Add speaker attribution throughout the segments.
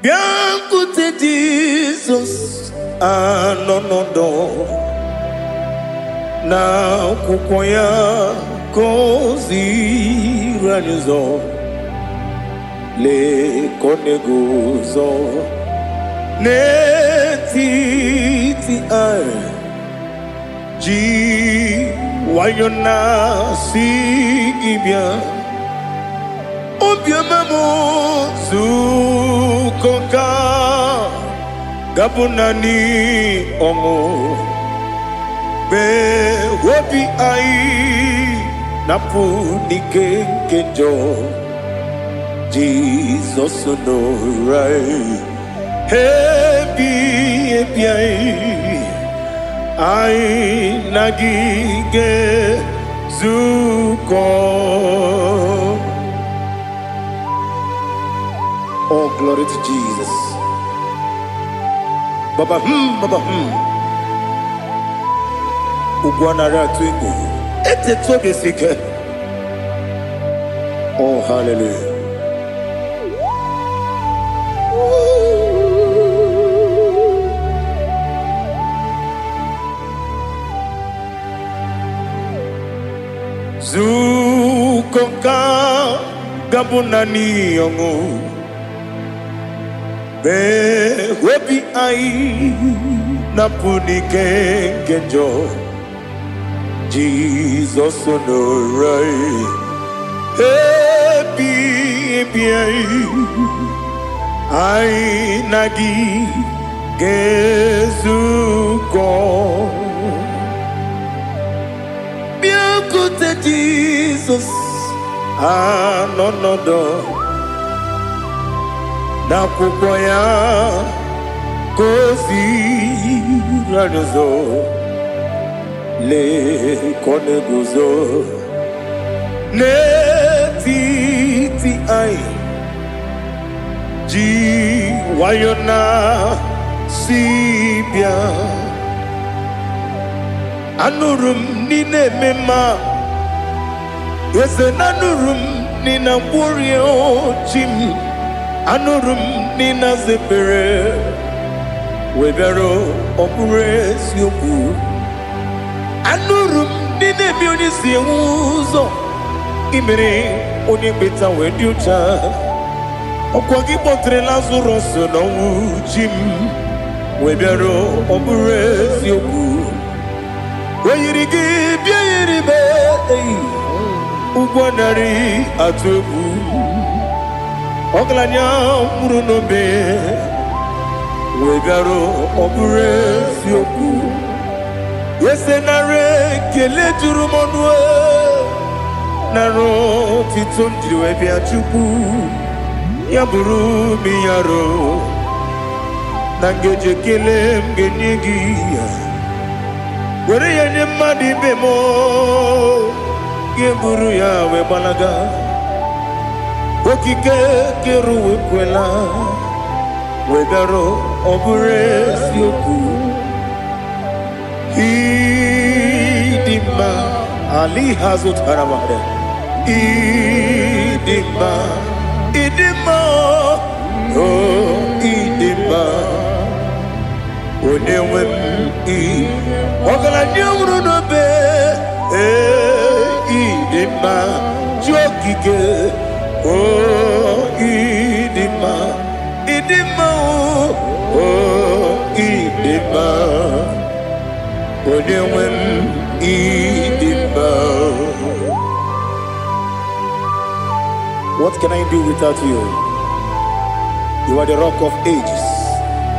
Speaker 1: Bịakwute Jizọs anọ n'ọdọ na akwụkwọ ya ka o ziri anyị ụzọ. Lee ka ọ na-eguzo n'etiti anyị, ji nwayọ na-asị gị bịa. Obiọma m, zukọ ka gabụ naanị ọṅụ mgbe obi anyị na-apụ n'ike nke njọ. Jizọs nọrọ anyị ebi ebi, anyị anyị na gị ga-ezukọ. Oh, glory to Jesus. Baba baba. Ugwu anaghị atụ egwu. Etetu obi esi ike. Oh, hallelujah. Zukọ ka gabụ naanị ọṅụ mgbe obi anyị na-apụ n'ike nke njọ. Jizọs nọrọ anyị ebi ebi, anyị anyị na gị ga-ezukọ. Bịakwute Jizọs anọ n'ọdọ n'akwụkwọ ya ka o ziri anyị ụzọ. Lee ka ọ na-eguzo n'etiti anyị, ji nwayọ na si bịa. Anụrụ m n'ị na-eme mma, eze na anụrụ m n'ị na-agwọrịa chi m. Anụrụ m n'ị na-aza ekpere wee bịara. Ọ bụrụ eziokwu, anụrụ m n'ị na-eme onye si enwe ụzọ imere onye mkpeta wee dị ụcha. Ọkwa gị kpọtere Lazarọs n'ọnwụ, chi m, wee bịara. Ọ bụrụ eziokwu, o yiri gị bịa yiri m eyi ụgwọ narị atụ egwu. Ọgaranya nwụrụ n'obe wee bịara. Ọ bụrụ eziokwu, ese nara ekele juru m ọnụ, nara otito m jiri wee bịa. Chukwu, ya bụrụ m yaro na ngeji ekele m ga-enye gị ya, were ya nye mmadụ ibe m, ga-eburu ya wee gbalaga. Okike kere ụwa ekwela wee bịara. Ọ bụrụ eziokwu, ịdị mma ali ha zụtara mmadụ. Ịdị mma, ịdị mma, o ịdị mma, onye nwe m. Ị ọgaranya nwụrụ n'obe, ee, ịdị mma, chi okike, o ịdị mma, ịdị mma, o ịdị mma, onye nwe m, ịdị mma. What can I do without you? You are the Rock of Ages,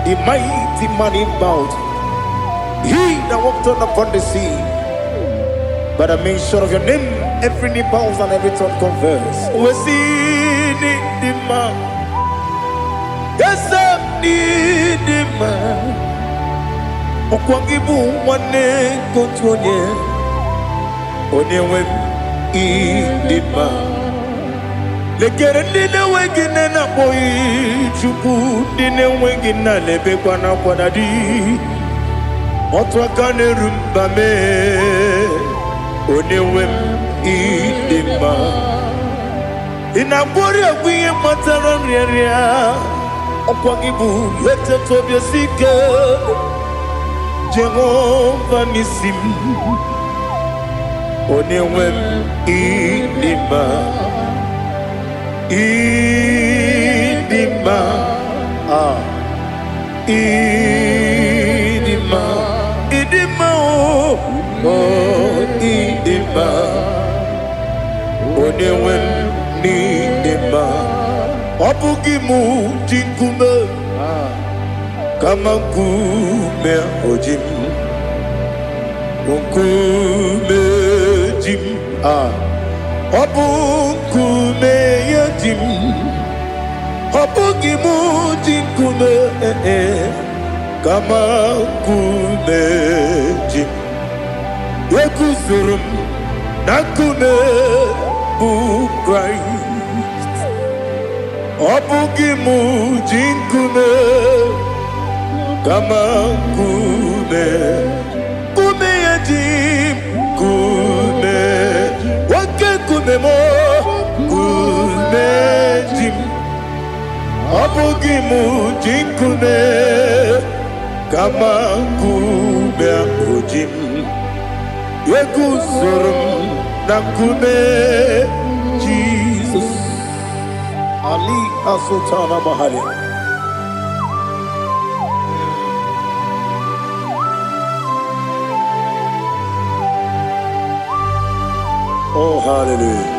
Speaker 1: the mighty man in battle, he that walked on upon the sea. By the mention of your name, every knee bows and every tongue confess. We see the man. Yes, need the man. Ọkwa gị bụ nwanne nke otu onye, onye nwe m, ịdị mma. Lekere ndị na-enweghị nne na-akpọghị Chukwu, ndị na-enweghị nna na-ebekwa n'akwa na di otu aka na-eru mba mee. Onye nwe m, ịdị mma. Ị na-agwọrị egwu ihe kpatara nrịanrịa. Ọkwa gị bụ eteta obi esi ike, Jehova n'isi m, onye nwe m, ịdị mma, ịdị mma, ah, ịdị mma, ịdị mma, o o, ịdị mma, onye nwe m, n'ịdị mma. Ọ bụghị mụ ji nkume, kama nkume oji m, nkume ji m, ah, ọ bụ nkume ya ji m. Ọ bụghị mụ ji nkume, eh, eh, kama nkume ji m. Eguzoro m na nkume bụ Kraịst. Ọ bụghị mụ ji nkume, kama nkume, nkume ya ji m, nkume, oke nkume m, nkume ji m. Ọ bụghị mụ ji nkume, kama nkume ahụ ji m. Eguzoro m na nkume Jizọs. Ali Asutana Mahali. Oh, hallelujah.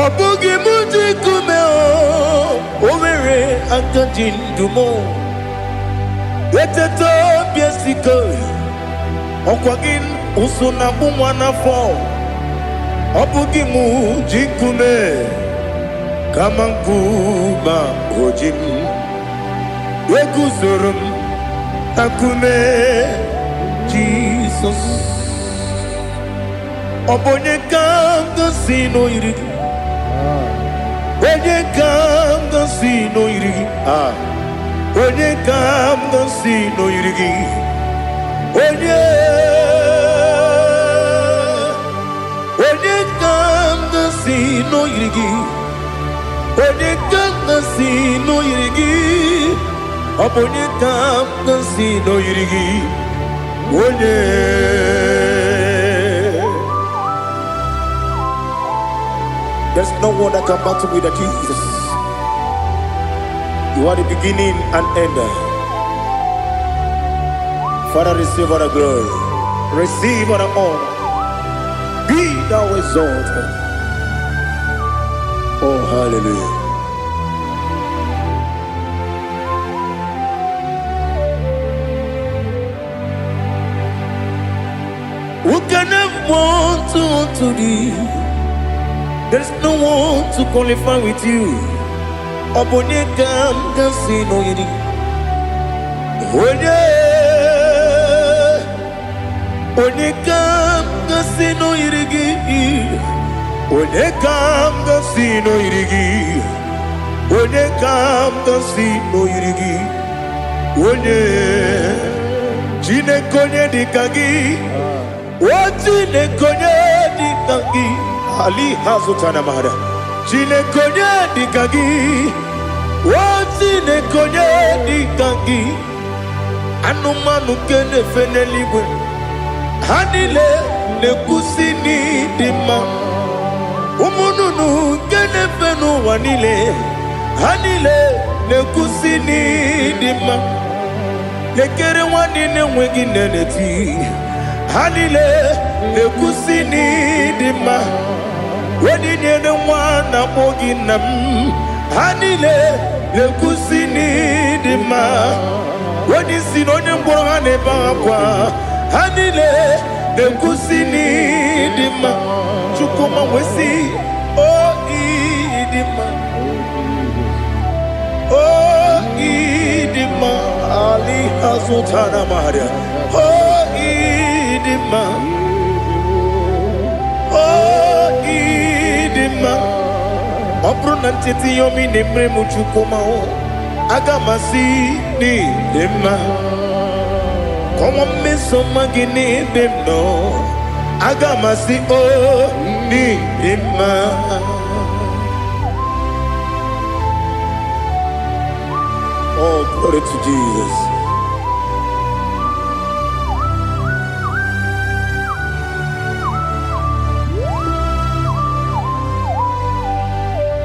Speaker 1: Ọ bụghị mụ ji nkume, o nwere aka ji ndụ m. Eteta obi esike, ọkwa gị ụsụ na-akpụ nwa n'afọ. Ọ bụghị mụ ji nkume, kama nkume o ji m. Eguzoro m na nkume Jizọs. Ọ bụ onye ka m gosi n'oyiri gị? Onye ka m gosi n'oyiri gị? Ah, onye ka m gosi n'oyiri gị? Onye, onye ka m gosi n'oyiri gị? Onye ka m gosi n'oyiri gị? Ọ bụ onye ka m gosi n'oyiri gị? Onye. There's no one that can battle with the Jesus. You are the beginning and end. Father, receive all the glory. Receive all the honor. Be thou exalted. Oh, hallelujah. Who can have one to thee? There's no one to qualify with you. Ọ bụ onye ka m ga-asị n'oyiri? Onye, onye ka m ga-asị n'oyiri gị? Onye ka m ga-asị n'oyiri gị? Onye ka m ga-asị n'oyiri gị? Onye, Chineke, onye dị ka gị? O Chineke, onye dị ka gị? Ali hazụtana mara. Chineke, onye dị ka gị? O Chineke, onye dị ka gị? Anụmanụ nke na-efe n'eluigwe, ha niile na-ekwusi n'ịdị mma. Ụmụ nnụnụ nke na-efe n'ụwa niile, ha niile na-ekwusi n'ịdị mma. Lekere nwanne na-enweghị nne na-eti, ha niile na-ekwusi n'ịdị mma. Onye nyere nwa na-akpọ gị nna m, ha niile na-ekwusi n'ịdị mma. Onye isi na onye ngwọrọ, ha na-ebe akwa, ha niile na-ekwusi n'ịdị mma. Chukwuma wee sị, o ịdị mma, o ịdị mma. Ali azụtara maria. O ịdị mma, o ịdị mma. Ọ bụrụ na ncheta ihe ọma ị na-emere m, Chukwuma, o Aga m asị n'ịdị mma. Kọwa mmeso ọma gị n'ebe m nọ. Aga m asị o n'ịdị mma. Oh, glory to Jesus.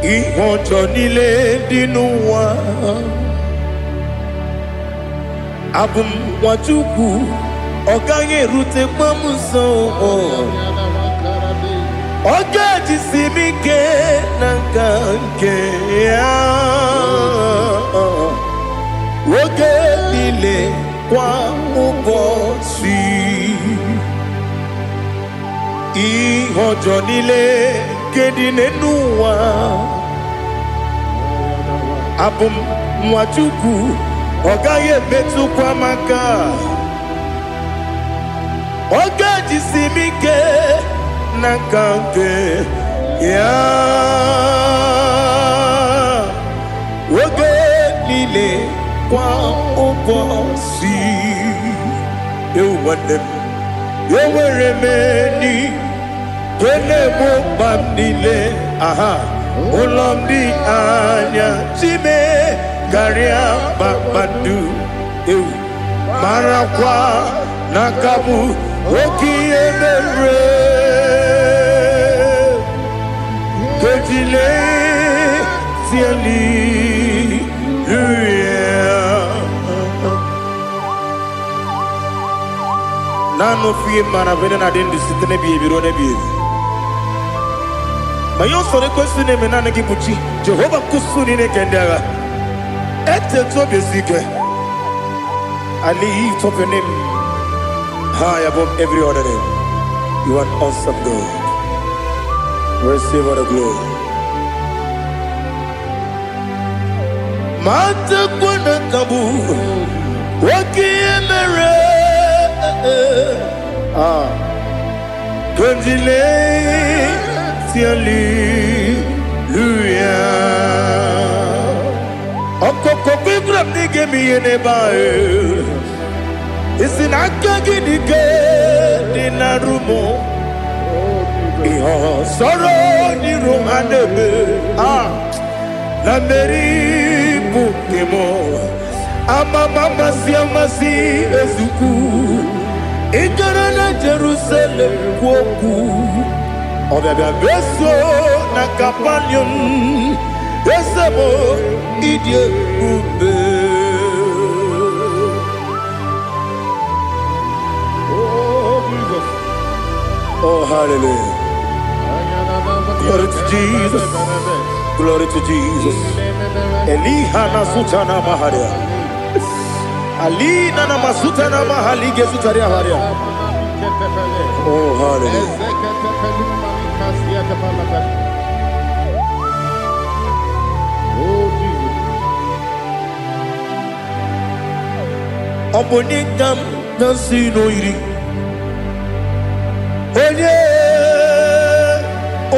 Speaker 1: Ihe ọjọọ niile dị n'ụwa, abụ m nwa Chukwu, ọ gaghị erutekwa m nso. Ọ ga-ejisi m ike na nka nke ya oge niile, kwa ụbọchị. Ihe ọjọọ niile nke dị n'elu ụwa, abụ m nwa Chukwu, ọ gaghị emetụkwa m aka. Ọ ga-ejisi m ike na nka nke ya oge niile, kwa ụbọchị. Ewu nwanne m, enwere m enyi nke na-egbo mkpa m niile. Aha ụlọ m dị anya chime karịa kpakpando. Ewu, marakwa na aka bụ oke ihe mere kejile tieli. Naanị ofu ihe mara bụ na adị ndụ site n'ebighị ebi ruo n'ebighị ebi. Ma ihe usoro ekwesị na-eme, naanị gị bụ chi Jehova nkusu niile nke ndị agha. Etetu obi esi ike. I lift up your name high above every other name. You are an awesome God. Receive all the glory. Ma tekwana kabu oke ihe mere. Ah, kandile hallelujah. Ọkụkọ gwara m na ị ga-eme ihe n'ebe ahụ. Isi na aka gị dị ike dị na rumo. Ihe ọsọrọ n'iru ha na-eme. Ah, na mmeri bụ nke m. Amama amasị amasị ezukwu. Ị gara na Jerusalem kwuo okwu. Ọbịabịa meso na Kapanium. Eze m, ịdị ebube.
Speaker 2: Oh, Jesus.
Speaker 1: Oh, hallelujah. Glory to Jesus. Glory to Jesus. Eliha na sutana maharia. Alina na masutana mahali gezutaria haria. Oh, hallelujah.
Speaker 2: Oh, Jesus.
Speaker 1: Ọ bụ onye ka m na-asị n'oyiri. Onye,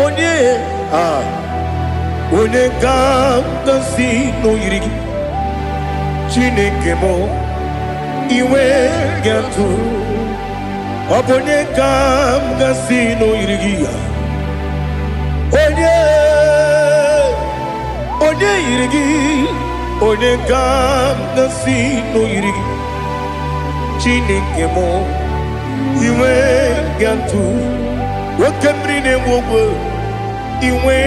Speaker 1: onye, ah, onye ka m na-asị n'oyiri gị. Chineke m, iwe ga-atụ. Ọ bụ onye ka m ga-asị n'oyiri gị ya. Onye, onye yiri gị, onye ka m ga-asị n'oyiri gị. Chineke m, iwe ga-atụ. Oke mmiri na-enwe ogwe, iwe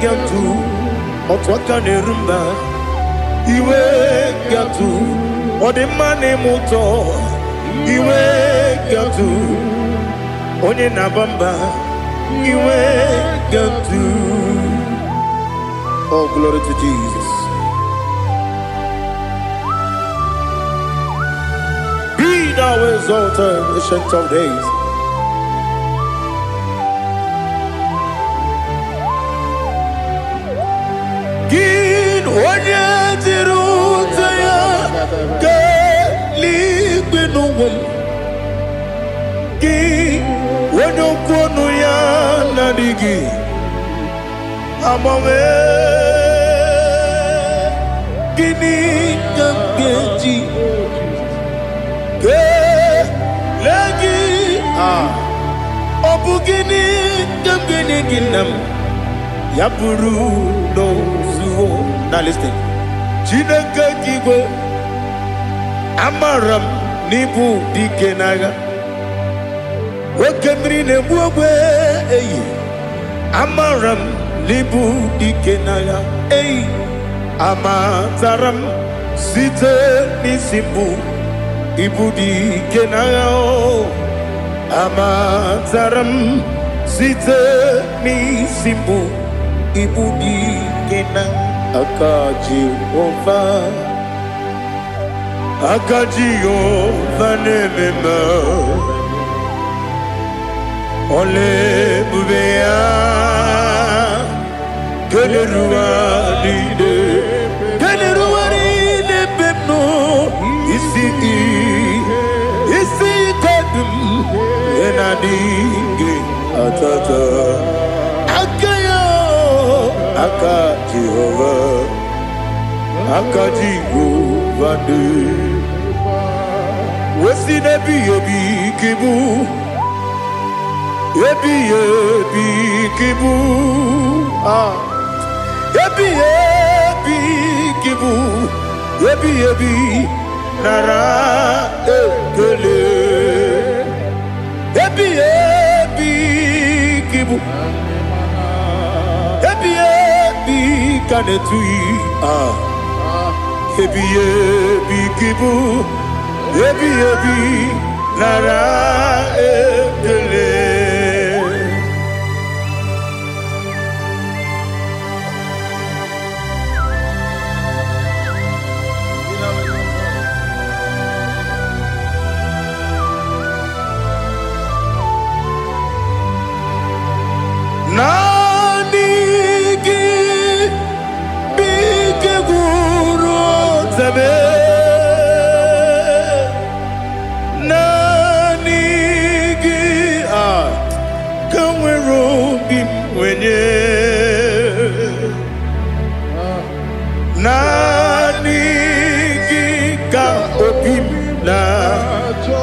Speaker 1: ga-atụ. Otu aka na-eru mba, iwe ga-atụ. Ọ dị mma na-eme ụtọ, iwe ga-atụ. Onye na-aba mba, iwe ga-atụ. Oh, glory to Jesus. Be thou exalted, Ancient of Days. Gị onye jiri ute ya kelee n'ụwa m. Gị onye okwu ọnụ ya na-adịghị agbanwe. Gịnị ka m ga-eji kelee gị? Ah, ọ bụ gịnị ka m ga-enye gị, nna m, ya bụrụ n'ozuo? Now listen. Chineke nke igwe, amara m n'ịbụ dike n'agha, oke mmiri na-egbu ogwe eyi. Amara m n'ịbụ dike n'agha eyi. Amatara m site n'isi mbụ, ịbụ dike n'agha o. Amatara m site n'isi mbụ, ịbụ dike na aka Jehova, aka Jehova na-eme mma. Ọla ebube ya keneruwa niile, keneruwa niile ebe m nọ. Isi isi ike dị m ihe na-adịghị atata aka ya. Aka Jehova, aka Jehova dị wesi n'ebighị ebi ka ịbụ, ebighị ebi ka ịbụ. Ah, ebighị ebi ka ịbụ, ebighị ebi, nara ekele. Ebighị ebi ka ịbụ, ebighị ebi ka na-etughị. Ah, ebighị ebi ka ịbụ, ebighị ebi, nara ekele. Naanị gị bụ ike gwụrụ otebe. Naanị gị a ka nwere obi m nwenye. Naanị gị ka obi m na-achọ.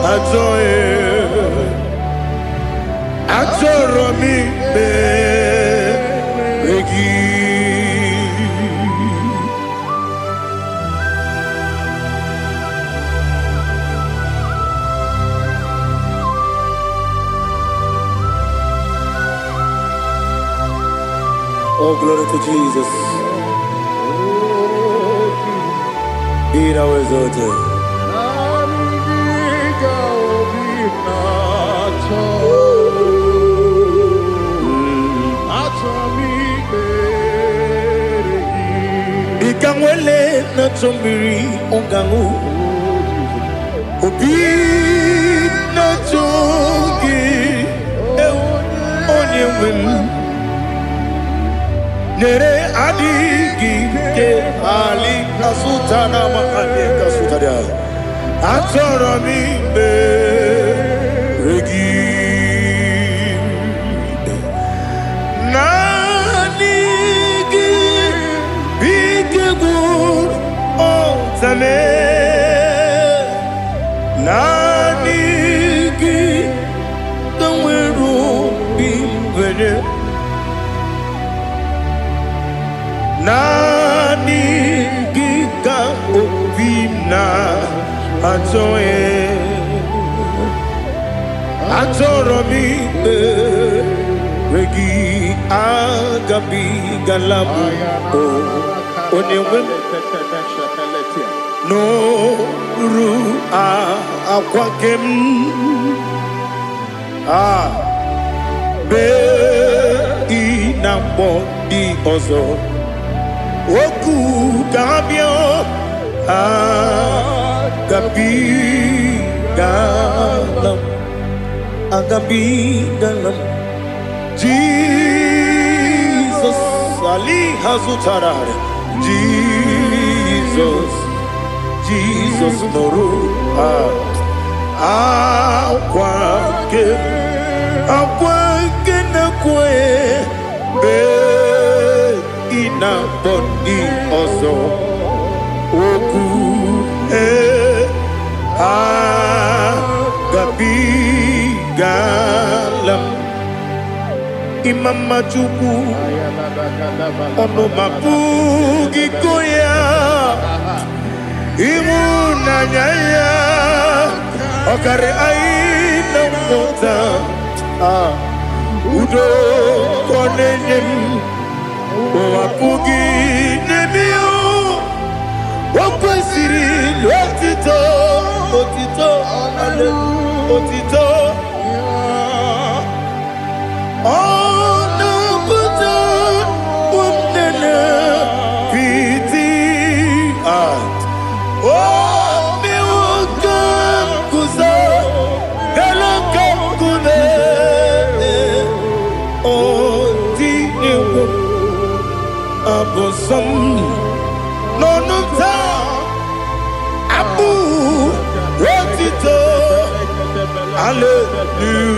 Speaker 1: Achọrọ m ikpere gị. Oh, glory to Jesus. Be thou exalted.
Speaker 2: Naanị gị ka obi m na-achọ. Achọrọ m ikpere gị.
Speaker 1: Dịka nwele na-achọ mmiri ọ ga-aṅụ, obi na-achọ gị, ewu, onye nwe m. Nyere adịghị ike ali kasụta na mahadị kasụtara. Achọrọ m ikpere gị. Naanị gị bụ ike gwụrụ ọtame. Naanị gị ka nwere obi nwere. Naanị gị ka obi m na-achọ. Achọrọ m ikpere gị. Agabigala m o, onye nwe m, n'oru akwa nke m a mee ị na-akpọ ndị ọzọ okwu ka ha bịa. Agabigala m, agabigala m. Jizọs ali ha zụtara. Jizọs, Jizọs, nụrụ akwa nke, akwa nke na-ekwe mgbe ị na-akpọ ndị ọzọ. Okwu agabigala m. Ịma mma Chukwu, ọnụ m apụghị ịkọ ya. Ịhụnanya ya ọkarị anyị na nghọta. Ah, udo ka ọ na-enye m, ụwa apụghị inye m ya. O kwesịrị otito, otito, otito. Ọ na-apụta nne piti. Ah, o mewo ka m guzo elu ka nkume. Ọ dị egwu abụ nsọ m n'ọnụ m taa, abụ otito, hallelujah.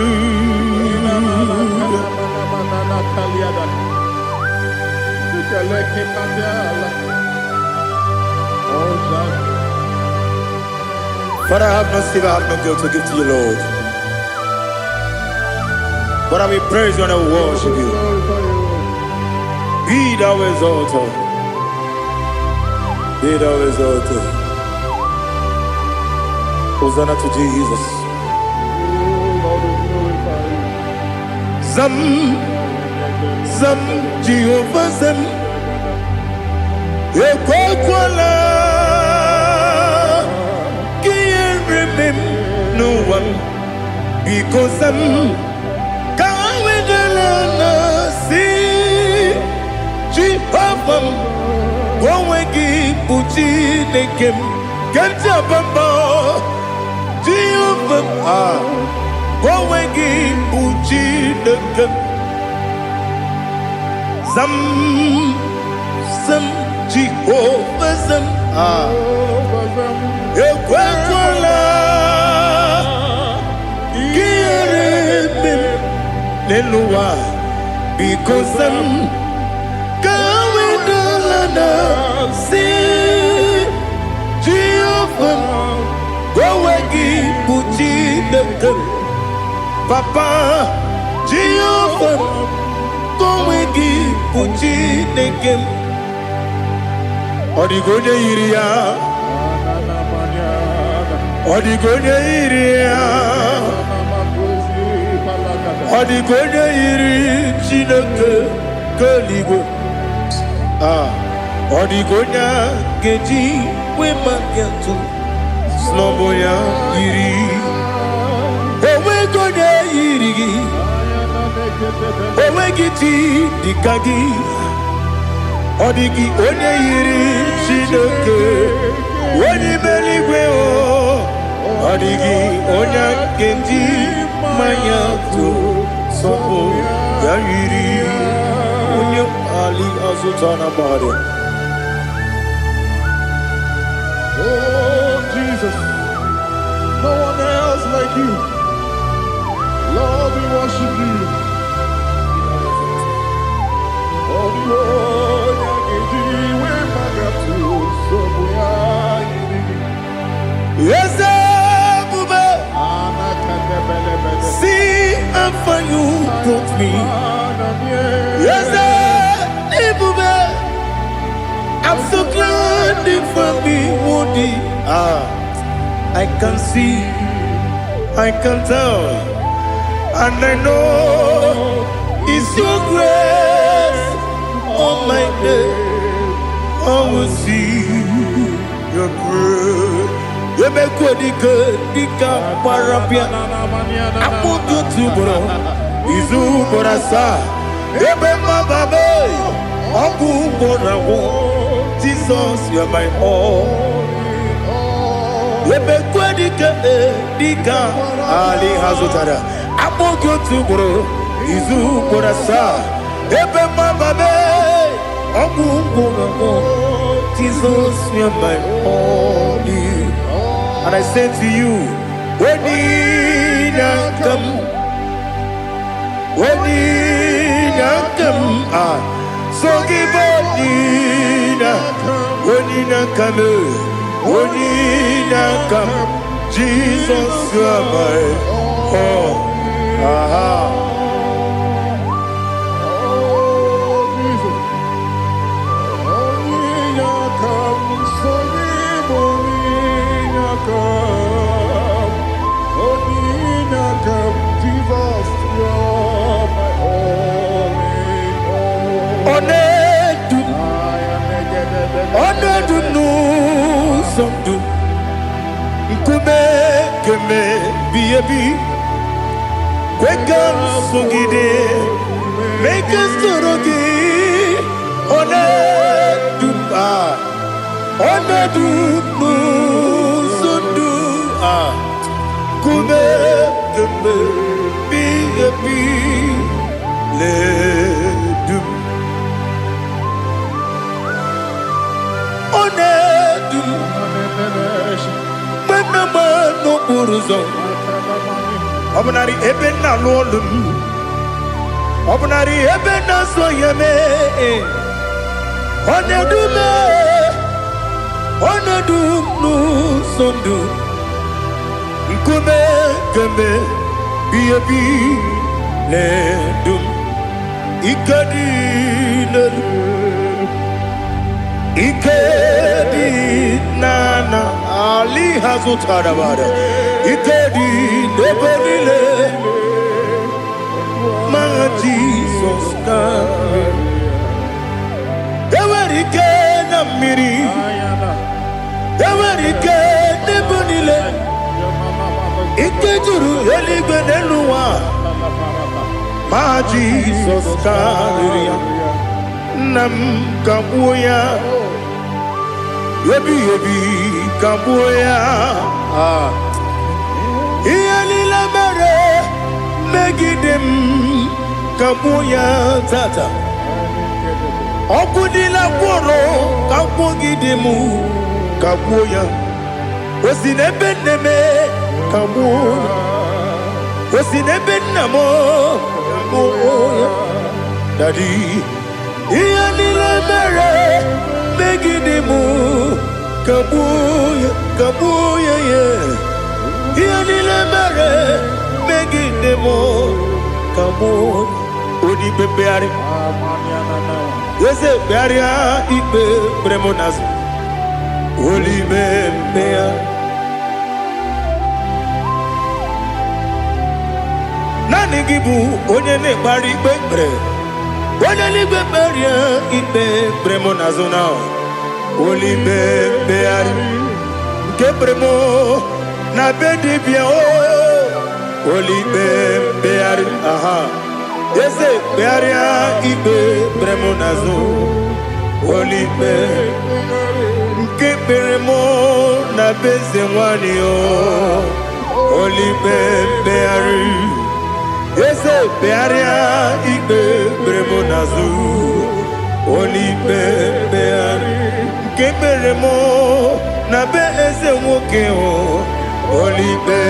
Speaker 1: Father, I have no silver, I have no gold to give to you, Lord. But I will praise you and I will worship you. Be thou exalted. Be thou exalted. Hosanna to Jesus. Zam, Zam, Jehovah Zam. Ekwekwala ka ihere mee m n'ụwa m. Biko zam, ka wedala na si Jehova m, onwe gị bụ Chineke m ke ntị abamba. Jehova m, ah, onwe gị bụ Chineke m. Zam, zam, Jehova zam, ah, ekwekwala ka ihere mee m n'elu ụwa. Biko zam, ka wedala na si Jehova m, onwe gị bụ Chineke m. Papa, Jehova m, onwe gị bụ Chineke m. Ọ dịghị onye yiri ya, ọ dịghị onye yiri ya, ọ dịghị onye yiri Chineke nke eluigwe. Ah, ọ dịghị onye a ga-eji wee maka atụ snọbụ ya yiri. Onweghị onye yiri gị, onweghị chi dịka gị. Ọ dịghị onye yiri Chineke onye ime eluigwe o. Ọ dịghị onye a ga-eji mmanya tụ sọpụ ya yiri onye ali azụta na mmadụ.
Speaker 2: Oh, Jesus, no one else like you. Lord, we worship you. Oh, the onye ga-eji wee magatu nsogbu ya yiri gị.
Speaker 1: Eze ebube, see how far you brought me. Eze ebube, I'm so glad you found me worthy. Ah, I can see, I can tell, and I know it's your grace on my day. I will see your grace. Emekwe dike dike gbara bịa akpụkpọ otu ugboro, izu ugboro asaa, ebe mmababe ọgwụ ugboro agwụ. Jesus, you are my all. Emekwe dike dike ali ha zụtara akpọ gị otu ugboro, izu ugboro asaa, ebe mmababe ọgwụ ugboro agwụ. Jesus, you are my all. And I say to you, Onyinaka m, Onyinaka m, ah, so give Onyinaka. Onye na-aka m, onye na-aka m, Jesus, you are my all. Aha.
Speaker 2: Oh, Jesus. Onye aka m, sonye m onye aka m. Onye aka m, Jesus, you're my all in all.
Speaker 1: Ọ na-edu m,
Speaker 2: I am
Speaker 1: ọ na-edu m n'ụzọ ndụ, nkume keme bi ebi, kwe ka m sogide, mee ka m soro gị. Ọ na-edu m, ah, ọ na-edu m n'ụzọ ndụ, ah, nkume keme bi ebi na-edu m. Ọ na-edu m mgbe m na-agba n'okporo ụzọ, ọ bụnarị ebe m na-alụ ọlụ m, ọ bụnarị ebe m na-asọ ya mee, ọ na-edu m, ọ na-edu m n'ụzọ ndụ, nkume keme bi ebi na-edu m. Ike dị n'elu, ike dị n'ana ali ha zụtara bara, ike dị n'ebe niile ma Jizọs ka enwere ike na mmiri, enwere ike n'ebe niile, ike juru eluigwe n'elu ụwa, ma Jizọs karịrị ya. Nna m, ka gbuo ya ebighị ebi, ka gbuo ya. Ah. Ihe niile mere megide m, ka gbuo ya tata. Ọkụ niile gwụrụ ka gwụgide m, ka gbuo ya. O si n'ebe nne m, ka gbuo ya. O si n'ebe nna m, ka gbuo ya. Daddy, ihe niile mere megide m, ka gbuo ya, ka gbuo ya ya. Ihe niile mere megide m, ka gbuo. Onye ikpe mkpegharị, eze kpegharịa ikpe kpere m n'azụ, olime mkpegharị. Naanị gị bụ onye na-ekpegharị ikpe kpere, onye n'igwe kperie ikpe kpere m n'azụ na olime mkpegharị nke kpere m na be dibịa o, olime mkpegharị. Aha, eze kpegharịa ikpe kpere m n'azụ, olime nke kpere m na be eze nwanyị o, olime mkpegharị. Eze kpegharịa ikpe kpere m n'azụ, olime mkpegharị nke kpere m na be eze nwoke o, olime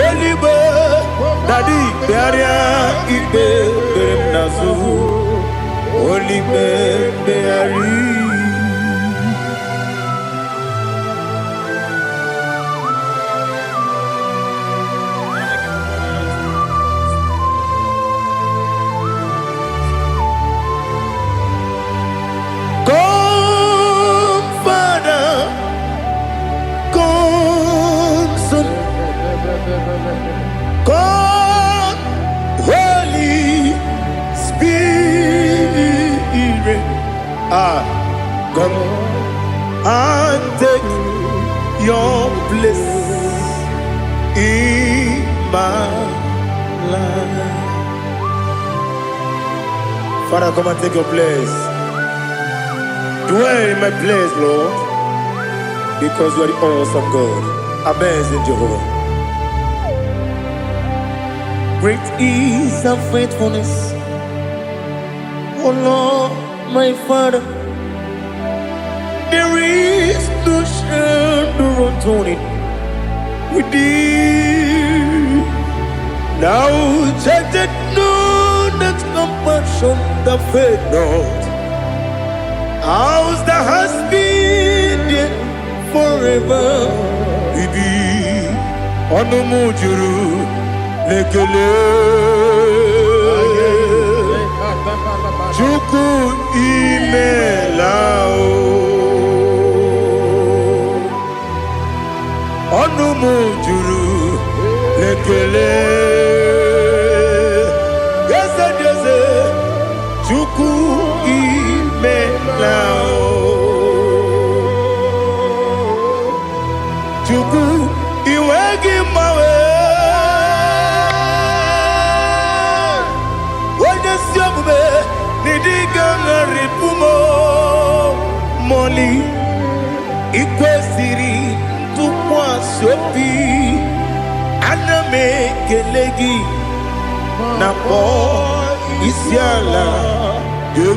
Speaker 1: olime. Daddy, kpegharịa ikpe kpere m n'azụ, olime mkpegharị. Come, Father, come, Son, come, Holy Spirit. Ah, come and take your place in my life. Father, come and take your place. Dwell in my place, Lord, because you are the awesome God, amazing Jehovah. Great is thy faithfulness, O Lord, my Father. There is no shadow of turning with thee. Thou changest not thy compassions, they fail not. House that has been there forever. Ibi ọnụ m juru n'ekele. Chukwu, imela o. Ọnụ m juru n'ekele. Eze dị eze, Chukwu, imela o. Chukwu, iwe gị mgbanwe. Onye si omume n'ịdị ga-agharịpụ m mọli. Ị kwesịrị ntụkwasị obi. Ana m ekele gị na kpọọ isi ala gị.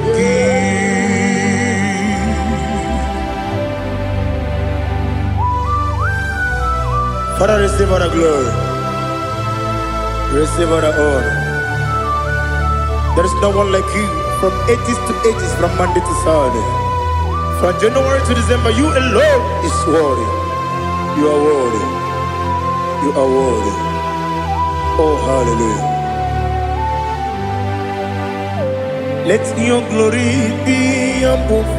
Speaker 1: Father, receive all the glory, receive all the honor. There is no one like you from ages to ages, from Monday to Saturday, from January to December. You alone is worthy. You are worthy. You are worthy. Oh, hallelujah. Let your glory be above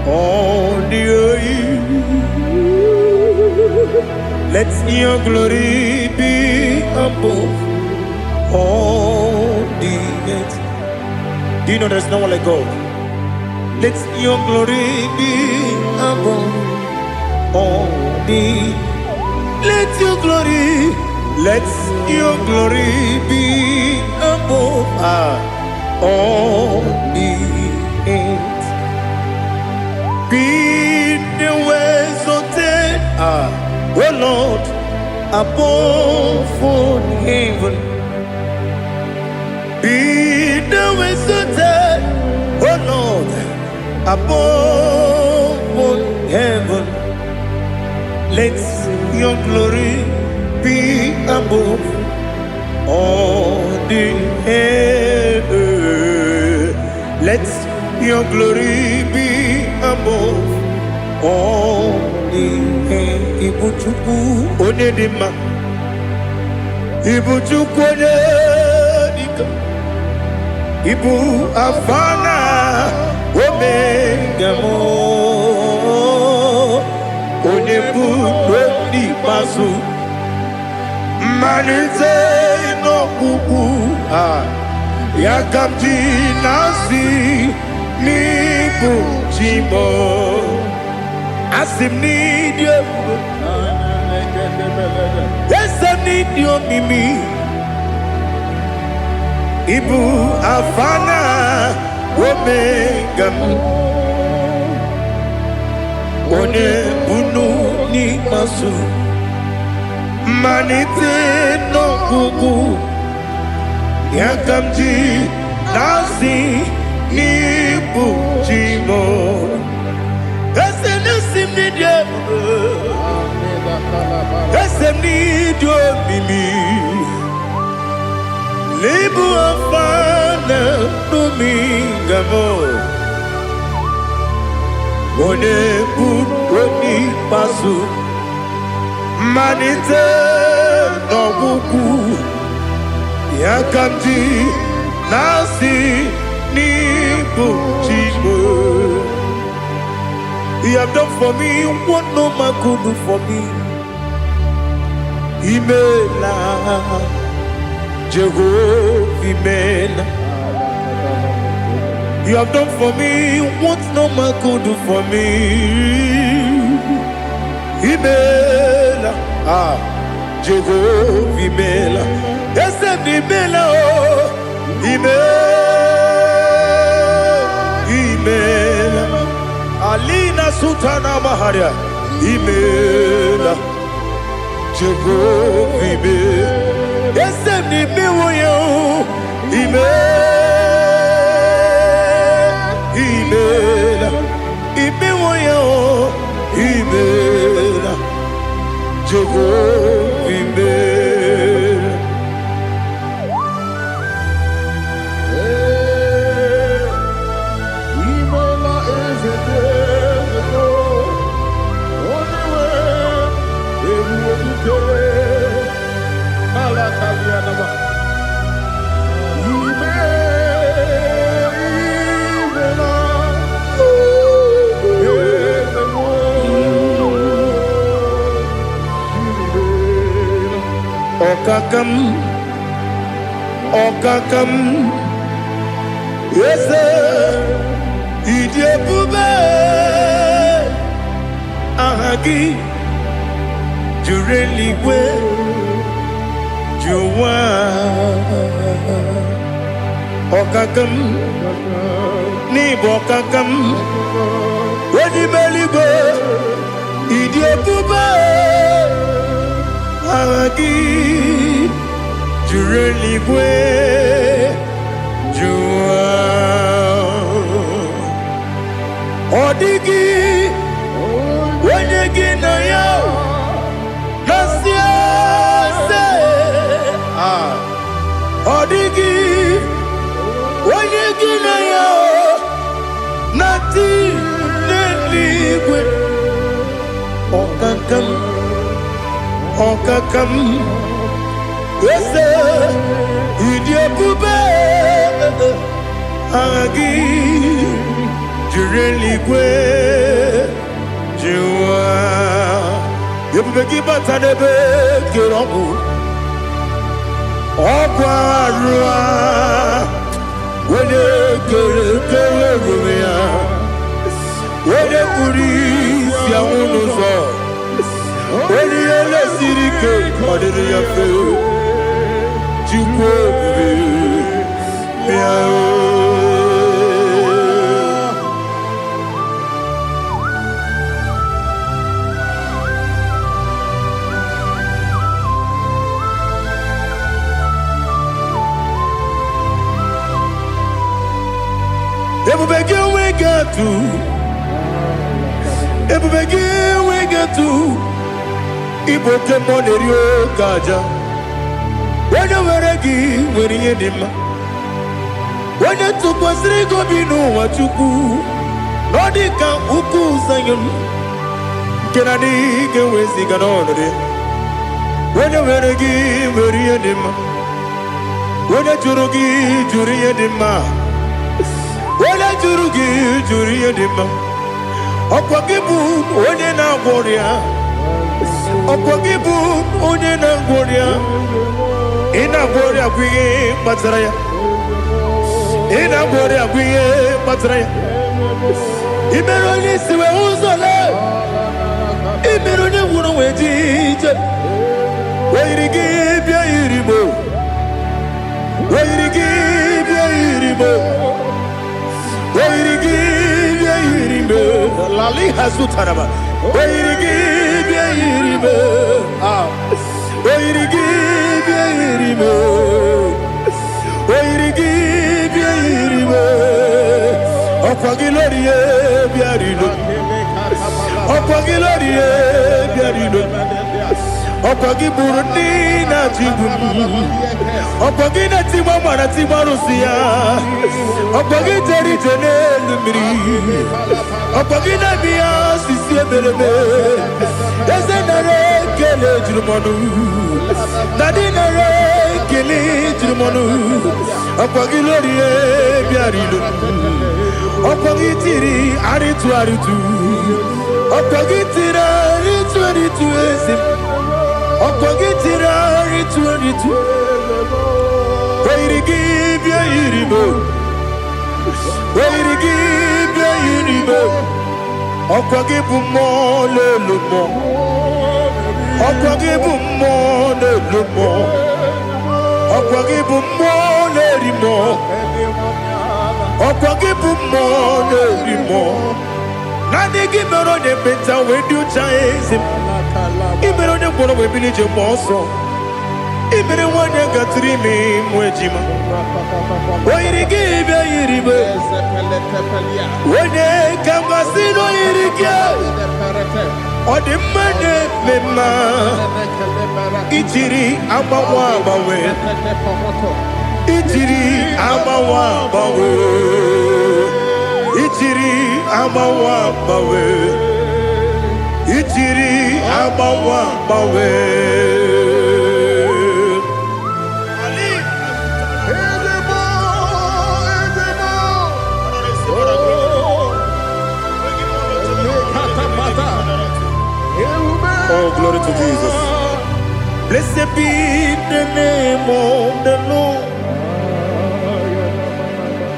Speaker 1: all the earth. Let your glory be above all the earth. Do you know there's no one like God? Let your glory be above all the. Let your glory, let your glory be above all the earth. Be thou exalted, O Lord, above all heaven. Be thou exalted, O Lord, above all heaven. Let your glory be above all the earth. Let your glory be above all the earth. Ibu Chukwu onye dị mma, Ibu Chukwu onye dịka, Ibu Alfa na Omega m, onye bụ n'ikpeazụ, mmalite n'ọgwụgwụ a, ya ka m ji na-asị n'ịbụ chi m. Asị m n'ịdị ebube, eze m, n'ịdị omimi. Ịbụ Alfa na Omega m, onye bunu n'ikpeazụ, mmalite n'ọgwụgwụ, ya ka m ji na-asị n'ịbụ chi m. Eze na-esi m n'ịdị ebube, eze m, n'ịdị omimi. N'ịbụ Alfa na Omega m, onye bụ onye ikpeazụ, mmalite n'ọgwụgwụ, ya ka m ji na-asị n'ịbụ chi m. You have done for me what no man could do for me. Imela, Jehovah, Imela. You have done for me what no man could do for me. Imela, ah, Jehovah, Imela. Eze m, Imela, oh, Imela, Imela. Alina Sultana Maharia, Imela, Jehovah, Imela. Eze m, n'imewo ya o, Imela, Imela, imewo ya o, Imela, Jehovah, Imela.
Speaker 2: Imela.
Speaker 1: Ọkaka m, ọkaka m, eze, ịdị ebube, aha gị juru eluigwe ju ụwa. Ọkaka m, n'ịbụ ọkaka m, onye ime eluigwe, ịdị ebube, aha gị juru eluigwe ju ụwa. Ọ dịghị onye gị na ya na-asị eze. Ah. Ọ dịghị onye gị na ya na-atị n'eluigwe. Ọkaka m, ọkaka m, eze, ịdị ebube, aha gị juru eluigwe ju ụwa. Ebube gị bata n'ebe kere ọgwụ, ọgwụ arụ a, onye kere kere ebube ya, onye kpuru isi anwụ n'ụzọ, onye ihe na-esiri ike ọ dịrị ya mfe. Chukwu ebube, bịa o. Ebube gị enweghị atụ, ebube gị enweghị atụ. Ịbụ oke mmụọ na-eri oke aja. Onye nwere gị nwere ihe dị mma. Onye tụkwasịrị gị obi n'ụwa, Chukwu, na ọ dị ka ukwu Zayọn nke na adịghị ga-eweziga n'ọnọdụ ya. Onye nwere gị nwere ihe dị mma. Onye jụrụ gị jụrụ ihe dị mma. Onye jụrụ gị jụrụ ihe dị mma. Ọkwa gị bụ onye na-agwọ ọrịa. Ọkwa gị bụ onye na-agwọ ọrịa. Ị na-agwọ ọrịa bụ ihe kpatara ya. Ị na-agwọ ọrịa bụ ihe kpatara ya. Ị mere onye isi wee ụzọ lee. Ị mere onye nwụrụ wee ji ije. O yiri gị bịa yiri mo. O yiri gị bịa yiri mo. O yiri gị bịa yiri mo. Lali hazutaraba. O yiri gị bịa yiri mo. Ah. O yiri gị bịa yiri mo. O yiri gị bịa yiri mo. Ọkwa gị lórí e bịa rilo. Ọkwa gị lórí e bịa rilo. Ọkwa gị gburu ndị na-achịgbu m. Ọkwa gị na-etigbu mara tigbu arụsị ya. Ọkwa gị jere ije n'elu mmiri. Ọkwa gị na-eme ya osisi emereme. Eze, nara ekele juru m ọnụ. Daddy, nara ekele juru m ọnụ. Ọkwa gị lórí e bịara ilo. Ọkwa gị tiri arịtụ arịtụ. Ọkwa gị tiri arịtụ arịtụ, eze m. Ọkwa gị tiri arịtụ arịtụ. O yiri gị bịa yiri m. O yiri gị bịa yiri m. Ọkwa gị bụ mmụọ n'elu mmụọ. Ọkwa gị bụ mmụọ n'elu mmụọ. Ọkwa gị bụ mmụọ na-eri mmụọ. Ọkwa gị bụ mmụọ na-eri mmụọ. Naanị gị mere onye ekpenta wee dị ụcha, eze m. Ị mere onye gwọrọ wee bili ije mgbe ọsọ. Ị mere nwanyị gatụrụ ime mụ ejima. O yiri gị bịa yiri m. Onye ka m gasị na o yiri gị? Ọ dị mma na-eme mma. Ijiri agbanwe agbanwe. Ijiri agbanwe agbanwe. Ijiri agbanwe agbanwe. Ijiri agbanwe agbanwe. Ali.
Speaker 2: Ezemo, Ezemo. Oh, Lekatapata. Ebube.
Speaker 1: Oh, glory to Jesus. Blessed be the name of the Lord.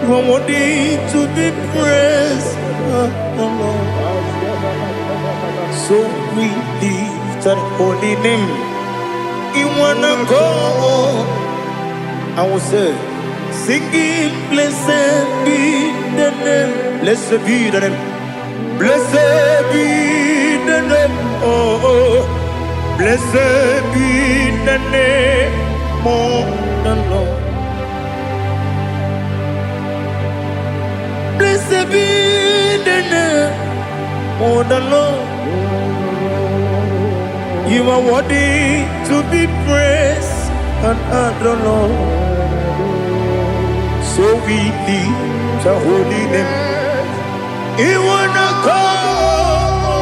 Speaker 1: You are worthy to be praised, the Lord. So we lift that holy name. In one accord, I will say, singing, blessed be the name, blessed be the name, blessed be the name, oh, blessed be the name of the Lord. Blessed be the name of the Lord. You are worthy to be praised and adored, Lord. So we lift the holy name. In one accord,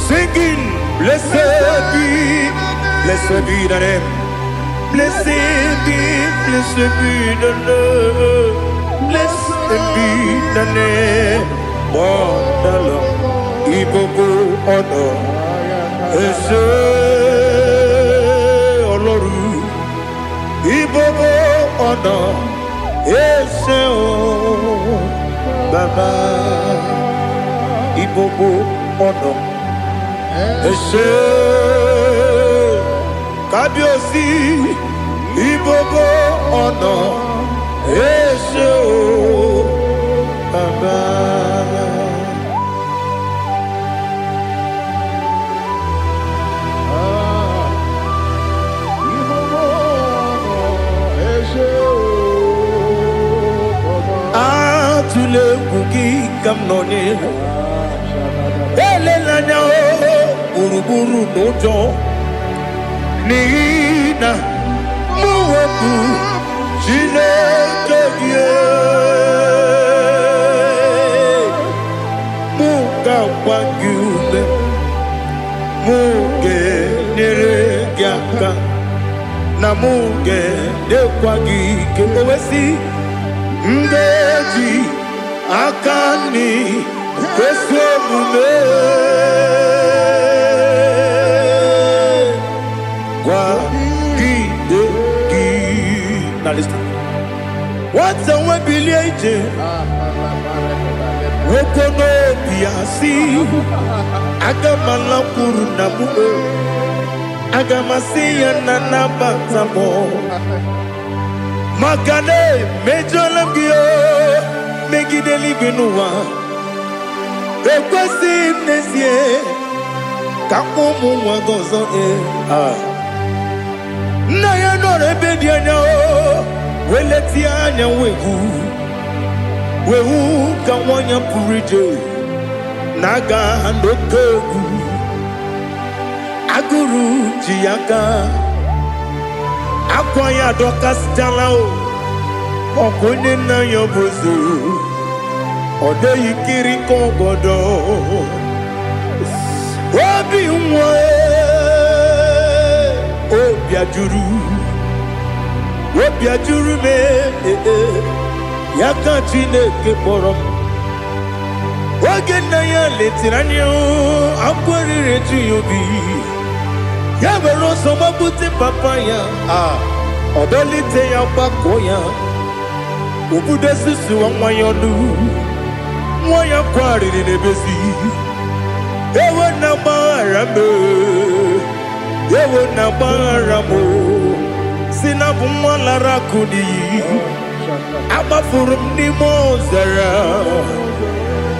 Speaker 1: singing, blessed be the name. Blessed be the name. Blessed be the name of the Lord. Ìgbogbo ọ̀nà ẹ ṣé Ọlọ́run. Ìgbogbo ọ̀nà ẹ ṣé o Bàbá. Ìgbogbo ọ̀nà ẹ ṣé Kábíyèsí. Ìgbogbo ọ̀nà ẹ ṣé o Bàbá. Atụla egwu gị ka m nọnyere. Elela anya o gburugburu n'ụjọ n'ihi na mụ bụ Chineke gị. Mụ ga-agba gị ume, mụ ga-enyere gị aka, na mụ ga-enyekwa gị ike. O wee sị, m ga-eji aka nri ezi omume kwagide gị. Now listen. Nwata nwe bilie ije, nwoke n'obi ya sị, aga m alakwuru nna m, aga m asị ya na nabata m, maka na emejọla m gị o, megide eluigwe n'ụwa. Ekwesịghị m n'ezie ka ụmụ nwa gị ọzọ ee. Ah. Nna ya nọrọ ebe dị anya o wee letie anya wee hụ wee hụ ka nwa ya pụrụ ije na-aga n'oke egwu agụrụ ji ya aka akwa ya adọkasịchala o ọkụ onye nna ya bụ eze ọ dịghị kiri ka ọgọdọ obi nwa obi ajụrụ obi ajụrụ m ee ya ka Chineke kpọrọ m oge nna ya letiri anya akwa riri eju ya obi ya were ọsọ gbapute papa ya a ọ dọlite ya gbakọ ya obudo susuwa nwa ya ọnụ nwa ya kwarịrị n'ebezi ewo na gbaghara m ewo na gbaghara m si na bụ nwa lara akụ n'iyi agbafuru m n'ime ọzara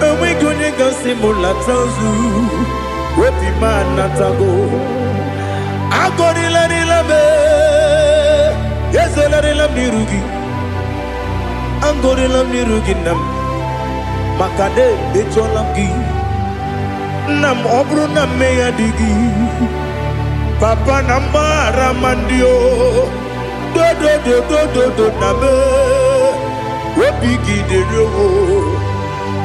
Speaker 1: enweghị onye gasị m lata nzu obi m anatago agọrịlarịla m ezolarịla m n'iru gị agọrịla m n'iru gị nna m maka na emejọla m gị nna m ọ bụrụ na mmehie adịghị papa na mgbaghara ma ndị o dodododododo na m obi gị dịrị o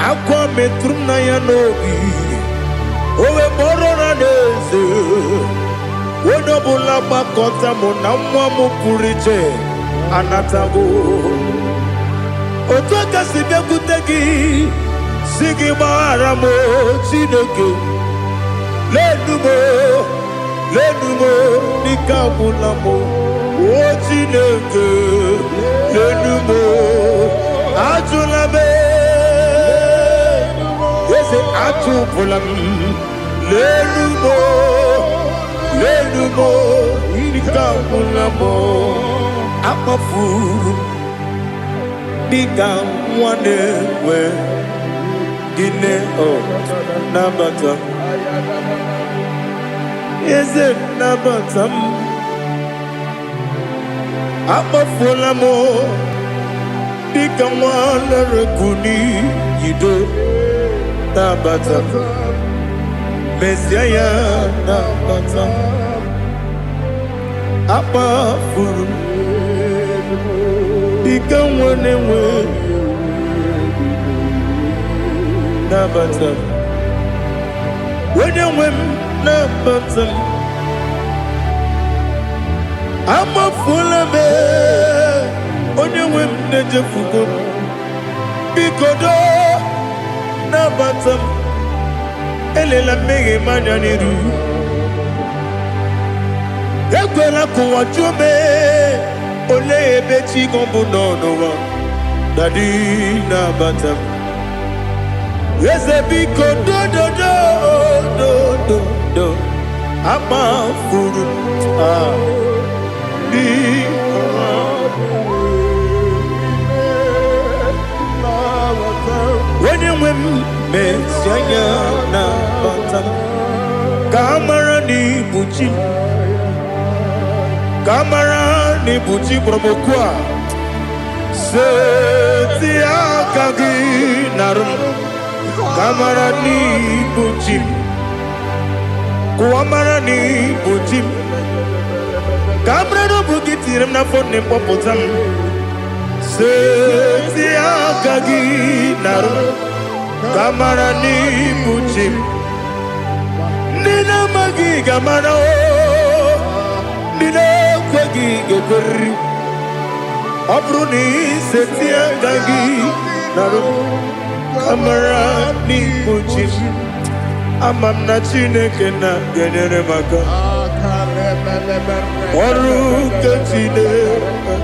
Speaker 1: akwa metụrụ m na ya n'obi o wee kpọrọ na n'eze onye ọbụla gbakọta mụ na nwa m pụrụ iche anatago otu aka si bịakwute gị si gị gbaghara m o, Chineke lenu m o, Lenu m n'ike agwụla m. O Chineke, lenu m, ajụla m. Eze, achụpụla m. Lenu m, lenu m, ike agwụla m. Akpafuru m dịka nwa na-enwe gịnị o. Nabata m, eze, nabata m. Akpafuola m dịka nwa lere n'iyido. Nabata m, mezie ya, nabata m. Akpafuru m dịka nwa na-enwe, nabata m. Onye nwe m, nabata m. Amafuola m, onye nwe m, na-ejefugo m. Biko doo, nabata m. Elela mmehie m anya n'iru. Ekwela ka ụwa jụọ m, olee ebe chi gị bụ nọ n'ụwa. Daddy, nabata m. Eze, biko, dododo dodo do. Amafuru m, ah, dị. Onye nwe m, mezi anya, nabata m, ka a mara na ibu chi m, ka a mara na ibu chi kpọrọ m okwu a. Seti aka gị narụ m, ka a mara na ibu chi m, kụwa mara na ibu chi m, ka a mara na ọ bụ gị tinyere m n'afọ nne m, kpọpụta m. Seti aka gị narụ m, ka a mara na ibu chi m. Ndị na-amaghị ga-amara o, ndị na-ekweghị ga-ekweriri. Ọ bụrụ na iseti aka gị narụ m, ka mara n'ibu chi m. Ama m na Chineke na ga-enyere m aka. Ọrụ nke Chineke.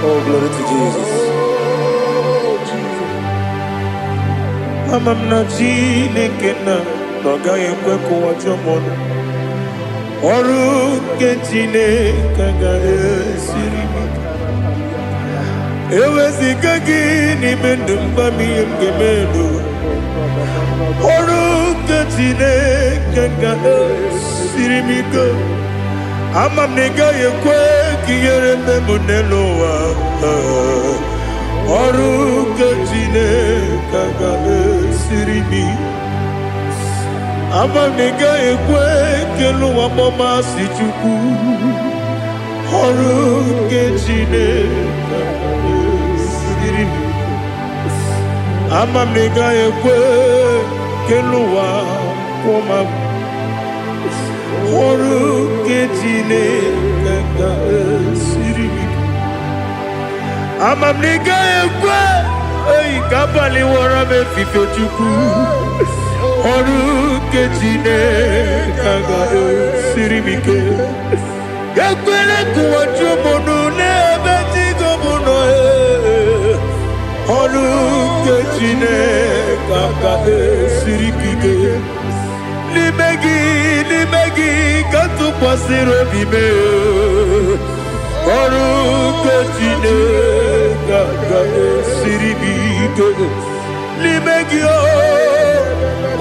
Speaker 1: Oh, glory to Jesus. Ama m na Chineke na ọ gaghị ekwe ka ụwa jụọ m ọnụ. Ọrụ nke Chineke agaghị esiri m ike. Eweziga gị n'ime ndụ m, gwa m ihe m ga-eme n'ụwa. Ọrụ nke Chineke ga-esiri m ike. Ama m na ị gaghị ekwe ka ihere mee m n'elu ụwa. Ọrụ nke Chineke ga-esiri m ike. Ama m na ị gaghị ekwe ka elu ụwa kpọmasị Chukwu. Ọrụ nke Chineke ga-esiri m ike. Ama m na ị gaghị ekwe ka elu ụwa kwụọ m. Ọrụ nke Chineke ga-esiri m ike. Ama m na ị gaghị ekwe eyi ka abalị wọrọ m efife. Chukwu, ọrụ nke Chineke ga-esiri m ike. Ekwere ka ụwa jụọ m ọnụ n'ebe chi gị bụ nọ. Ọrụ nke Chineke ga-esiri m ike. N'ime gị, n'ime gị ka m tụkwasịrị obi m. Ọrụ nke Chineke ga-esiri m ike. N'ime gị o,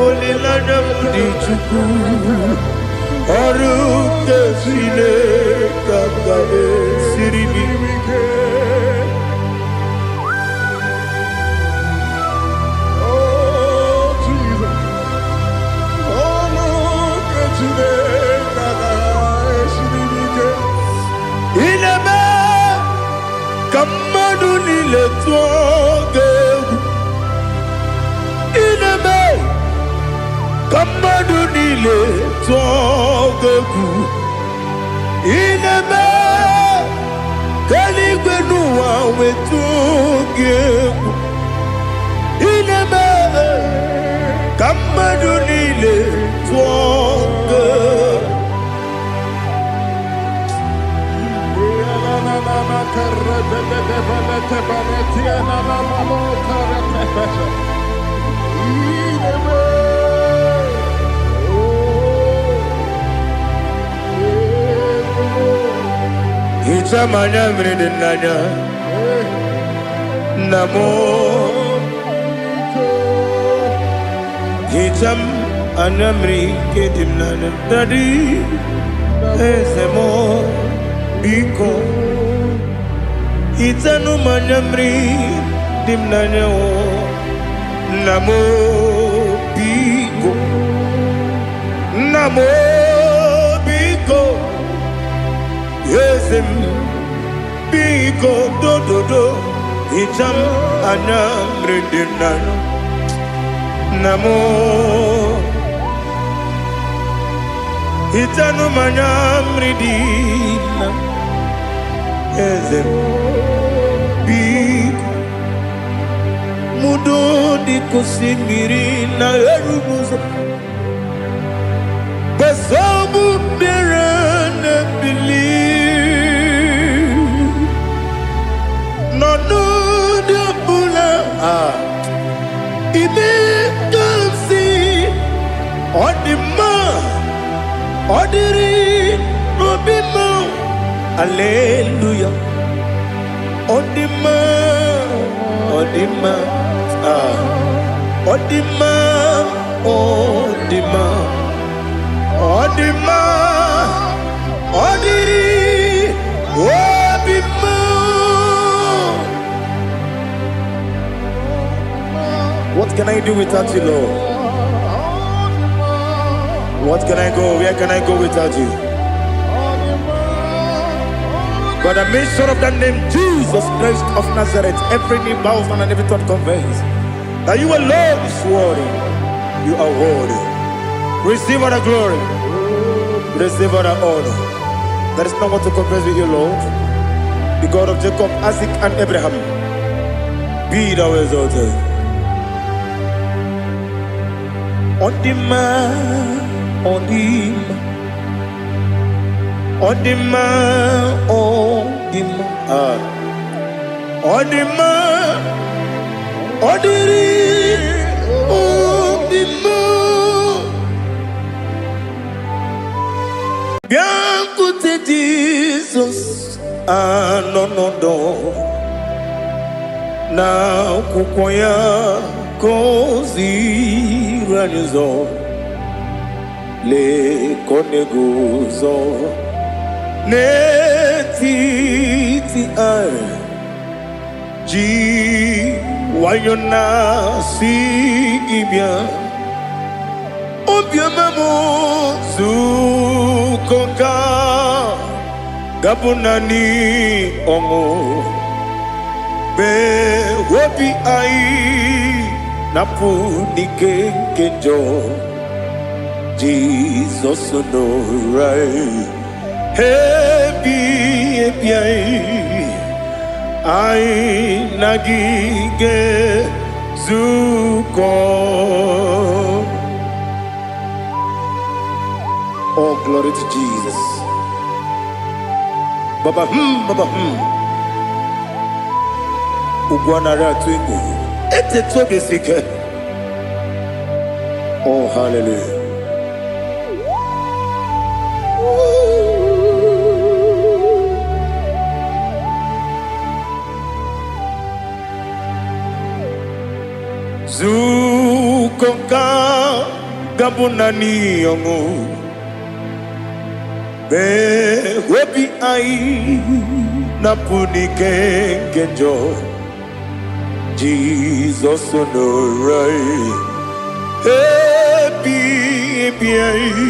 Speaker 1: olileanya m dị. Chukwu, ọrụ nke Chineke ga-esiri m ike.
Speaker 2: Oh, Jesus. Ọrụ nke Chineke ga-esiri m ike.
Speaker 1: Ị na-eme ka mmadụ niile tụọ gị. Ka mmadụ niile tụọ gị egwu. Ị na-eme ka eluigwe n'ụwa wetụ gị egwu. Ị na-eme ka mmadụ niile tụọ gị egwu. Hichaa m anya mmiri dị n'anya, nna m. Hichaa m anya mmiri nke dị m n'anya, daddy, eze m, biko hichanụ m anya mmiri dị m n'anya o, nna m, biko, nna m, biko, eze m, biko, dododo, hichaa m anya mmiri dị m n'anya, nna m. Hichanụ m anya mmiri dị na eze m, biko. Mudo dị ka osimiri na-eru n'ụzọ gbasọbụ mmiri na-ebili n'ọnọdụ ọbụla a ime ka m si ọ dị mma, ọ dịrị n'obi m. Aleluya, ọ dị mma, ọ dị mma, ah, ọ dị mma, ọ dị mma, ọ dị mma, ọ dịrị obi m. What can I do without you, Lord? What can I go? Where can I go without you? By the mention of that name, Jesus Christ of Nazareth, every knee bows down and every tongue confess that you alone is worthy. You are worthy. Receive all the glory. Receive all the honor. There is no one to compare with you, Lord. The God of Jacob, Isaac, and Abraham. Be thou exalted. Ọ dị mma, ọ dị mma, ọ dị mma, ọ dị mma, ah. Ọ dị mma, ọ dịrị obi m. Bịakwute Jizọs anọ n'ọdọ na akwụkwọ ya ka o ziri anyị ụzọ. Lee ka ọ na-eguzo n'etiti anyị ji nwayọ na-asị gị bịa, obiọma m, zukọ ka gabụ naanị ọṅụ mee obi anyị napụ n'ike nke njọ. Jizọs nọrọ anyị ebi ebi anyị, anyị na gị ga-ezukọ. Oh, glory to Jesus. Baba, baba, Ugwu anaghị atụ egwu. Eteta obi si ike. Oh, hallelujah. Zukọ ka gabụ naanị ọṅụ mee obi anyị napụ n'ike nke njọ. Jizọs nọrọ anyị ebi ebi anyị,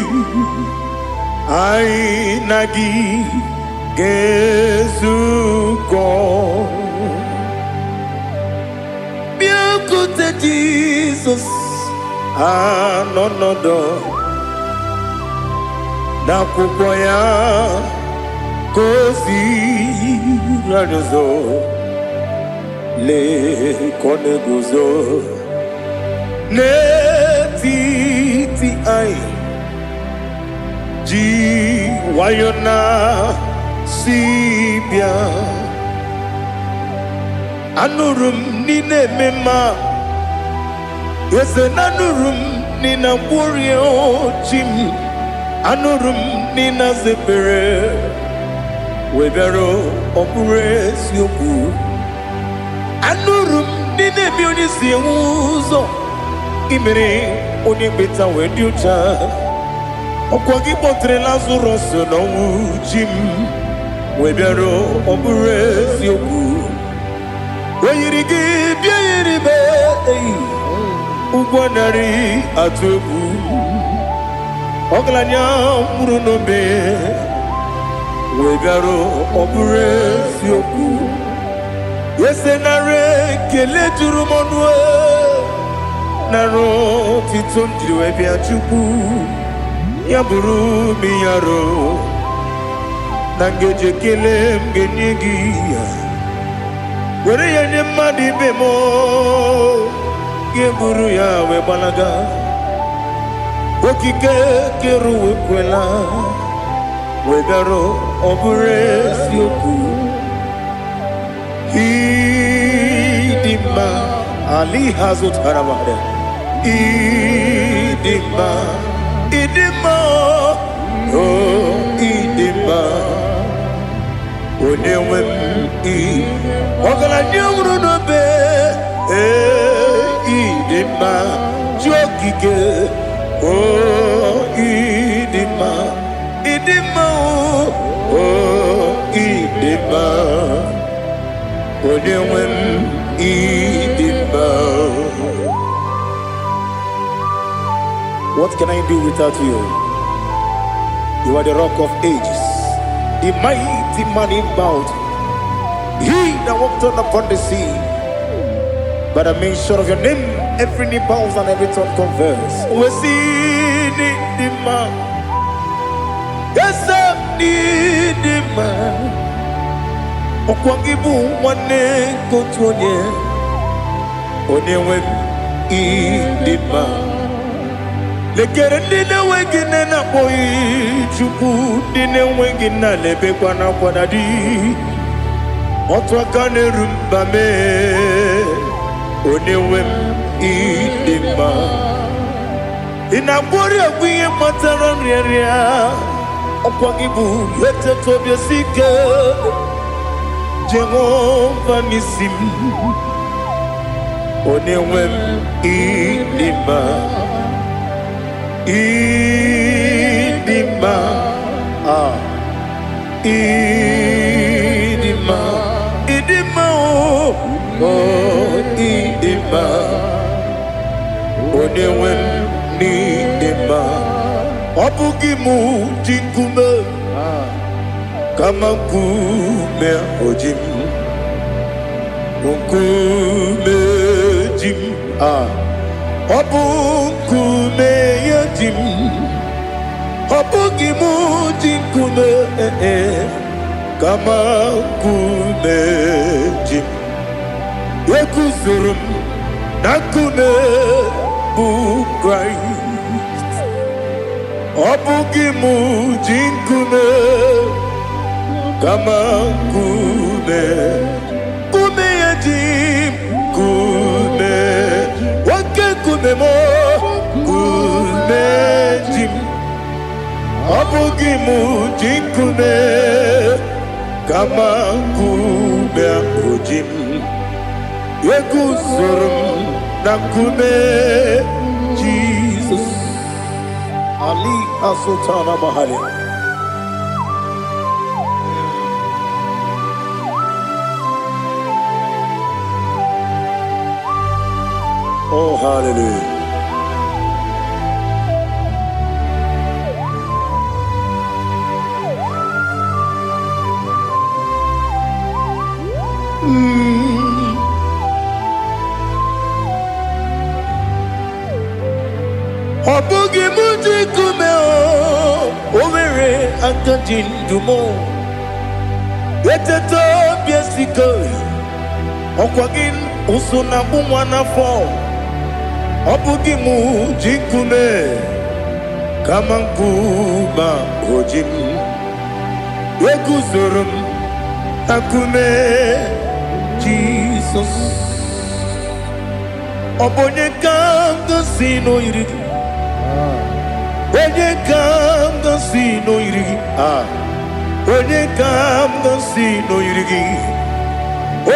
Speaker 1: anyị na gị ga-ezukọ. Bịakwute Jizọs Anọ nọdụ n'akwụkwọ ya ka o ziri anyị ụzọ. Lee ka ọ na-eguzo n'etiti anyị, ji nwayọ na si bịa. Anụrụ m n'ị na-eme mma, eze, na anụrụ m n'ị na-agwọrịa chi m. Anụrụ m n'ị na-aza ekpere wee bịara. Ọ bụrụ eziokwu, anụrụ m n'ị na-eme onye si enwe ụzọ, imere onye mkpeta wee dị ụcha. Ọkwa gị kpọtere Lazarọs n'ọnwụ, chi m, wee bịara. Ọ bụrụ eziokwu, o yiri gị bịa yiri be eyi ụgwọ narị atụ egwu. Ọgaranya nwụrụ n'obe wee bịara. Ọ bụrụ eziokwu, eze, nara ekele juru m ọnụ, nara otito m jiri wee bịa. Chukwu, ya bụrụ m yaro na ngeji ekele m ga-enye gị ya, were ya nye mmadụ ibe m, ga-eburu ya wee gbalaga. Okike kere ụwa ekwela wee bịara. Ọ bụrụ eziokwu, ịdị mma ali ha zụtara mmadụ. Ịdị mma, ịdị mma, o ịdị mma, onye nwe m. Ị ọgaranya nwụrụ n'obe, ee, ịdị mma, chi okike, o ịdị mma, ịdị mma, o ịdị mma, onye nwe m, ịdị mma. What can I do without you? You are the Rock of Ages, the mighty man in battle, he that walked on upon the sea. By the mention of your name, every knee bows and every tongue confess. We see the man. Yes, the man. Ọkwa gị bụ nwanne nke otu onye, onye nwe m, ịdị mma. Lekere ndị na-enweghị nne na-akpọghị Chukwu, ndị na-enweghị nna na-ebekwa n'akwa na di otu aka na-eru mba mee. Onye nwe m, ịdị mma. Ị na-agwọrị ọgwụ ihe kpatara nrịanrịa. Ọkwa gị bụ eteta obi esi ike, Jehova n'isi m. Onye nwe m, ịdị mma, ịdị mma, ah, ịdị mma, ịdị mma, o oh, ịdị mma, onye nwe m, n'ịdị mma. Ọ bụghị mụ ji nkume, kama nkume oji m, nkume ji m. Ah, ọ bụ nkume ya ji m. Ọ bụghị mụ ji nkume, eh, kama nkume ji m. Eguzoro m na nkume bụ Kraịst. Ọ bụghị mụ ji nkume, kama nkume, nkume ya ji m. Nkume, oke nkume m, nkume ji m. Ọ bụghị mụ ji nkume, kama nkume ahụ ji m. Eguzoro m na nkume Jizọs. Ali Asultana Mahali. Oh, hallelujah. Aka ji ndụ m. Eteta obi esike, ọkwa gị ụsụ na agbụ nwa n'afọ. Ọ bụ gị mụ ji nkume kama nkume oji m. Eguzoro m na nkume Jizọs. Ọ bụ onye ka m gosi n'oyiri gị? Onye ka m gosi n'oyiri gị? Ah. Onye ka m gosi n'oyiri gị?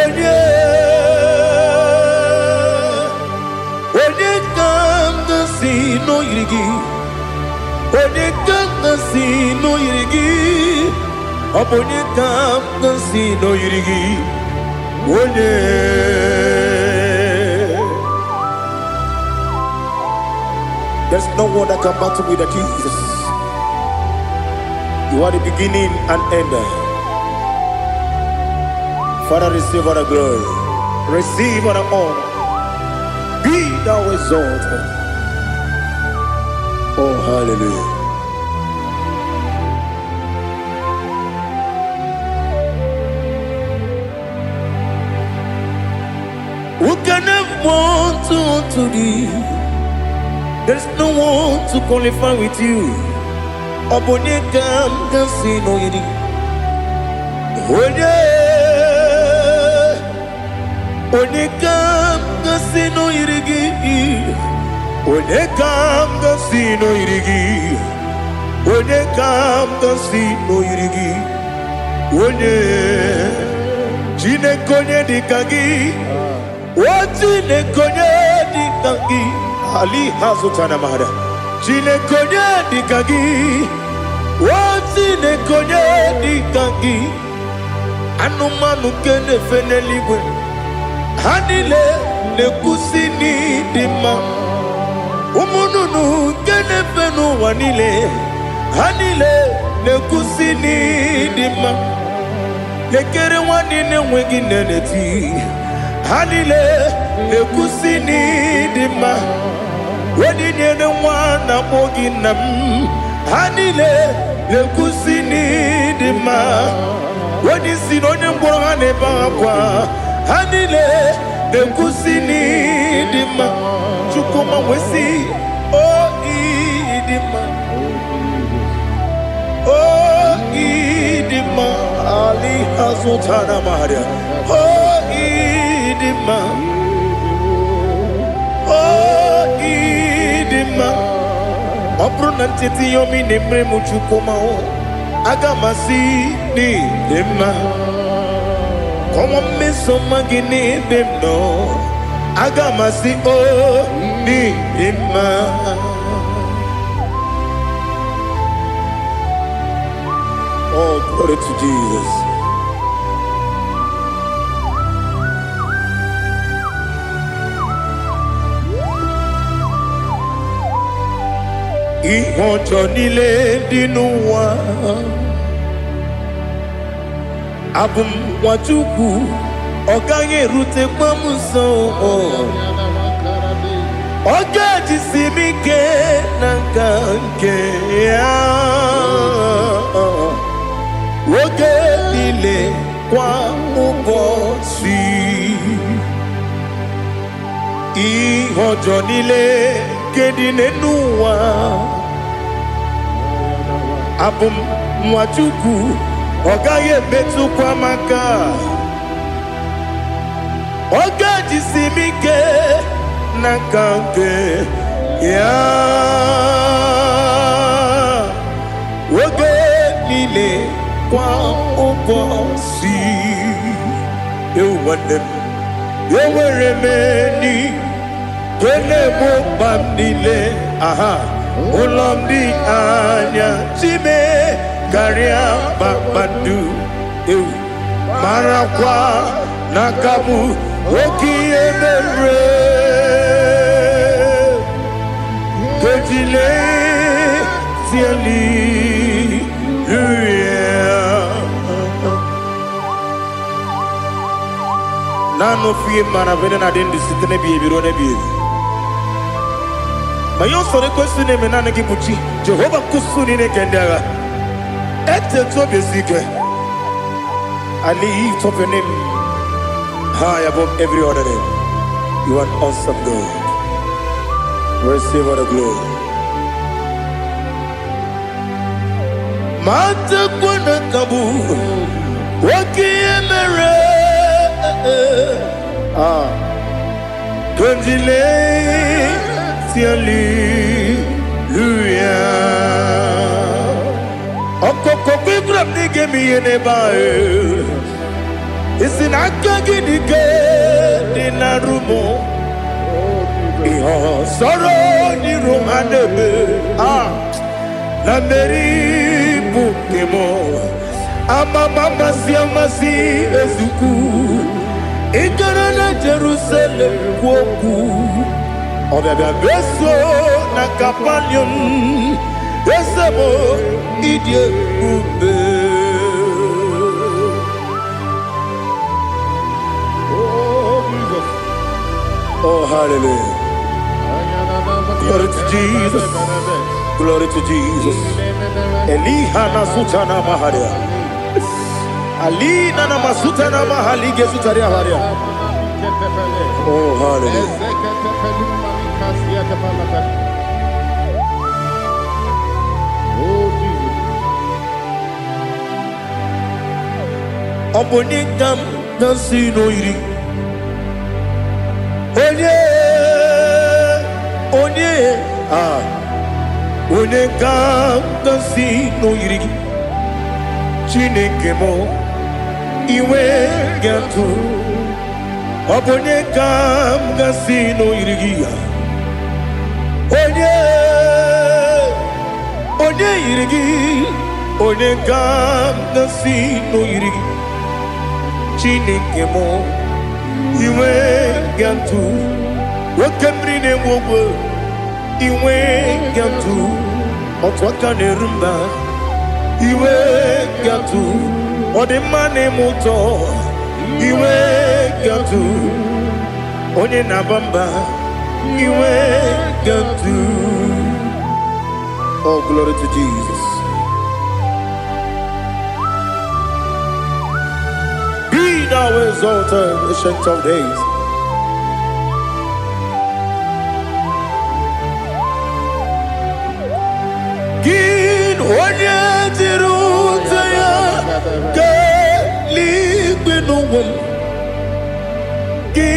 Speaker 1: Onye, onye ka m gosi n'oyiri gị? Onye ka m gosi n'oyiri gị? Ọ bụ onye ka m gosi n'oyiri gị? Onye. There's no one that can battle with the Jesus. You are the beginning and end. Father, receive all the glory. Receive all the honor. Be thou exalted. Oh, hallelujah. Who can have one to thee? There's no one to qualify with you. Ọ bụ onye ka m ga-asị n'oyiri? Onye, onye ka m ga-asị n'oyiri gị? Onye ka m ga-asị n'oyiri gị? Onye ka m ga-asị n'oyiri gị? Onye, Chineke, onye dị ka gị? O Chineke, onye dị ka gị? Ali ha zụtara mara. Chineke, onye dị ka gị? O Chineke, onye dị ka gị? Anụmanụ nke na-efe n'eluigwe, ha niile na-ekwusi n'ịdị mma. Ụmụ nnụnụ nke na-efe n'ụwa niile, ha niile na-ekwusi n'ịdị mma. Lekere nwanne na-enweghị nne na-eti, ha niile na-ekwusi n'ịdị mma. Onye nyere nwa na-akpọ gị nna m, ha niile na-ekwusi n'ịdị mma. Onye isi na onye mkpọrọ ha na-ebe akwa, ha niile na-ekwusi n'ịdị mma. Chukwuma nwesị o ịdị mma, o ịdị mma. Ali azụtara maria, o ịdị mma, o ịdị mma. Ọ bụrụ na ncheta ihe omi na-emere m, Chukwuma o, aga m asị n'ịdị mma. Kọnwa mmeso mma gị n'ebe m nọ, aga m asị o n'ịdị mma. Oh, glory to Jesus. Ihe ọjọọ niile dị n'ụwa, abụ m nwa Chukwu, ọ gaghị erutekwa m nso. Ọ ga-ejisi m ike na nka nke ya oge niile, kwa ụbọchị. Ihe ọjọọ niile nke dị n'elu ụwa, abụ m nwa Chukwu, ọ gaghị emetụkwa m aka. Ọ ga-ejisi m ike n'aka nke ya oge niile, kwa ụbọchị. Ewu nwanne m, enwere m enyi nke na-egbo mkpa m niile. Aha ụlọ m dị anya chime karịa kpakpando. Ewu, marakwa n'aka m oke ihe mere kejile tieli. Naanị ofu ihe mara bụ na adị ndụ site n'ebighị ebi ruo n'ebighị ebi. Ma ihe usoro ekwesị na-eme, naanị gị bụ chi Jehova nkusu niile nke ndị agha. Etete obi esi ike. I lift up your name high above every other name. You are an awesome God. Receive all the glory. Matakwana kabu oke ihe mere. Ah, Kondile hallelujah. Ọkọkọ gbígbà m n'ige m ihe n'ebe ahụ. Isi na aka gị dị ike dị na rumo. Ihe ọsọrọ n'iru ha na-eme. Ah, na mmeri bụ nke m. Amama amasị amasị ezukwu. Ị gara na Jerusalem kwuo okwu. Ọbịabịa beso na Kapanium. Eze m, ịdị ebube.
Speaker 2: Oh, Jesus.
Speaker 1: Oh, hallelujah. Glory to Jesus. Glory to Jesus. Eliha na sutana maharia. Alina na masutana mahalige sutaria haria. Oh, hallelujah.
Speaker 2: Oh, Jesus.
Speaker 1: Ọ bụ onye ka m na-asị n'oyiri. Onye, onye, ah, onye ka m na-asị n'oyiri gị. Chineke m, iwe ga-atụ. Ọ bụ onye ka m ga-asị n'oyiri gị ya. Onye, onye yiri gị, onye ka m ga-asị n'oyiri gị. Chineke m, iwe ga-atụ. Oke mmiri na-enwe ogwe, iwe ga-atụ. Otu aka na-eru mba, iwe ga-atụ. Ọ dị mma na-eme ụtọ, iwe ga-atụ. Onye na-aba mba, iwe ga-atụ. Oh, glory to Jesus. Be thou exalted, Ancient of Days. Gị onye jiri ute ya keeluigwe n'ụwa m. Gị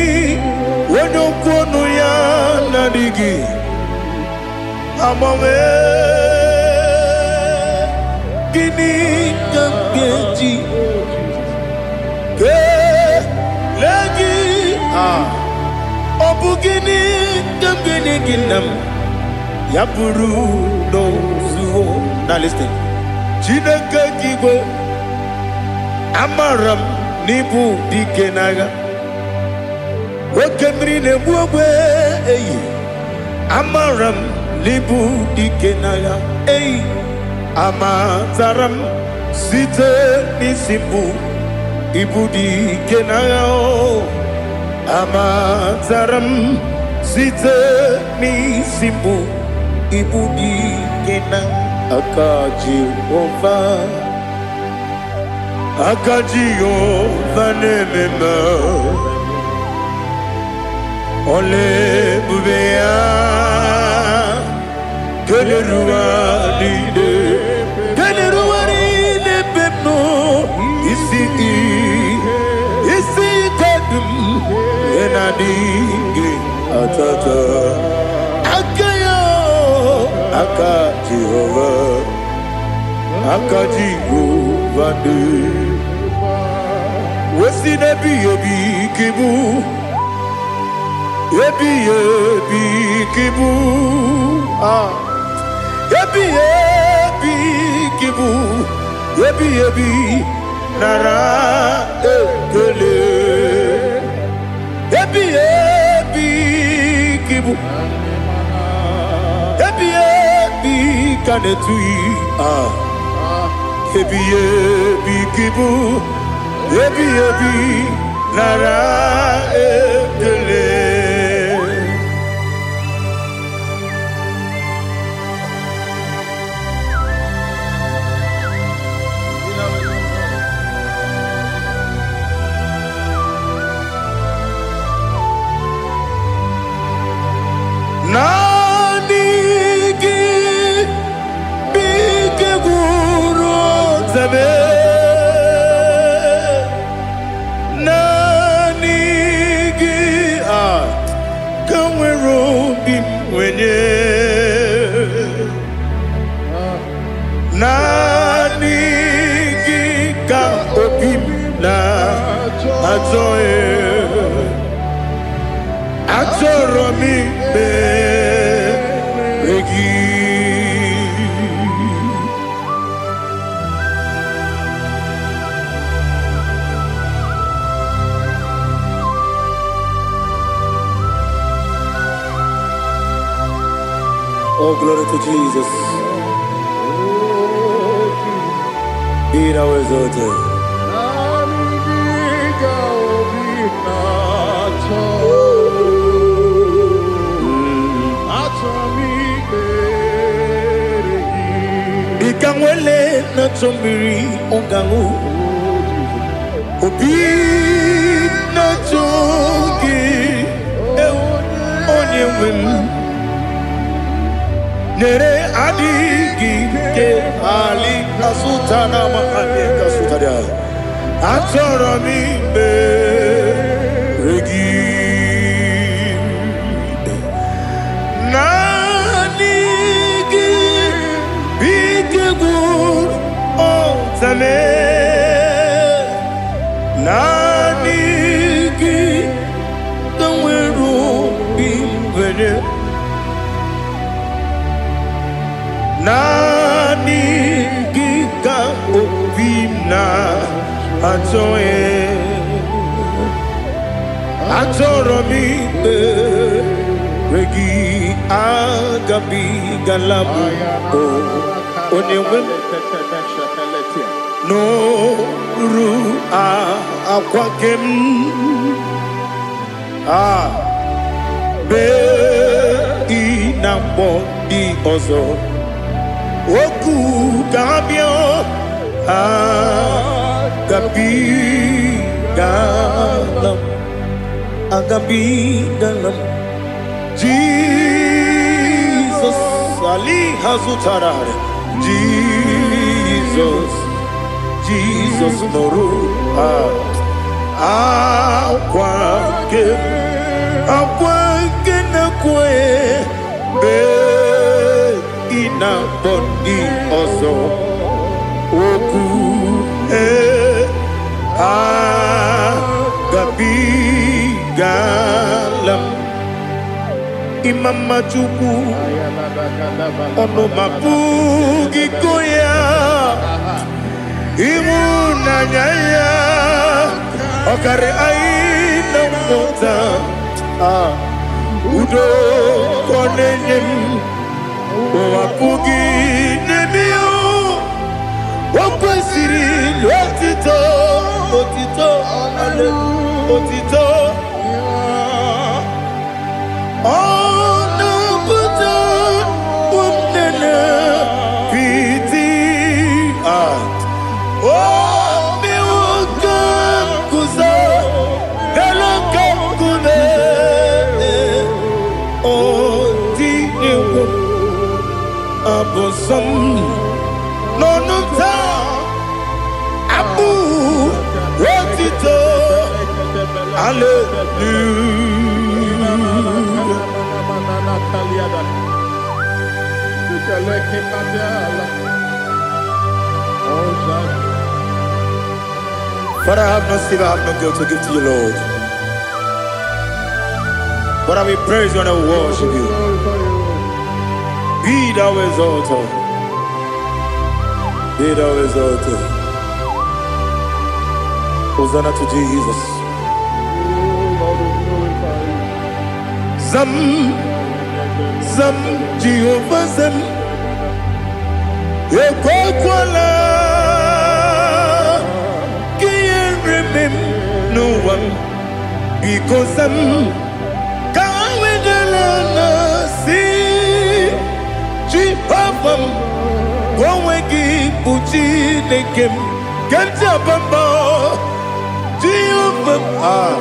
Speaker 1: onye okwu ọnụ ya na-adịghị agbanwe. Gịnị ka m ga-eji kelee gị? Ah, ọ bụ gịnị ka m ga-enye gị, nna m, ya bụrụ n'ozuo? Now listen. Chineke gị igwe, amara m n'ịbụ dike n'agha. Oke mmiri na-egbu ogbe eyi, amara m n'ịbụ dike n'agha eyi. Amatara m site n'isi mbụ, ịbụ dike n'agha o. Amatara m site n'isi mbụ, ịbụ dike na aka Jehova, aka Jehova na-eme mma. Ọla ebube ya keleruwa niile, keleruwa niile ebe m nọ. Isi isi ike dum ihe na-adịghị atata aka ya, aka Jehova, aka Jehova dị wesi n'ebighị ebi ka ịbụ, ebighị ebi ka ịbụ. Ah, ebighị ebi ka ịbụ, ebighị ebi, nara ekele. Ebighị ebi ka ịbụ, ebighị ebi ka na-etughị. Ah, ebighị ebi ka ịbụ, ebighị ebi, nara ekele. na-enye. Naanị gị ka obi m na-achọ, achọrọ m ikpere gị. Oh, glory to Jesus. Be thou exalted.
Speaker 2: Naanị gị ka obi na-achọ. Achọ m ikpere gị.
Speaker 1: Dịka nwele na-achọ mmiri ọ ga-aṅụ, obi na-achọ gị, ewu, onye nwe m. Nyere adịghị ike ali asụta na ma adịghị asụta dị. Achọrọ m ikpere gị. Naanị gị bụ ike gwụrụ ọtame. Naanị gị ka nwere obi nwere. Naanị gị ka obi m na-achọ. Achọrọ m ikpere gị. Agabigala m o onye nwe m n'oru akwa ke m a bee ị na mgbọ ndị ọzọ okwu ga-abịa. Agabigala m, agabigala m. Jizọs ali ha zụtara. Jizọs, Jizọs nụrụ akwa nke akwa nke na-ekwe mgbe ị na-akpọ ndị ọzọ okwu. Ee, agabigala m. Ịma mma Chukwu, ọnụ ma pụghị go ya. Ịhụnanya ya ọkarị anyị na mmụta. Ah, udo ka ọ na-enye m, ụwa pụghị n'eme ya. O kwesịrị otito, otito, otito. Ọ na-apụta ụmụnne piti. Ah, o mewo ka m guzo elu ka nkume. O tinyewo abụ nsọ m n'ọnụ m taa, abụ otito, hallelujah. Father, I have no silver, I have no gold to give to you, Lord. But I will praise you and I will worship you. Be thou exalted. Be thou exalted. Hosanna to Jesus. Zam, Zam, Jehovah Zam. Ekwekwala ka ihere mee m n'ụwa m. Biko zam, ka wedala na si Jehova m, ka onwe gị bụ Chineke m ke m ji aba mba. Jehova m, ah,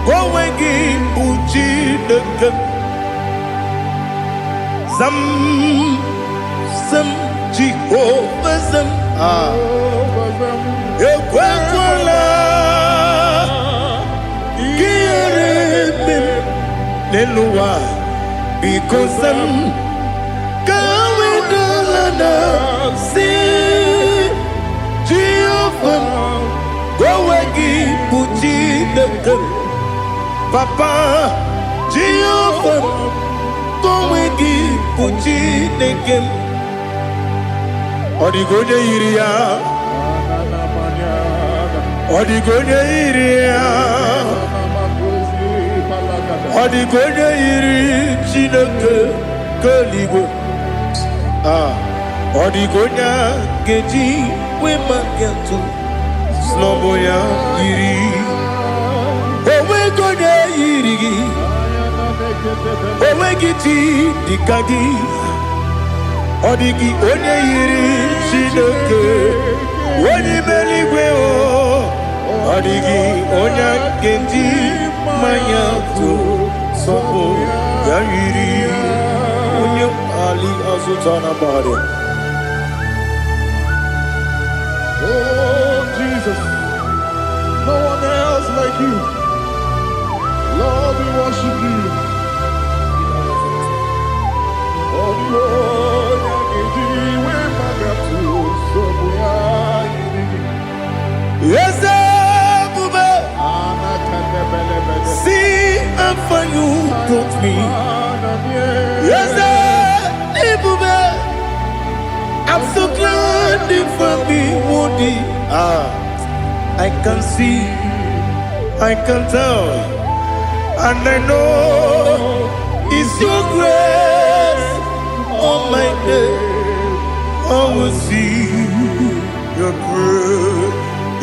Speaker 1: ka onwe gị bụ Chineke m. Zam, zam, Jehova zam, ah, ekwekwala ka ihere mee m n'elu ụwa. Biko za m ka ha wee dala na si Jehova m, onwe gị bụ Chineke m. Papa, Jehova m, onwe gị bụ Chineke m. Ọ dịghị onye yiri ya. Ọ dịghị onye yiri ya. Ọ dịghị onye yiri Chineke nke eluigwe. Ah, ọ dịghị onye a ga-eji wee maka atụ sị na ọ bụ ya yiri. Onweghị onye yiri gị. Onweghị chi dịka gị. Ọ dịghị onye yiri Chineke onye ime eluigwe o. Ọ dịghị onye a ga-eji mmanya tụ sọpụ ya yiri onye ali azụta na mmadụ.
Speaker 2: Oh, Jesus, no one else like you. Lord, we worship you. Ọ dịghị onye ga-eji wee magatụ nsogbu ya yiri gị.
Speaker 1: Eze ebube, see how far you brought me. Eze ebube, I'm so glad you found me worthy. Ah, I can see, I can tell, and I know it's your grace on my day. I will see your grace.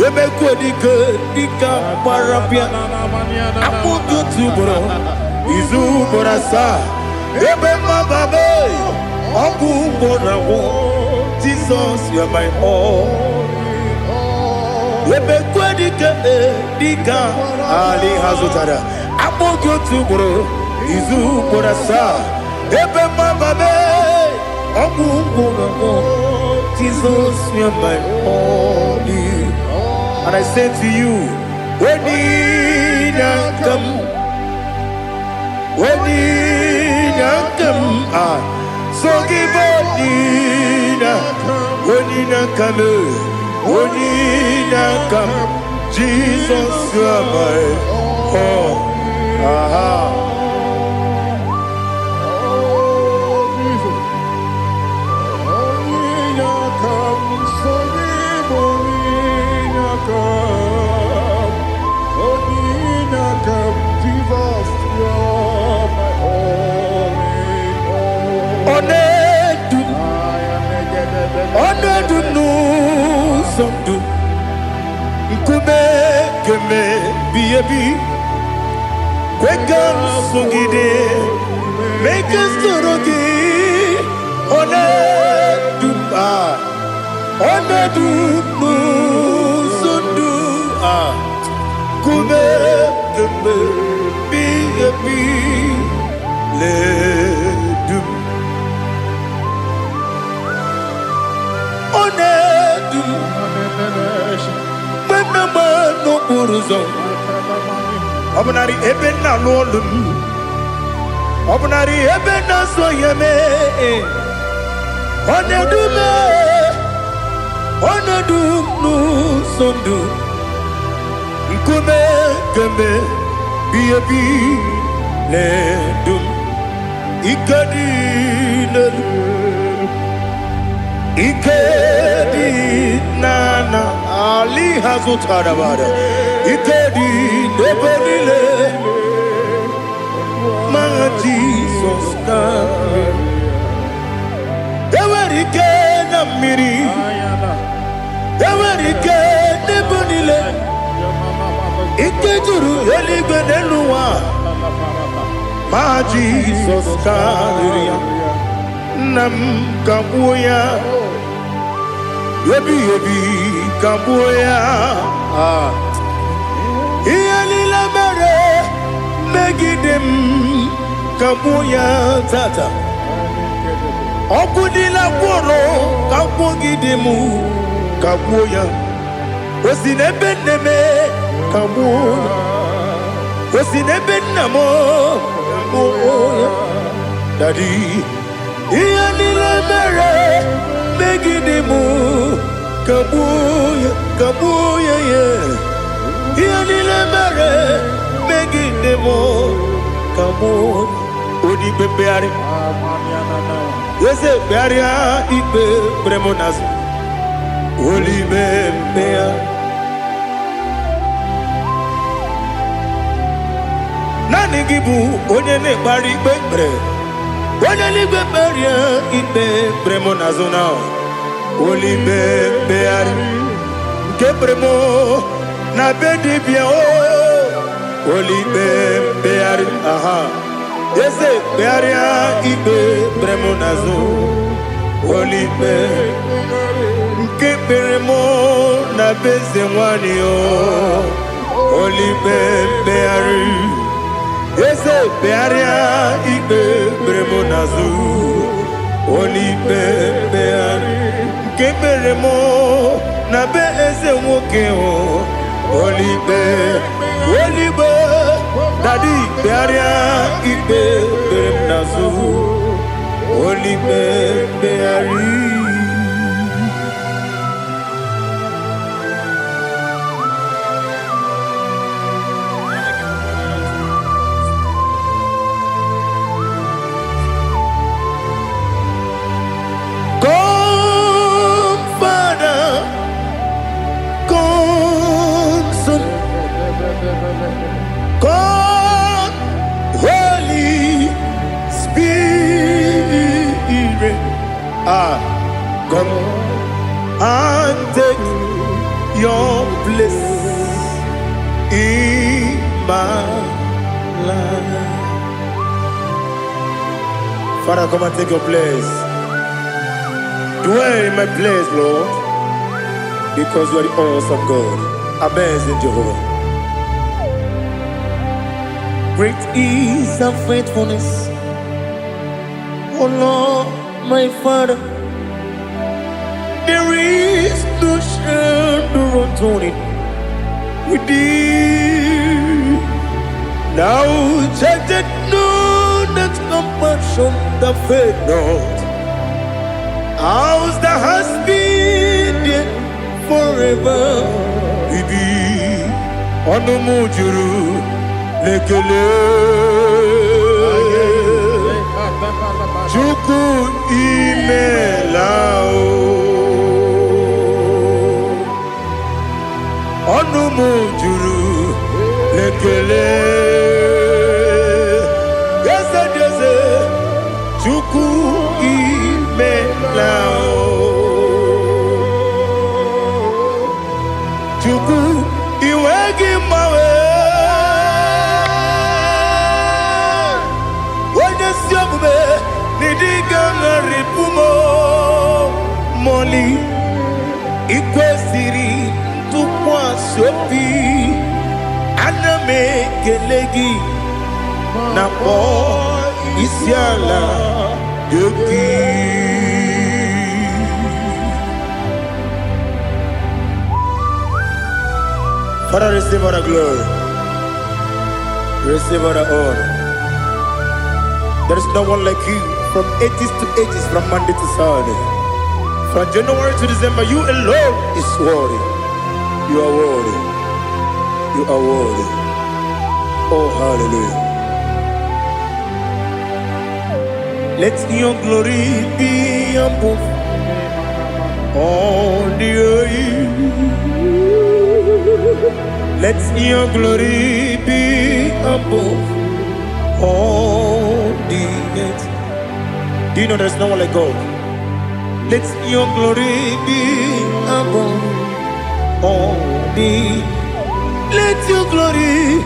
Speaker 1: Emekwe dike dịka gbara bịa akpụkọ otu ugboro izu ugboro asaa ebe mmababe ọgwụ ugboro agwụ. Jesus, you are my all. Emekwe dike dịka ali ha zụtara akpụkọ otu ugboro izu ugboro asaa ebe mmababe ọgwụ ugboro agwụ. Jesus, you are my all. And I say to you, Onyinakam, Onyinakam, ah, so give Onyina, Onyinakam, Onyinakam, Jesus, you are my all. Aha.
Speaker 2: Oh, Jesus. Onyinakam, Sogib Onyinakam. Onyinakam, Jesus, you're my all in all.
Speaker 1: Ọ na-edu m,
Speaker 2: I am
Speaker 1: ọ na-edu m n'ụzọ ndụ, nkume kemebi ebi, kwe ka m sogide, mee ka m soro gị. Ọ na-edu m, ah, ọ na-edu m n'ụzọ ndụ, ah, nkume kemebi ebi na-edu m. Ọ na-edu m mgbe m na-agba n'okporo ụzọ, ọ bụnarị ebe m na-alụ ọlụ m, ọ bụnarị ebe m na-azụ ahịa mee. Ọ na-edu m, ọ na-edu m n'ụzọ ndụ, nkume kemgbe bi ebi na-edu m. Ike dị n'elu, ike dị n'ala ali ha zụtara bara, ike dị n'ebe niile ma Jizọs na enwere ike na mmiri, enwere ike n'ebe niile, ike juru eluigwe n'elu ụwa ma Jizọs karịrị ya. Nna m, ka gbuo ya ebighị ebi, ka gbuo ya. Ah. Ihe niile mere megide m, ka gbuo ya tata. Ọgwụ niile gwụrụ ka gwụgide m, ka gbuo ya. O si n'ebe nne m, ka gbuo ya. O si n'ebe nna m, ka gbuo ya. Daddy, ihe niile mere megide m, kagbuo ya, kagbuo ya ya. Ihe niile mere megide m, kagbuo. Onye ikpe mkpegharị, eze, kpegharịa ikpe kpere m n'azụ. Onye mkpegharị, naanị gị bụ onye na-ekpegharị ikpe kpere. Onye eluigwe, kpegharịa ikpe kpere m n'azụ na onye mkpegharị nke kpere m na be dibịa o. Onye mkpegharị, aha, eze, kpegharịa ikpe kpere m n'azụ. Onye nke kpere m na be eze nwanyị o. Onye mkpegharị, eze, kpegharịa ikpe kpere m n'azụ. Onye ikpe mkpegharị nke kpere m na be eze nwoke o. Onye ikpe, onye ikpe, Daddy, kpegharịa ikpe kpere m n'azụ. Onye ikpe mkpegharị. Come, Father, come, Son, come, Holy Spirit. Ah, come and take your place in my life. Father, come and take your place. Dwell in my place, Lord, because you are the awesome God, amazing Jehovah. Great is thy faithfulness, O Lord, my Father. There is no shadow of turning with thee. Thou changest not thy compassions, they fail not. As thou hast been there forever. Bibi, ọnụ m juru n'ekele. Chukwu, imela o. Ọnụ m juru n'ekele. Eze dị eze, Chukwu, imela o. Chukwu, iwe gị mgbanwe. Onye ezi omume n'ịdịga ṅarịpụ m mọli. Ikwesịrị ntụkwasị obi, ana m ekele gị na kpọọ isi ala dị gị. Father, receive all the glory. Receive all the honor. There is no one like you from ages to ages, from Monday to Saturday. From January to December, you alone is worthy. You are worthy. You are worthy. Oh, hallelujah. Let your glory be above all the earth. Let your glory be above all the earth. Do you know there's no one like God? Let your glory be above all the. Let your glory,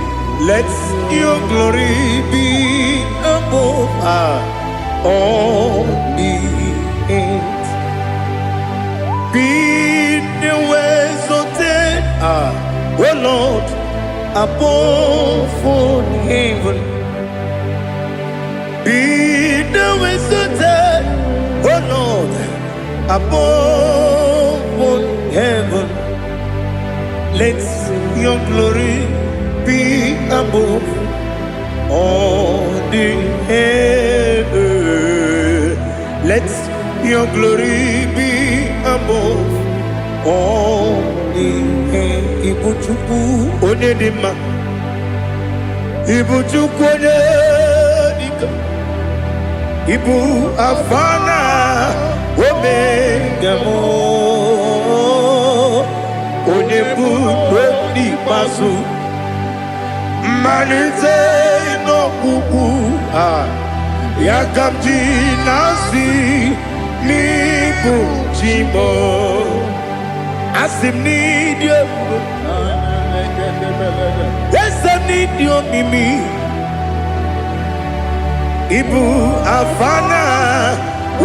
Speaker 1: let your glory be above all the earth. Be thou exalted, O Lord, above all heaven. Be thou exalted, O Lord, above all heaven. Let your glory be above all the heaven. Your glory be above all. Ihe Ibu Chukwu onye dị mma, Ibu Chukwu onye dike, Ibu Alfa na Omega m, onye bụ n'ikpeazụ, mmalite n'ọgwụgwụ. A ya ka m ji na-asị n'ịbụ chi m. Asị m n'ịdị ebube, eze m n'ịdị omimi, ịbụ Alfa na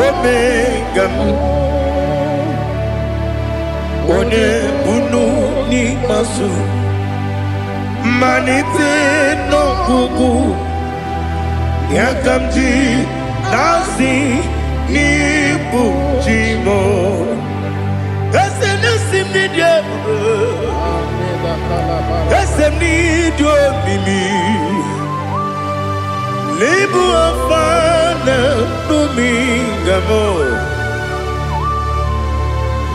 Speaker 1: Omega m, onye bunu n'ikpeazụ, mmalite n'ọgwụgwụ, ya ka m ji na-asị n'ịbụ chi m. Eze na-esi m n'ịdị ebube, eze m n'ịdị omimi, n'ịbụ Alfa na Omega m,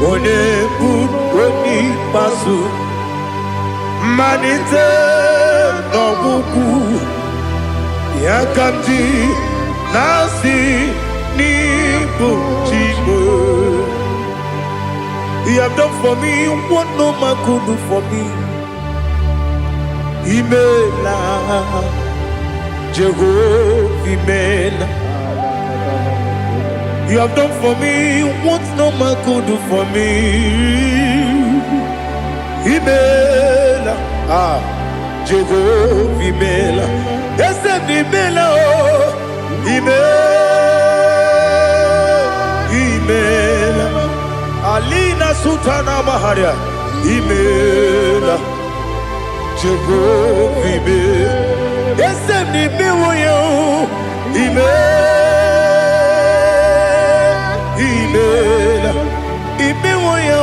Speaker 1: onye bụ onye ikpeazụ, mmalite n'ọgwụgwụ, ya ka m ji na-asị n'ịbụ chi m. You have done for me what no man could do for me. Imela, Jehovah, Imela. You have done for me what no man could do for me. Imela, ah, Jehovah, Imela. Yes, Imela, oh, Imela, Imela. Alina Sutana Maharia, Imela, Jehovah, Imela. Yes, Imela, Imela, Imela, Imela,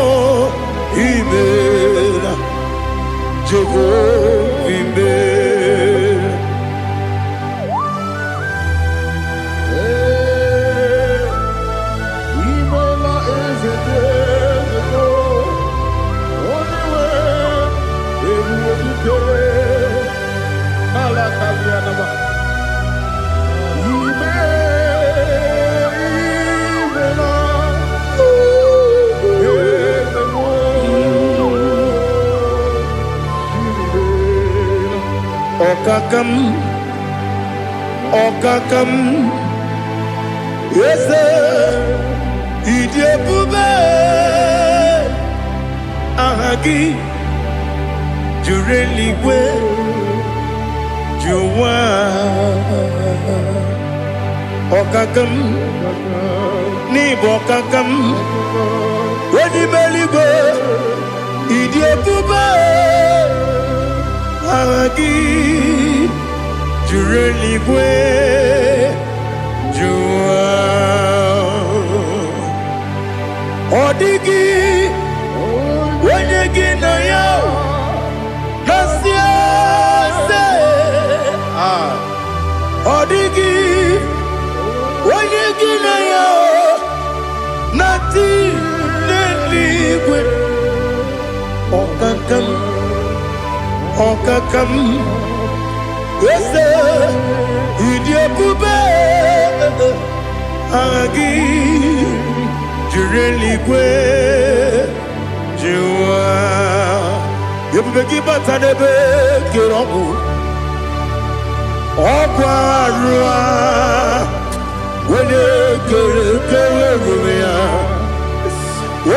Speaker 1: Imela, Jehovah, Imela.
Speaker 2: Ee, imela eze dị eze, onye nwe ebube dike ala kalianama. Ime imela eze m, imela.
Speaker 1: Ọkaka m, ọkaka m, eze, ịdị ebube, aha gị juru eluigwe ju ụwa. Ọkaka m, n'ịbụ ọkaka m, onye ime eluigwe, ịdị ebube, aha gị juru eluigwe ju ụwa. Ọ dịghị onye gị na ya na-asị eze. Ah, ọ dịghị onye gị na ya na-atị n'eluigwe. Ọkaka m, ọkaka m, eze, ịdị ebube, aha gị juru eluigwe ju ụwa. Ebube gị bata n'ebe kere ọgwụ, ọgwụ arụ a, onye kere kere ebube ya,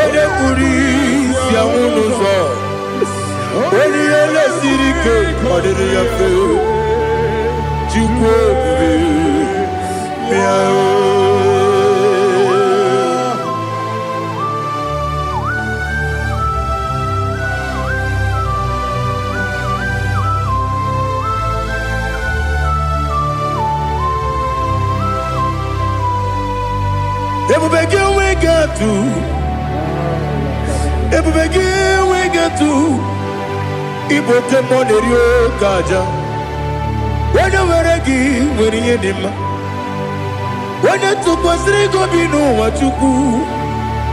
Speaker 1: onye kpuru isi anwụ n'ụzọ, onye ihe lesiri ike ọ dịrị ya mfe. Chukwu ebube, bịa o. Ebube gị enweghị atụ, ebube gị enweghị atụ. Ịbụ oke mmụọ na-eri oke aja. Onye nwere gị nwere ihe dị mma. Onye tụkwasịrị gị obi n'ụwa, Chukwu,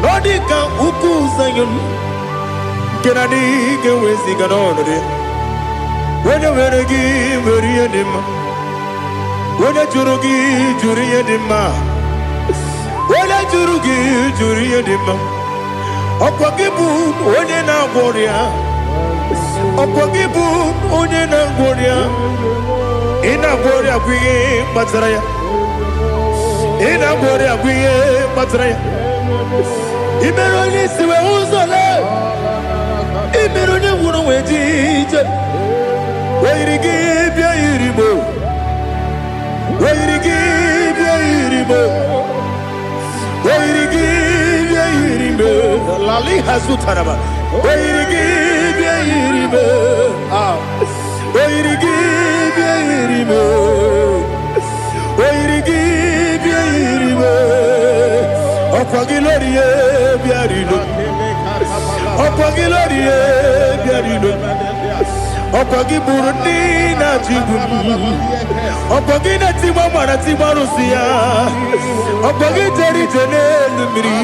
Speaker 1: na ọ dị ka ugwu Zayọn nke na adịghị ga-eweziga n'ọnọdụ ya. Onye nwere gị nwere ihe dị mma. Onye jụrụ gị jụrụ ihe dị mma. Onye jụrụ gị jụrụ ihe dị mma. Ọkwa gị bụ onye na-agwọ ọrịa. Ọkwa gị bụ onye na-agwọ ọrịa. Ị na-agwọ ọrịa bụ ihe kpatara ya. Ị na-agwọ ọrịa bụ ihe kpatara ya. Ị mere onye isi wee ụzọ lee. Ị mere onye ngwụrọ wee ji ije. Oyiri gị bịa yiri mo. Oyiri gị bịa yiri mo. Oyiri gị bịa yiri mo. Lali hazutaraba. Oyiri gị bịa yiri mo. Ah. Oyiri gị bịa yiri mo. Oyiri gị bịa yiri mo. Ọkwa gị lórí ye bịa rilo. Ọkwa gị lórí ye bịa rilo. Ọkwa gị gburu ndị na-achị igbu m. Ọkwa gị na-etigba mara tigba arụsị ya. Ọkwa gị jere ije n'elu mmiri.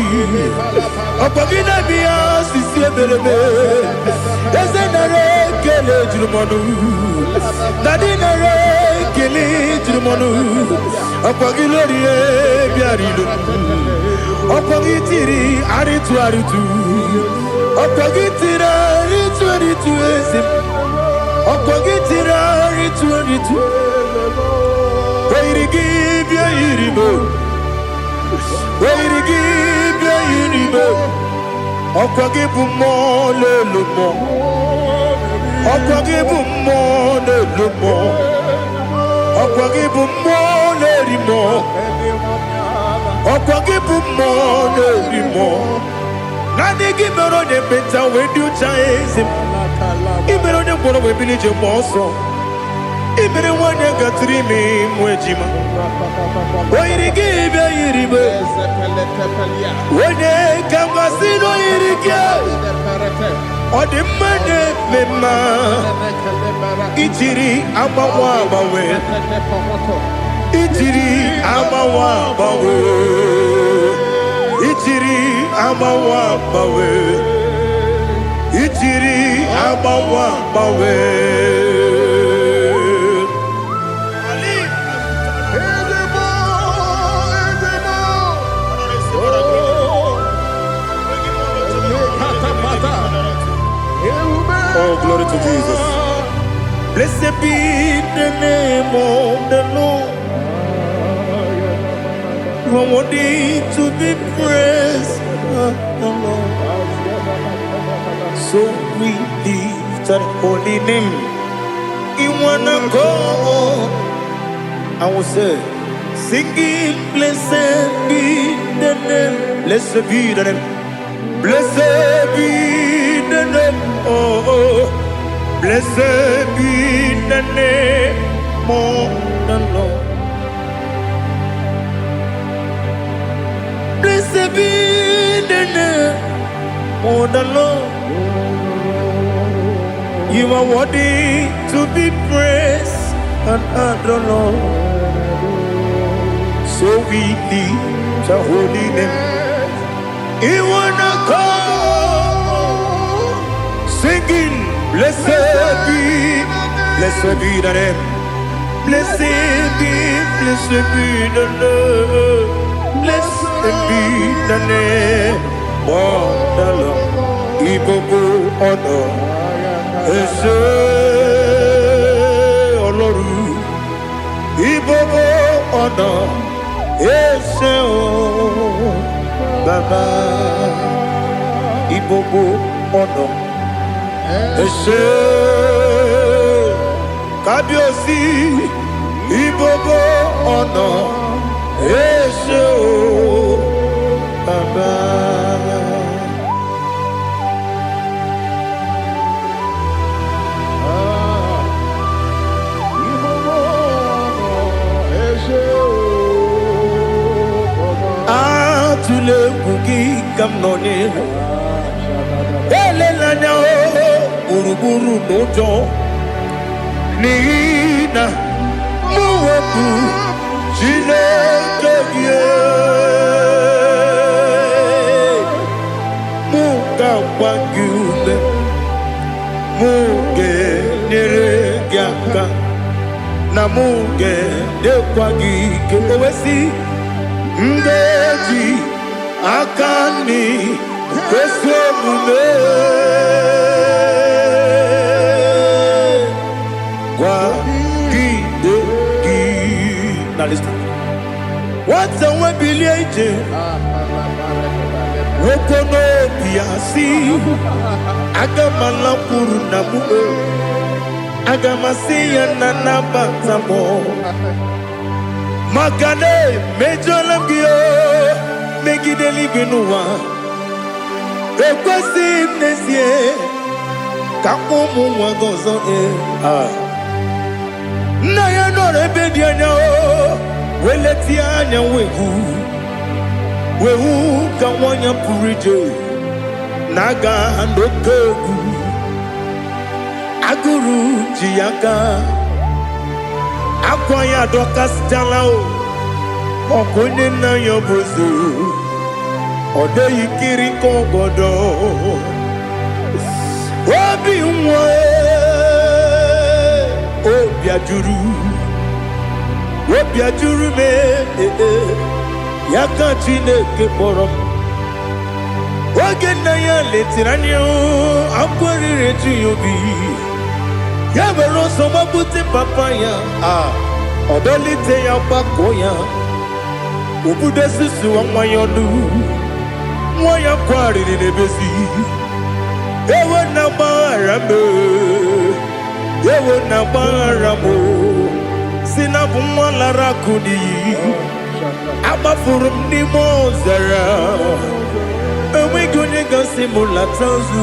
Speaker 1: Ọkwa gị na-eme ya osisi emereme. Eze, nara ekele juru m ọnụ. Daddy, nara ekele juru m ọnụ. Ọkwa gị lórí bịara ilo. Ọkwa gị tiri arịtụ arịtụ. Ọkwa gị tiri arịtụ arịtụ, eze m. Ọkwa gị tiri arịtụ arịtụ. Oyiri gị bịa yiri m. Oyiri gị bịa yiri m. Ọkwa gị bụ mmụọ n'elu mmụọ. Ọkwa gị bụ mmụọ n'elu mmụọ. Ọkwa gị bụ mmụọ na-eri mmụọ. Ọkwa gị bụ mmụọ na-eri mmụọ. Naanị gị mere onye ekpenta wee dị ụcha, eze m. Ị mere onye ngwọrọ wee bili ije mgbe ọsọ. Ị mere nwanyị gatụrụ ime mụ ejima. O yiri gị bịa yiri m. Onye ka mmasị na o yiri gị. Ọ dị mma na-eme mma. Ijiri agbanwe agbanwe. Ijiri agbanwe agbanwe. Ijiri agbanwe agbanwe. Ijiri agbanwe agbanwe. Ali.
Speaker 2: Ezemo, Ezemo. Oh, Lekatapata.
Speaker 1: Oh, glory to Jesus. Blessed be the name of the Lord. You are worthy to be praised, the Lord. So we lift that holy name. In one accord, I will say, singing, blessed be the name. Blessed be the name. Blessed be the name. Oh. Blessed be the name of the Lord. Blessed be the name of the Lord. You are worthy to be praised and adored, Lord. So we lift the holy name. You wanna come singing, blessed be the name. Blessed be the name. Blessed be the name of the Lord. Ìgbogbo ọ̀nà ẹ ṣé Ọlọ́run. Ìgbogbo ọ̀nà ẹ ṣé o Bàbá. Ìgbogbo ọ̀nà ẹ ṣé Kábíyèsí. Ìgbogbo ọ̀nà ẹ ṣé o Bàbá.
Speaker 2: Ah, ìgbogbo ọ̀nà ẹ ṣé o Bàbá.
Speaker 1: Atụla egwu, gị ka m nọ n'ihu. Elela anya o gburugburu n'ụjọ, n'ihi na mụ wepụ Chineke gị. ga-agba gị ume, mụ ga-enyere gị aka, na mụ ga-enyekwa gị ike. O wee sị, m ga-eji aka nri ezi omume kwagide gị. Now listen. Nwata nwe bilie ije, nwoke n'obi ya si, aga m alakwuru nna m o, aga m asị ya na nabata m, maka na emejọla m gị o, megide eluigwe n'ụwa. Ekwesịghị m n'ezie ka m ụmụ nwa gị ọzọ. Ee, ah. Nna ya nọrọ ebe dị anya o, wee letie anya, wee hụ, wee hụ ka nwa ya pụrụ ije na-aga n'oke egwu. Agụrụ ji ya aka, akwa ya adọkasịchala o, ọkwa onye nna ya bụ eze, ọ dịghị kiri ka ọgọdọ. Obi nwa, obi ajụrụ, obi ajụrụ m. Ee, ya ka Chineke kpọrọ m. Oge nna ya letiri anya, akwa riri eju ya obi. Ya were ọsọ gbapute papa ya, a ọ dọlite ya, gbakọọ ya, obudo susuwa nwa ya ọnụ. Nwa ya kwarịrị n'ebezi, ewe na gbaghara m, ewe na gbaghara m, si na bụ nwa lara akụ n'iyi, agbafuru m n'ime ọzara, enweghị onye gasị m lata ozu.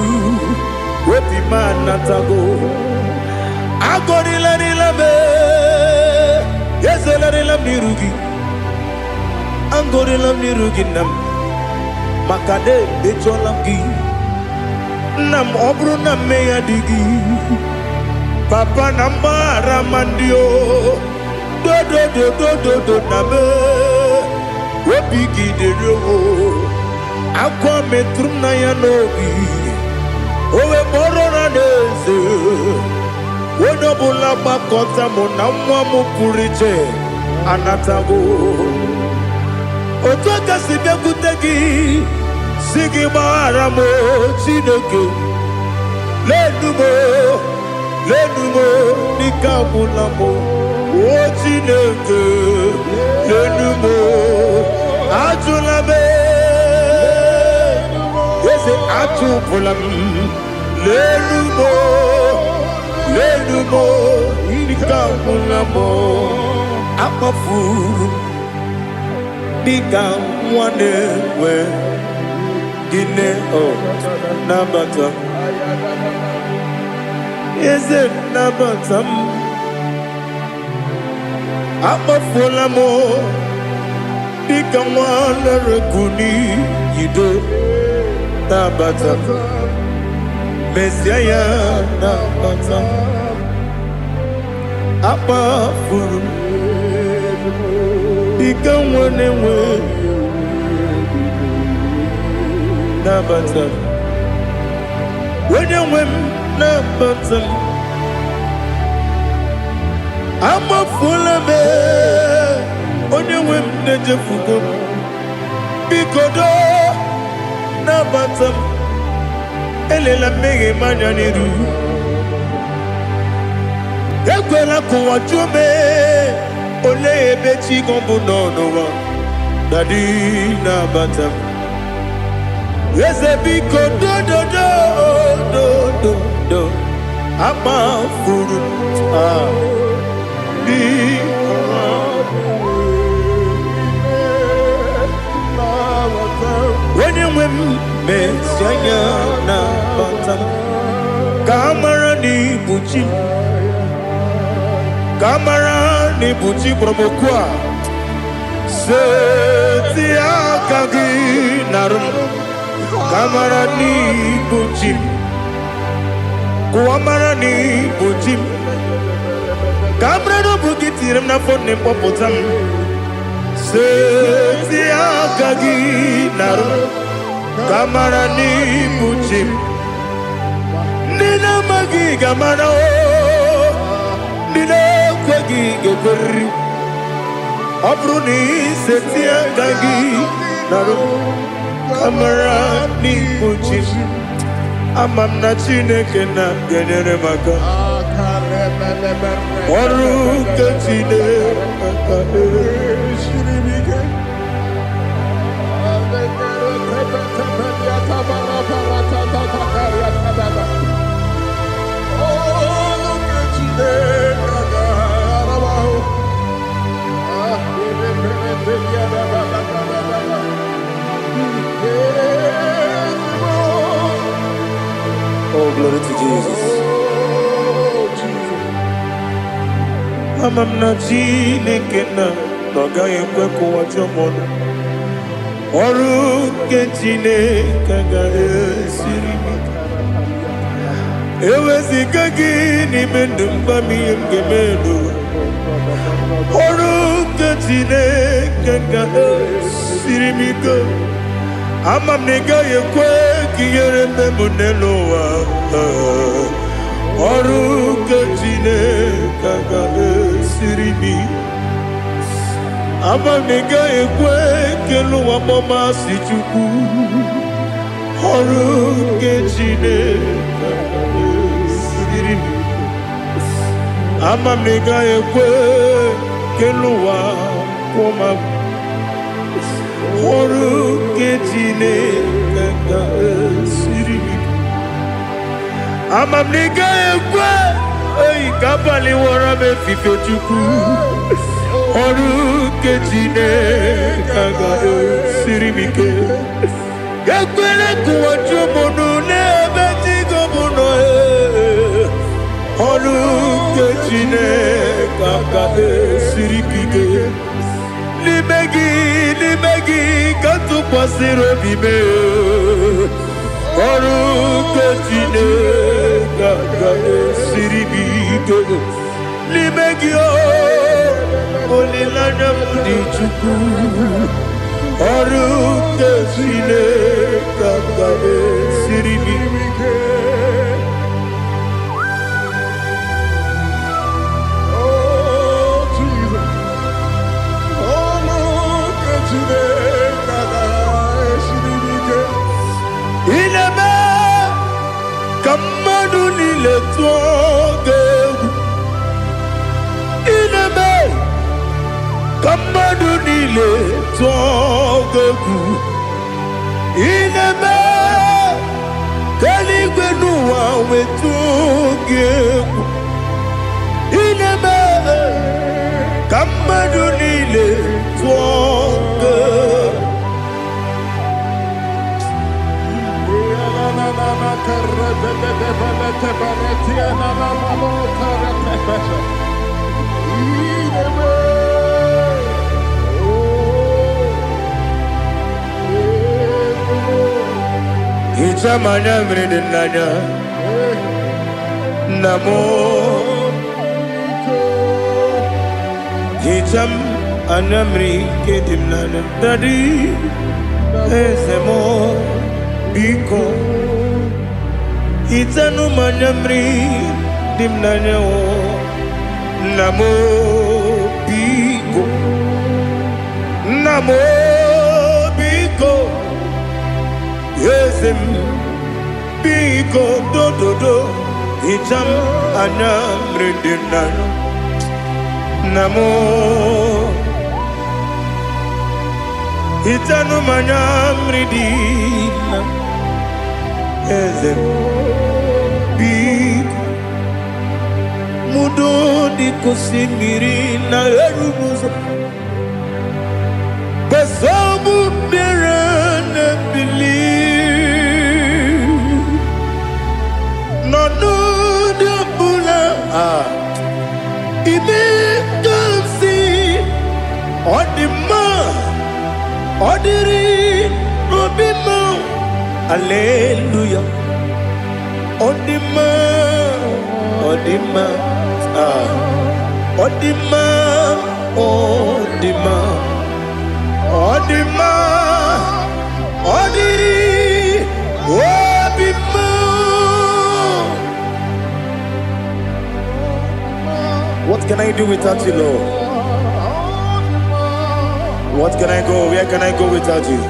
Speaker 1: Obi m anatago, agọrịlarịla m, ezelarịla m n'iru gị, agọrịla m n'iru gị, nna m, maka na emejọla m gị, nna m. Ọ bụrụ na mmehie dị gị, papa, na mgbaghara ma ndị o dodododododo na m obi gị dịrị o. Akwa metụrụ m na ya n'obi, o wee kpọrọ na n'eze, onye ọbụla gbakọta mụ na nwa m pụrụ iche anatago. Otu aka si bịakwute gị, si gị gbaghara m, Chineke. Lenu m, lenu m, n'ike agwụla m o. Chineke, lenu m, ajụla m, eze, achụpụla m. Lenu m, lenu m, n'ike agwụla m. Akpọfuru m dịka nwa na-enwe gịnị o. Nabata m, eze, nabata m. Akpọfuola m dịka nwa lere n'iyido. Nabata m, mezie ya, nabata m. Akpafuru m dịka nwa na-enwe, nabata m, onye nwe m, nabata m. Amafuola m, onye nwe m, na-ejefugo m. Biko doo, nabata m. Elela mmehie m anya n'iru, ekwela ka ụwa jụọ m, olee ebe chi gị bụ nọ n'ụwa. Daddy, nabata m. Eze, biko, dododo dododo. Akpafuru m, ah, biko. Onye nwe m, mezi anya, nabata m, ka a mara na ibu chi m, ka a mara na ibu chi kpọrọ m okwu a. Seti aka gị narụ m, ka a mara na ibu chi m, kụwa mara na ibu chi m, ka a mara na ọ bụ gị tinyere m n'afọ nne m, kpọpụta m. Seti aka gị narụ m. Ka mara n'ibu chi m. Ndị na-amaghị ga-amara o, ndị na-ekweghị ga-ekweriri. Ọ bụrụ na iseti aka gị narụ, ka mara n'ibu chi m. Ama m na Chineke na ga-enyere m aka. Ọrụ nke Chineke. Oh, glory to Jesus. Ama m na Chineke na ọ gaghị ekwe ka ụwa jụọ m ọnụ. Ọrụ nke Chineke agaghị esiri m ike. Eweziga gị n'ime ndụ m, gwa m ihe m ga-eme n'ụwa. Ọrụ nke Chineke ga-esiri m ike. Ama m na ị gaghị ekwe ka ihere mme m n'elu ụwa. Ọrụ nke Chineke ga-esiri m ike. Ama m na ị gaghị ekwe ka elu ụwa kpọmasị Chukwu. Ọrụ nke Chineke ga-esiri m ike. Ama m na ị gaghị ekwe ka elu ụwa kwụọ m agwụ. Ọrụ nke Chineke ga-esiri m ike. Ama m na ị gaghị ekwe oyi ka abalị wọrọ m efife, Chukwu. Ọrụ nke Chineke ga-esiri m ike. Ekwele ka ụwa jụọ m ọnụ n'ebe chi m nọ. Ee. Ọrụ nke Chineke ga-esiri m ike. N'ime gị, n'ime gị ka m tụkwasịrị obi m. Ọrụ nke Chineke ga-esiri m ike. N'ime gị o, olileanya m dị, Chukwu. Ọrụ nke Chineke ga-esiri m ike.
Speaker 2: Oh, Jesus. Oh, look at Chineke ga-esiri m ike.
Speaker 1: Ị na-eme ka mmadụ niile tụọ gị egwu. Ị na-eme ka mmadụ niile tụọ gị egwu. Ị na-eme ka eluigwe n'ụwa wee tụọ gị egwu. Ị na-eme ka mmadụ niile tụọ gị egwu. Hichaa m anya mmiri dị n'anya, nna m. Hichaa m anya mmiri nke dị m n'anya, Daddy, eze m, biko hichanụ m anya mmiri dị m n'anya o, nna m, biko, nna m, biko, eze m, biko, dododo, hichaa m anya mmiri dị m n'anya, nna m. Hichanụ m anya mmiri dị na eze m, biko. Mudo dị ka osimiri na-eru n'ụzọ gbasogbu mmiri na-ebili n'ọnọdụ ọbụla a ime ka m si ọ dị mma, ọ dịrị n'obi m. Aleluya, ọ dị mma, ọ dị mma, ah, ọ dị mma, ọ dị mma, ọ dị mma, ọ dịrị can I do without you, Lord? What can I go? Where can I go without you?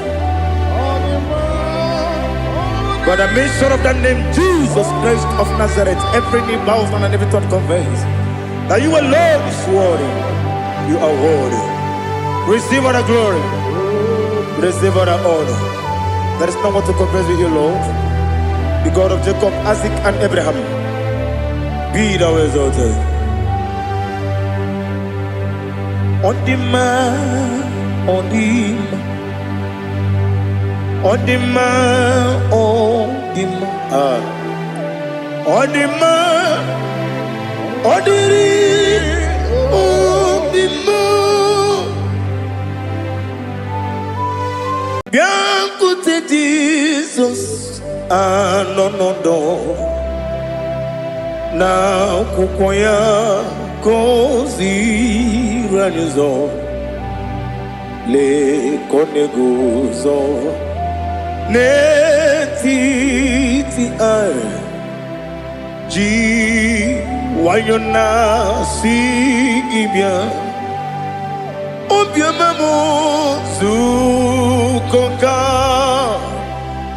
Speaker 1: By the mention of that name, Jesus Christ of Nazareth, every knee bows down and every tongue confesses that you alone is worthy. You are worthy. Receive all the glory. Receive all the honor. There is no one to compare with you, Lord. The God of Jacob, Isaac, and Abraham. Be thou exalted. On the man, on the on the man, on the man, on the man, on the on the man. Bịakwute Jizọs anọ n'ọdọ na akwụkwọ ya ka o ziri anyị ụzọ lee ka ọ na-eguzo n'etiti anyị ji nwayọ na-asị gị bịa obiọma m zukọ ka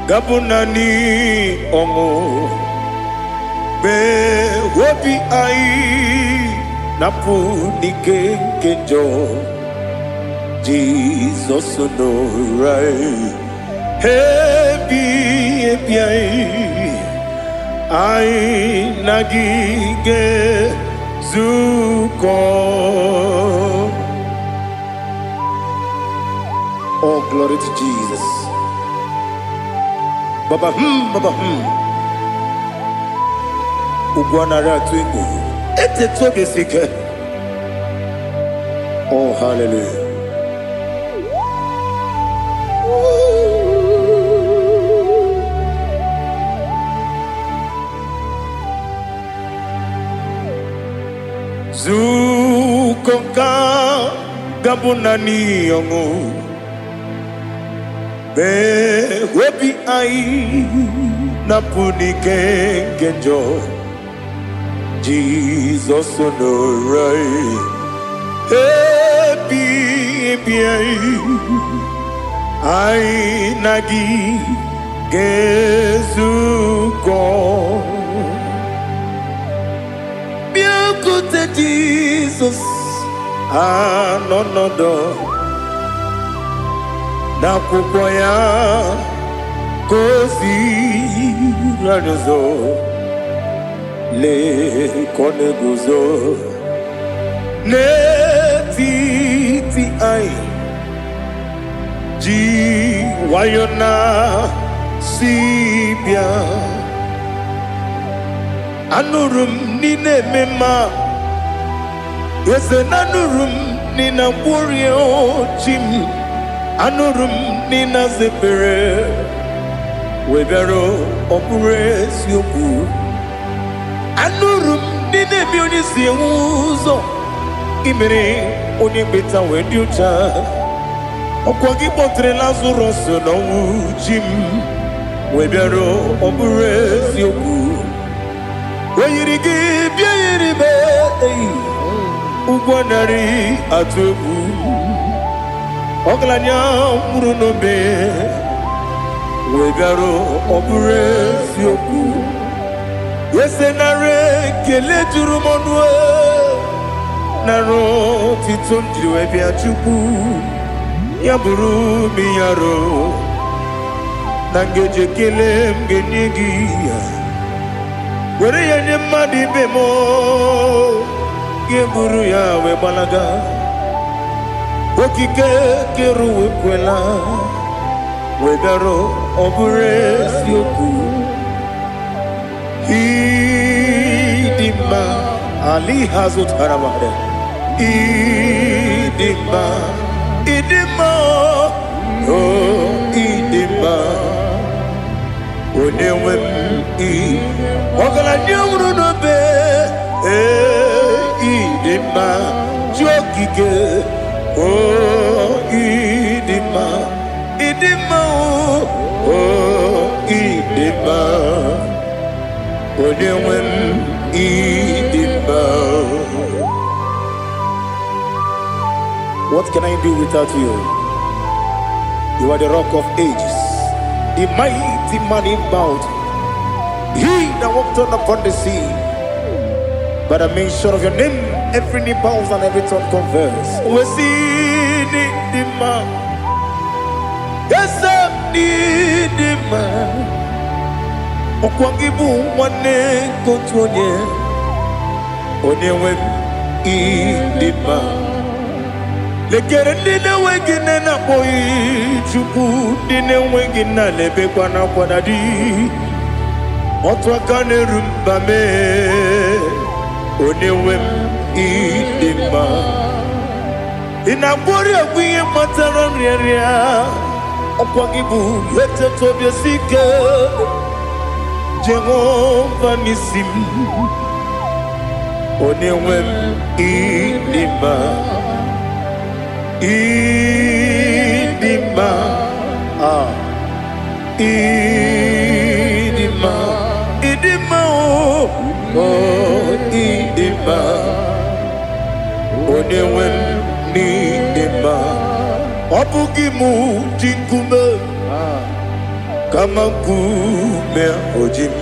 Speaker 1: gabụ naanị ọṅụ mee obi anyị napụ n'ike nke njọ Jizọs nọrọ anyị ebi ebi anyị anyị na gị ga-ezukọ. Oh, glory to Jesus. Baba baba. Ugwu anara atụ egwu. Etetu oge si ike. Oh, hallelujah. Zukọ ka gabụ naanị ọṅụ. Mee obi anyị napụ n'ike nke njọ. Jizọs nọrọ anyị. Ebi ebi anyị. Anyị na gị ga-ezukọ. Bịakwute Jizọs anọ n'ọdọ n'akwụkwọ ya ka o ziri anyị ụzọ lee ka ọ na-eguzo n'etiti anyị ji nwayọ na si bịa anụrụ m n'ile eme mma eze na anụrụ m n'ina mkpụrụ chi m anụrụ m n'ina zepere wee bịara ọ bụrụ eziokwu anụrụ m n'ina ebe onye si enwe ụzọ imere onye mkpeta wee dị ụcha ọkwa gị kpọtere Lazarọs n'ọnwụ chi m wee bịara ọ bụrụ eziokwu o yiri gị bịa yiri be eyi ụgwọ narị atụ egwu ọgaranya nwụrụ n'obe wee bịara ọ bụrụ eziokwu ese nara ekele juru m ọnụ e, nara otito m jiri wee bịa Chukwu ya bụrụ m yaro na ngeji ekele m ga-enye gị ya were ya nye mmadụ ibe m gị buru ya wee gbalaga okike kere ụwa ekwela wee bịara ọ bụrụ eziokwu ịdị mma ali ha zụtara mmadụ ịdị mma ịdị mma o ịdị mma onye nwe m ị ọgaranya nwụrụ n'obe ee ịdị mma chi okike o ịdị mma ịdị mma o ịdị mma onye nwe m ịdị mma. What can I do without you? You are the rock of ages, the mighty man in battle, he that walked on upon the sea. By the mention of your name, every knee bows and every tongue confess. Wesi dị mma, eze m dị mma, ọkwa gị bụ nwanne nke otu onye, onye nwe m, ịdị mma. Lekere ndị na-enweghị nne na-akpọghị Chukwu, ndị na-enweghị nna na-ebekwa n'akwa na di. Otu aka na-eru mba mee, onye nwe m, ịdị mma. Ị na-agwọrị egwu ihe kpatara nrịanrịa, ọkwa gị bụ eteta obi esi ike, Jehova n'isi m, onye nwe m, ịdị mma, ịdị mma, ah, ịdị mma, ịdị mma, o oh, ịdị mma, onye nwe m, n'ịdị mma. Ọ bụghị mụ ji nkume, kama nkume o ji m,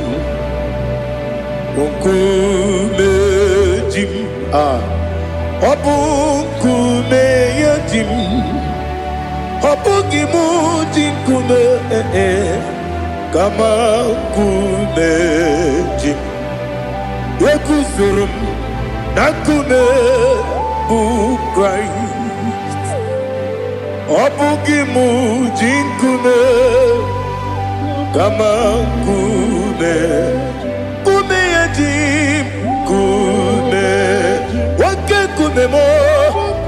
Speaker 1: nkume ji m, ah, ọ bụ nkume ya ji m. Ọ bụghị mụ ji nkume, eh, eh, kama nkume ji m. Eguzoro m na nkume bụ Kraịst. Ọ bụghị mụ ji nkume, kama nkume, nkume ya ji m, nkume, nwoke nkume m,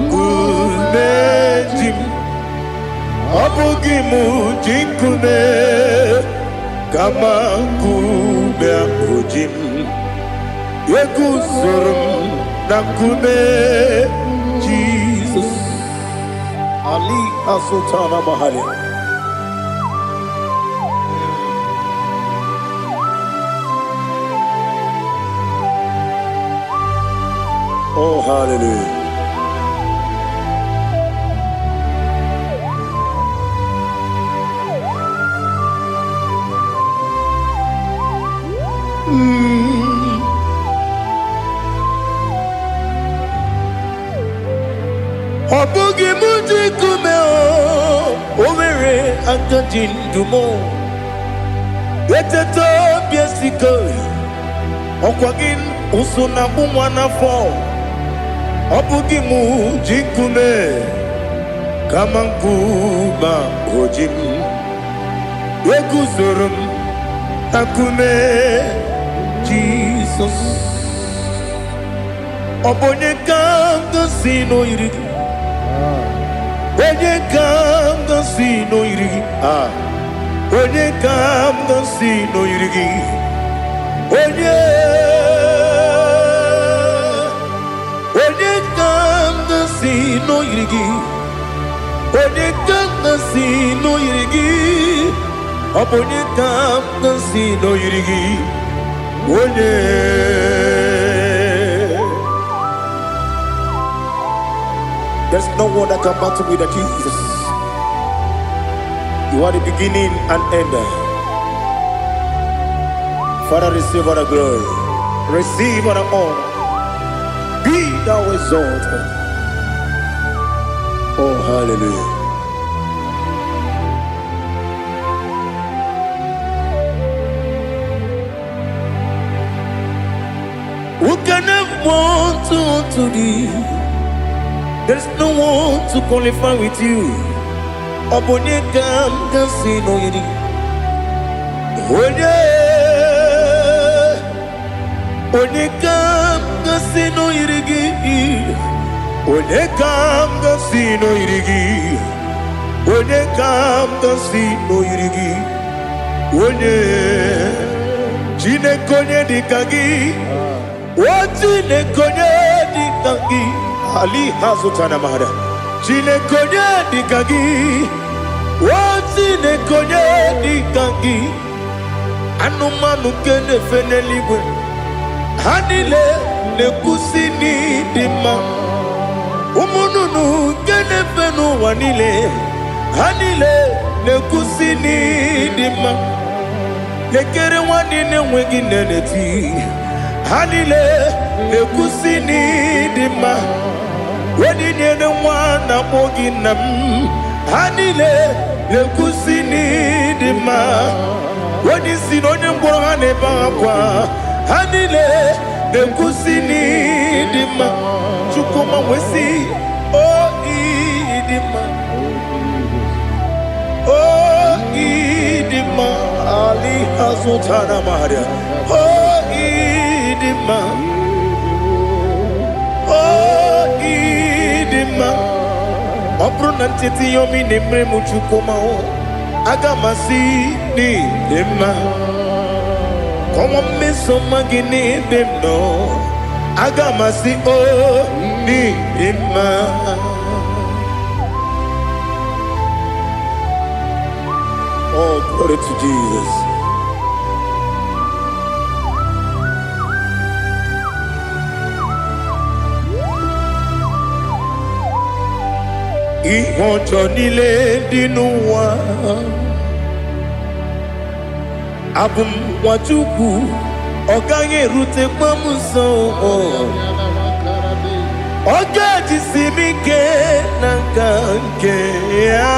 Speaker 1: nkume ji m. Ọ bụghị mụ ji nkume, kama nkume ahụ ji m. Eguzoro m na nkume Jizọs. Ali Asultana Mahali. Oh, hallelujah. Ọ bụghị mụ ji nkume, o nwere aka ji ndụ m. Eteta obi esike, ọkwa gị ụsụ na-akpụ nwa n'afọ. Ọ bụghị mụ ji nkume, kama nkume o ji m. Eguzoro m na nkume Jizọs. Ọ bụ onye ka m gosi n'oyiri gị? Onye ka m gosi n'oyiri gị? Ah, onye ka m gosi n'oyiri gị? Onye, onye ka m gosi n'oyiri gị? Onye ka m gosi n'oyiri gị? Ọ bụ onye ka m gosi n'oyiri gị? Onye. There's no one that can battle with the Jesus. You are the beginning and end. Father, receive all the glory. Receive all the honor. Be thou exalted. Oh, hallelujah. Who can have one to thee? There's no one to qualify with you. Ọ bụ onye ka m ga-asị n'oyiri? Onye, onye ka m ga-asị n'oyiri gị? Onye ka m ga-asị n'oyiri gị? Onye ka m ga-asị n'oyiri gị? Onye, Chineke, onye dị ka gị? O Chineke, onye dị ka gị? Ali hazụtana mara. Chineke, onye dị ka gị? O Chineke, onye dị ka gị? Anụmanụ nke na-efe n'eluigwe, ha niile na-ekwusi n'ịdị mma. Ụmụ nnụnụ nke na-efe n'ụwa niile, ha niile na-ekwusi n'ịdị mma. Lekere nwanne na-enweghị nne na-eti, ha niile na-ekwusi n'ịdị mma. Onye nyere nwa na-akpọ gị nna m, ha niile na-ekwusi n'ịdị mma. Onye isi na onye ngwọrọ ha na-ebe akwa, ha niile na-ekwusi n'ịdị mma. Chukwuma wee sị, o ịdị mma, o ịdị mma. Ali azụtara maria, o ịdị mma, o ịdị mma. Ọ bụrụ na ncheta ihe omi na-emere m, Chukwuma, aga m asị n'ịdị mma. Kọnwa mmeso ọma gị n'ebe m nọ, aga m asị o n'ịdị mma. Oh, glory to Jesus. Ihe ọjọọ niile dị n'ụwa, abụ m nwa Chukwu, ọ gaghị erutekwa m nso. Ọ ga-ejisi m ike na nka nke ya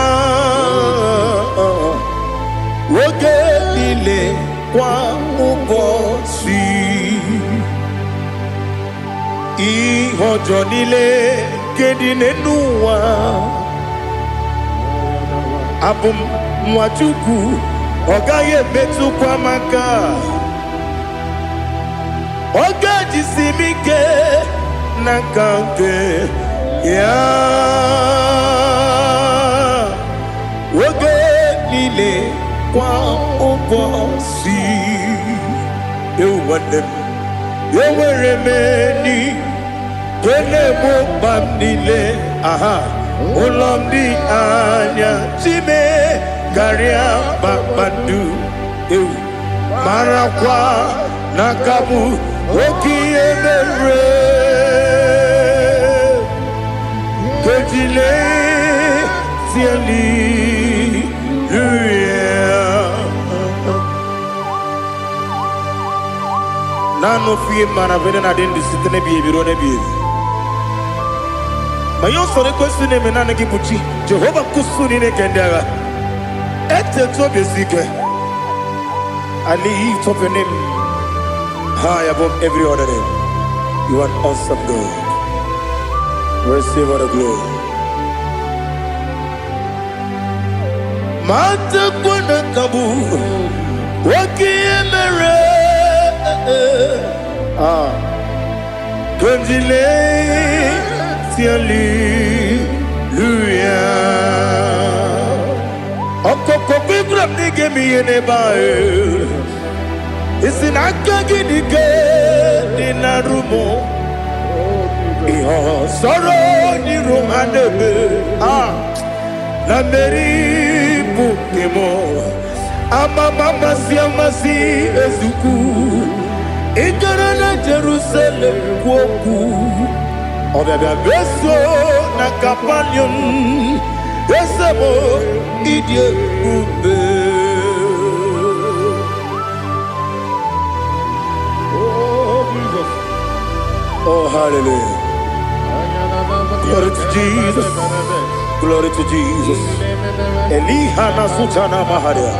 Speaker 1: oge niile, kwa ụbọchị. Ihe ọjọọ niile nke dị n'elu ụwa, abụ m nwa Chukwu, ọ gaghị emetụkwa m aka. Ọ ga-ejisi m ike na nka nke ya oge niile, kwa ụbọchị. Ewu nwanne m, enwere m enyi nke na-egbo mkpa m niile. Aha ụlọ m dị anya chime karịa kpakpando. Ewu, marakwa na aka bụ oke ihe mere kejile hallelujah. Naanị ofu ihe mara vene na dị ndụ site n'ebighị ebi ruo n'ebighị ebi. Ma ihe usoro ekwesị na-eme, naanị gị bụ chi Jehova nkusu niile nke ndị agha. Etetu obi esi ike. I lift up your name high above every other name. You are an awesome God. Receive all the glory. Matakwa na kabu oke ihe mere. Ah, kandile hallelujah. Ọkọkọ Ibrahim na ị ga-eme ihe n'ebe ahụ. Isi na aka gị dị ike dị na rumo. Ihe ọsọrọ n'iru ha na-eme. Ah, na mmeri bụ nke m. Amama amasị amasị ezukwu. Ị gara na Jerusalem kwuo okwu. Ọbịabịa beso na Kapanium. Eze m, ịdị ebube.
Speaker 2: Oh, Jesus.
Speaker 1: Oh, hallelujah. Glory to Jesus. Glory to Jesus. Eliha na sutana maharia.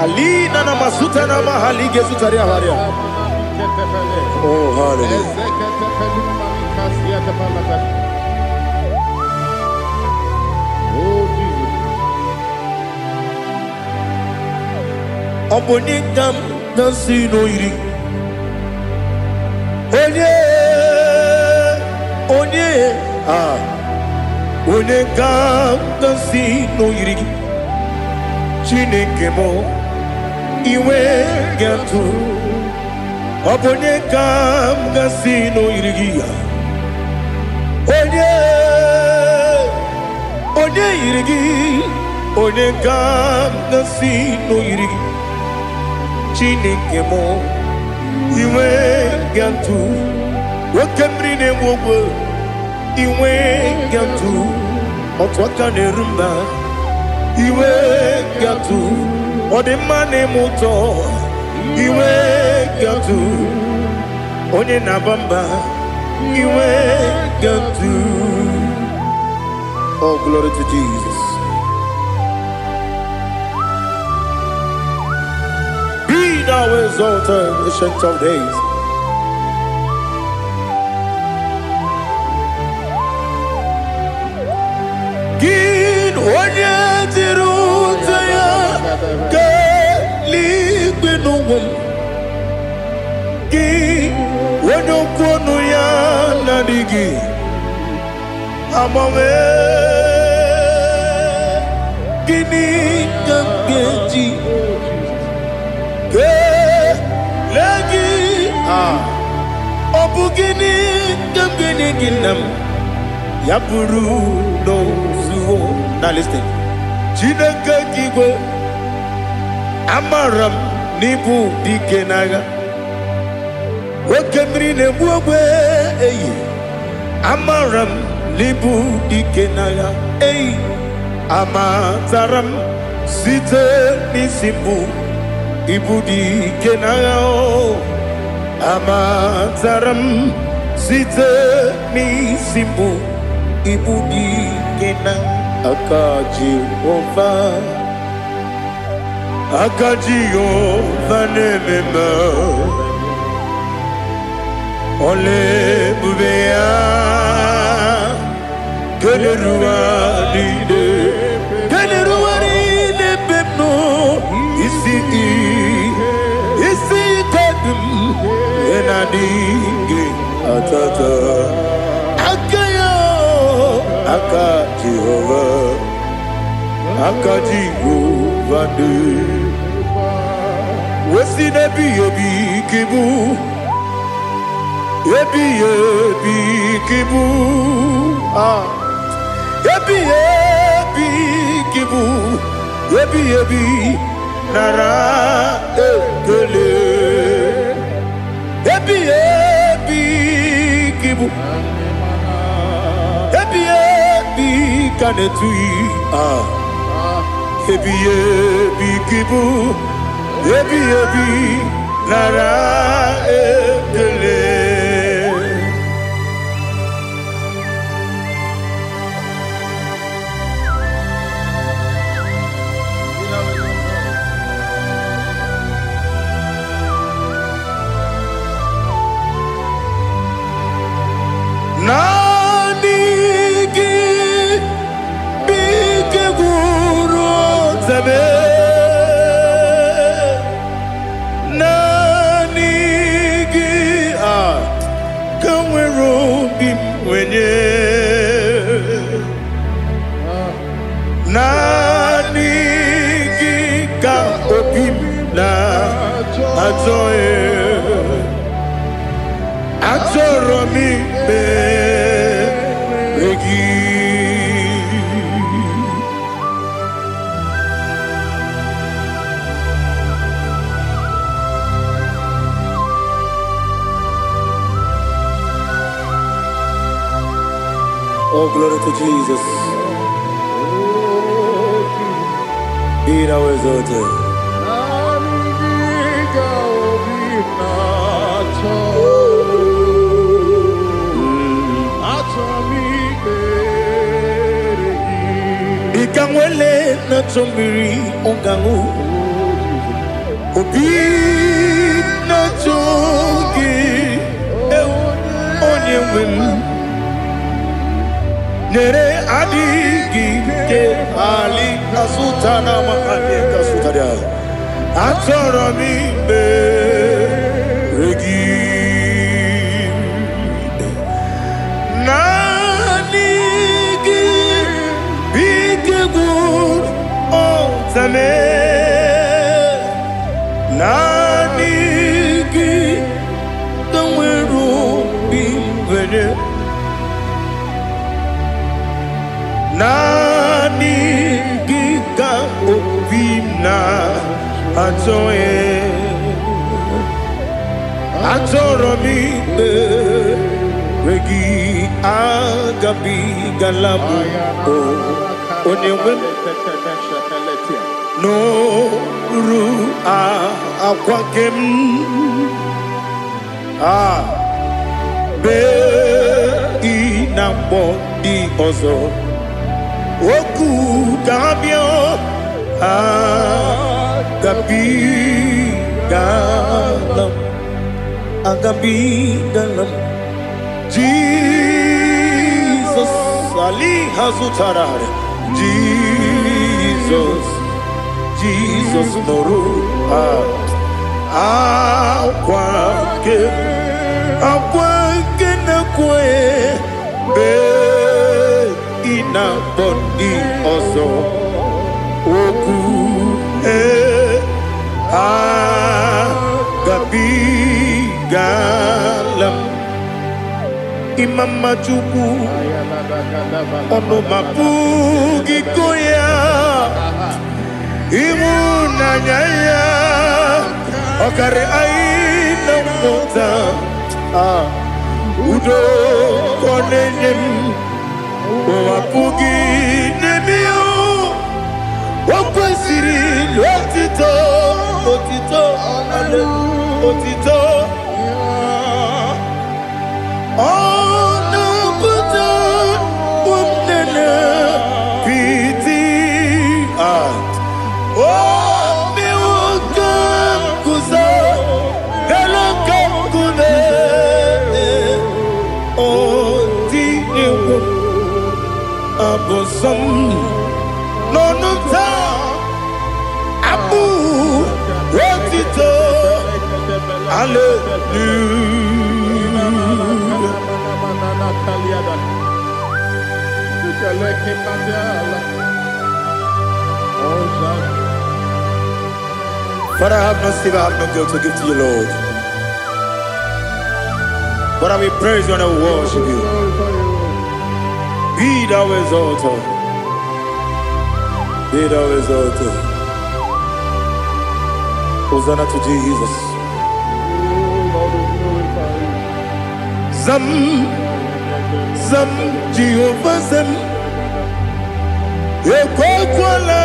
Speaker 1: Alina na masutana mahali gezutaria haria. Oh, hallelujah.
Speaker 2: Oh, Jesus.
Speaker 1: Ọ bụ onye ka m na-asị n'oyiri? Onye, onye, ah, onye ka m na-asị n'oyiri gị? Chineke m, iwe ga-atụ. Ọ bụ onye ka m ga-asị n'oyiri gị ya? Onye, onye yiri gị? Onye ka m ga-asị n'oyiri gị? Chineke m, iwe ga-atụ. Oke mmiri na-enwe ogwe. Inwe gatụ otu aka na-eru mba. Iwe gatụ ọ dị mma na-eme ụtọ. Iwe gatụ onye na-aba mba. Iwe gatụ. Oh, glory to Jesus. Be thou exalted, Ancient of Days. Gị onye jiri ute ya kelee n'ụwa m. Gị onye okwu ọnụ ya na-adịghị agbanwe. Gịnị ka m ga-eji kelee gị? Ah, ọ bụ gịnị ka m ga-enye gị, nna m, ya bụrụ n'ozuo? Now listen. Chineke gị igwe, amara m n'ịbụ dike n'agha, oke mmiri na-egbu ogbe eyi. Amara m n'ịbụ dike n'agha eyi. Amatara m site n'isi mbụ, ịbụ dike n'agha o. Amatara m site n'isi mbụ, ịbụ dike na aka Jehova. Aka Jehova na-eme mma. Ọla ebube ya keneruwa niile, keneruwa niile ebe m nọ. Isi ike dị m na-adịghị atata aka ya. Aka Jehova, aka Jehova dị wesi n'ebighị ebi ka ịbụ, ebighị ebi ka ịbụ. Ah, ebighị ebi ka ịbụ, ebighị ebi, nara ekele. Ebighị ebi ka ịbụ, ebighị ebi ka na-etughị. Ah, ebighị ebi ka ịbụ, ebighị ebi, nara ekele. Naanị gị bụ ike gwụrụ ọtabe. Naanị gị a ka nwere obi m nwenye. Naanị gị ka obi m na-achọ. Achọrọ m ikpere gị. Oh, glory to Jesus. Be thou exalted.
Speaker 2: Naanị gị ka obi m na-achọ. Achọrọ m ikpere gị.
Speaker 1: Dịka nwele na-achọ mmiri ọ ga-aṅụ, obi na-achọ gị, ewu, onye nwe m. Nyere adịghị ike ali kasụta na makali kasụtara. Achọrọ m ikpere gị. Naanị gị bụ ike gwụrụ ọtame. Naanị gị ka nwere obi nwere. Naanị gị ka obi m na-achọ. Achọrọ m ikpere gị. Agabigala m o onye nwe m nụrụ akwa nke m a bee ị na-akpọ ndị ọzọ okwu ga-abịa. Agabigala m, agabigala m. Jizọs Ali hazụtara. Jizọs, Jizọs nụrụ akwa nke, akwa nke na-ekwe bee ị na-akpọ ndị ọzọ okwu ee agabigala m. Ịma Chukwu, ọnụ ma pụghị ịkọ ya. Ịhụnanya ya ọkarị anyị na mmụta. Ah, udo ka ọ na-enye m, ụwa pụghị n'ebe ya. O kwesịrị otito, otito, otito. Ọ na-apụta nne piti. Ah, o mewo ka m guzo elu ka nkume. Ọ dị egwu abụ nsọ m n'ọnụ m taa, abụ otito, hallelujah. Father, I have no silver, I have no gold to give to you, Lord. But I will praise you and I will worship you. Be thou exalted. Be thou exalted. Hosanna to Jesus.
Speaker 2: Lord, we glorify you.
Speaker 1: Zam, Zam, Jehovah Zam. Ekwekwala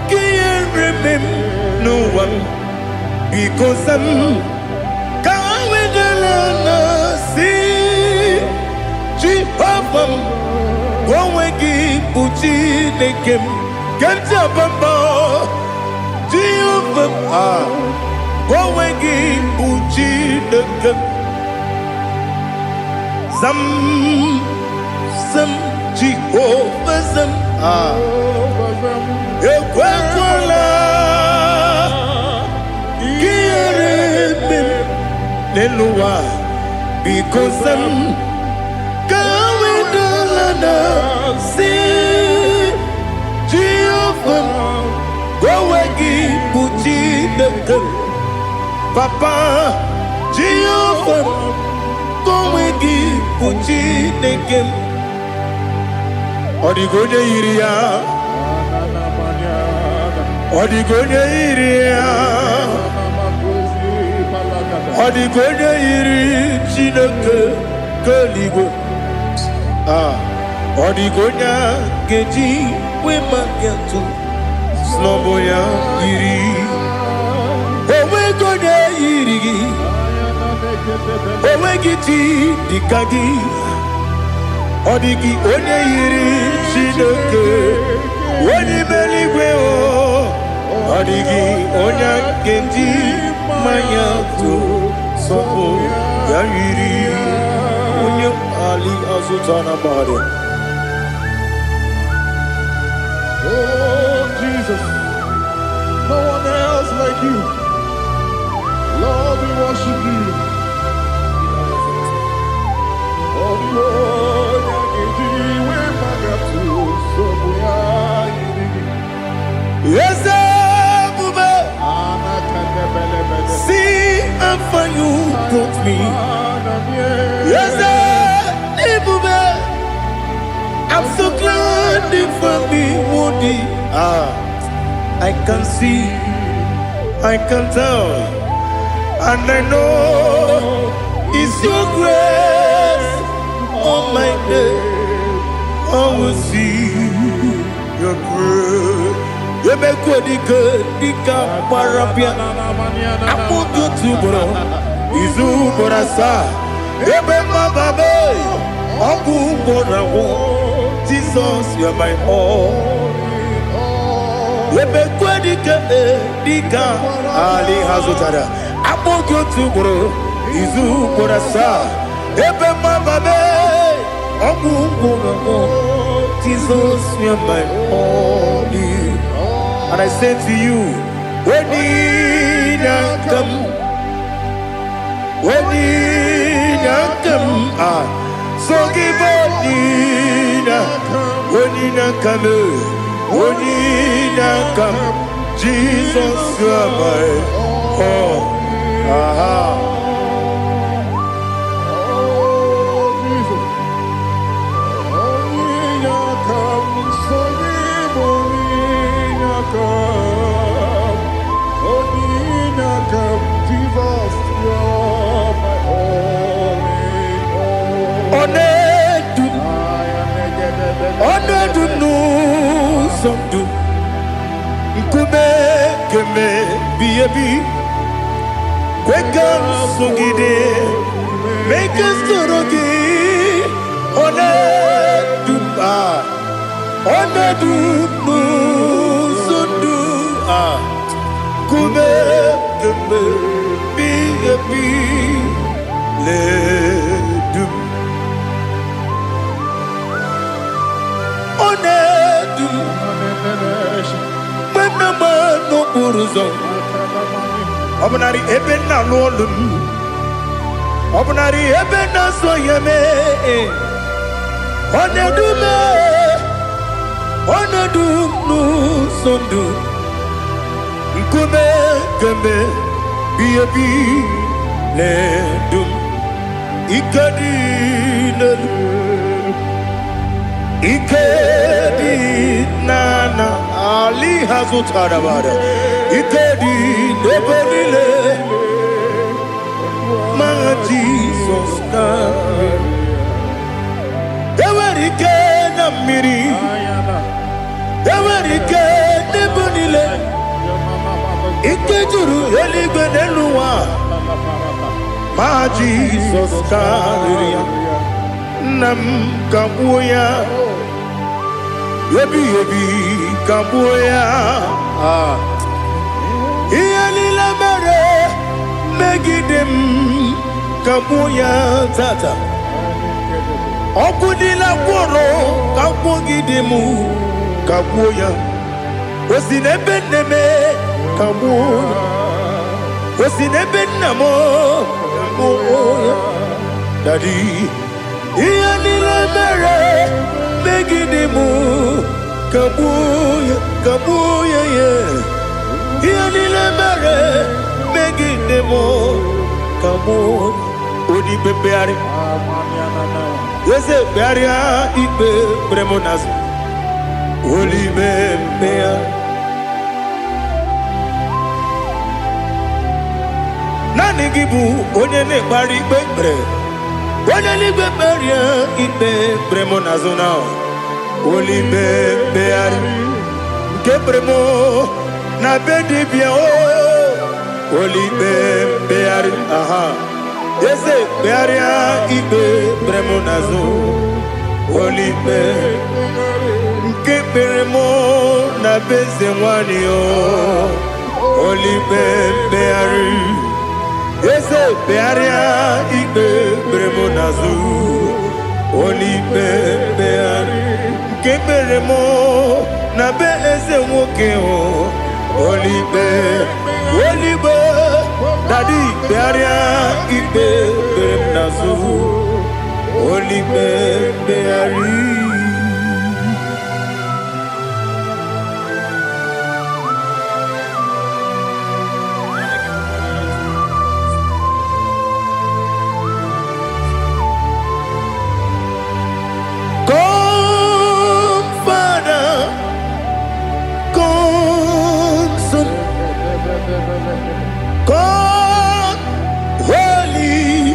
Speaker 1: ka ihere mee m n'ụwa m. Biko zam, ka wedala na si Jehova m, onwe gị bụ Chineke m. Ke ntị abamba Jehova m, ah, onwe gị bụ Chineke m. Zam, zam, Jehova zam, ah, ekwekwala ka ihere mee m n'elu ụwa. Biko zam, ka wedala na si Jehova m, onwe gị bụ Chineke m. Papa, Jehova m, onwe gị bụ Chineke m. Ọ dịghị onye yiri ya, ọ dịghị onye yiri ya, ọ dịghị onye yiri Chineke nke eluigwe. Ah, ọ dịghị onye a ga-eji wee maka atụ snọbụ ya yiri. Onweghị onye yiri gị, onweghị chi dịka gị. Ọ dịghị onye yiri Chineke onye ime eluigwe o. Ọ dịghị onye ga-eji mmanya tụ sọpụ ya yiri onye ali azụta na mmadụ.
Speaker 2: Oh, Jesus, no one else like you. Lord, we worship you. Oh, the onye ga-eji iwe maka tụ nsogbu ya yiri gị.
Speaker 1: Eze ebube, see how far you brought me. Eze ebube, I'm so glad you found me worthy. Ah, I can see, I can tell, and I know. Is your grace all my day. I will see your grace. Emekwe dike dike gbara bịa akpụkpọ otu ugboro izu ugboro asaa ebe mmababe ọgwụ ugboro agwụ. Jesus, you are my all. Emekwe dike dike ali ha zụtara akpụkpọ otu ugboro izu ugboro asaa ebe mmababe ọgwụ ugboro agwụ. Jesus, you are my all. And I say to you, when I come, when I come, ah, so give Onina, when I come, when I come, Jesus, you are my all. Aha.
Speaker 2: Oh, Jesus. Onye come, so give onye come. Onye come, Jesus, you're my only hope.
Speaker 1: Ọ na-edu m,
Speaker 2: I am
Speaker 1: ọ na-edu m n'ụzọ ndụ nkume keme bi ebi kwe ka m sogide mee ka m soro gị. Ọ na-edu m, ah, ọ na-edu m n'ụzọ ndụ a nkume keme bi ebi na-edu m. Ọ na-edu m mgbe m na-agba n'okporo ụzọ ọ bụnarị ebe m na-alụ ọlụ m ọ bụnarị ebe m na-asọ ya mee. Ọ na-edu m, ọ na-edu m n'ụzọ ndụ nkume kemgbe bi ebi na-edu m. Ike dị n'elu ike dị n'ana ali ha zụtara bara ike dị n'ebe niile ma Jizọs karịrị. Enwere ike na mmiri enwere ike n'ebe niile ike juru eluigwe n'elu ụwa ma Jizọs karịrị ya. Nna m ka gbuo ya ebighị ebi ka gbuo ya. Ah. Ihe niile mere megide m ka gbuo ya tata ọkụ niile gwụrụ ka gwugide m ka gbuo ya. O si n'ebe nne m ka gbuo ya, o si n'ebe nna m ka gbuo ya. Daddy, ihe niile mere megide m ka gbuo ya, ka gbuo ya ya. Ihe niile mere megide m ka gbuo onye ikpe mkpegharị eze kpegharịa ikpe kpere m n'azụ olime mkpegharị. Naanị gị bụ onye na-ekpegharị ikpe kpere onye n'igwe kperie ikpe kpere m n'azụ na olime mkpegharị nke kpere m na be dibịa o olime mkpegharị. Aha, eze kpegharịa ikpe kpere m n'azụ olime nke kpere m na be eze nwanyị o olime mkpegharị. Eze kpegharịa ikpe kpere m n'azụ olime mkpegharị nke kpere m na be eze nwoke o olime olime. Daddy, kpegharịa ikpe kpere m n'azụ olime mkpegharị. Come, Father, come, Son, come, Holy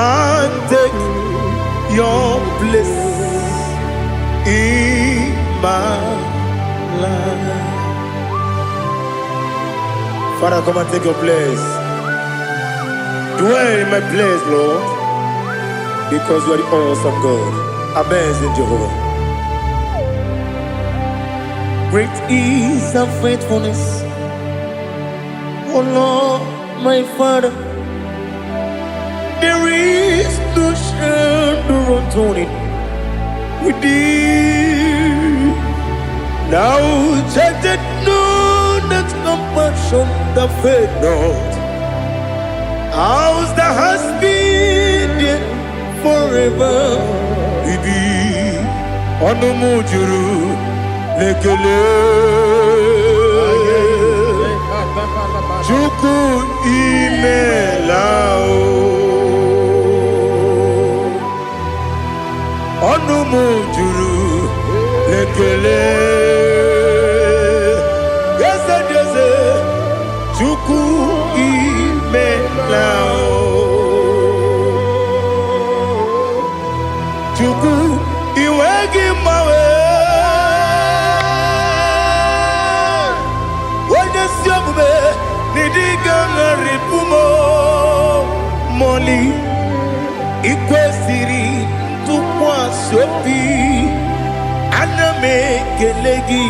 Speaker 1: and take your place in my life. Father, come and take your place. Dwell in my place, Lord, because you are the awesome God. Amazing Jehovah. Great is thy faithfulness, O Lord, my Father. There is no shadow of turning with thee. Thou changest not thy compassions, they fail not. As thou hast been there forever. Ibi ọnụ m juru n'ekele. Chukwu, imela o. Ọnụ m juru n'ekele. Eze dị eze, Chukwu, imela o. Chukwu, iwe gị mgbanwe. Onye ezi omume n'ịdị ga-agharịpụ m mọli. Ikwesịrị ntụkwasị obi, ana m ekele gị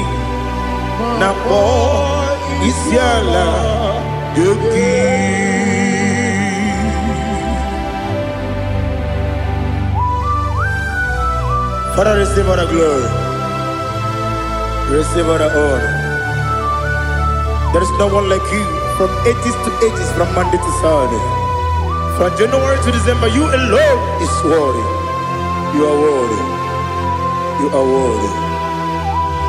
Speaker 1: na kpọọ isi ala nye gị. Father, receive all the glory. Receive all the honor. There is no one like you from ages to ages, from Monday to Saturday. From January to December, you alone is worthy. You are worthy. You are worthy.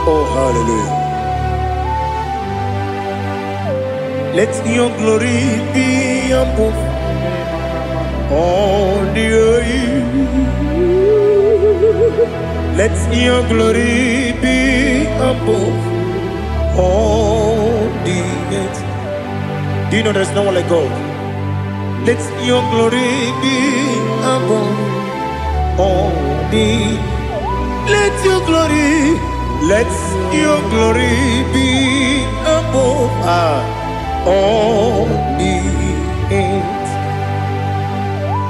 Speaker 1: Oh, hallelujah. Let your glory be above all the earth. Let your glory be above all the earth. Do you know there's no one like God? Let your glory be above all the. Let your glory, let your glory be above all the earth.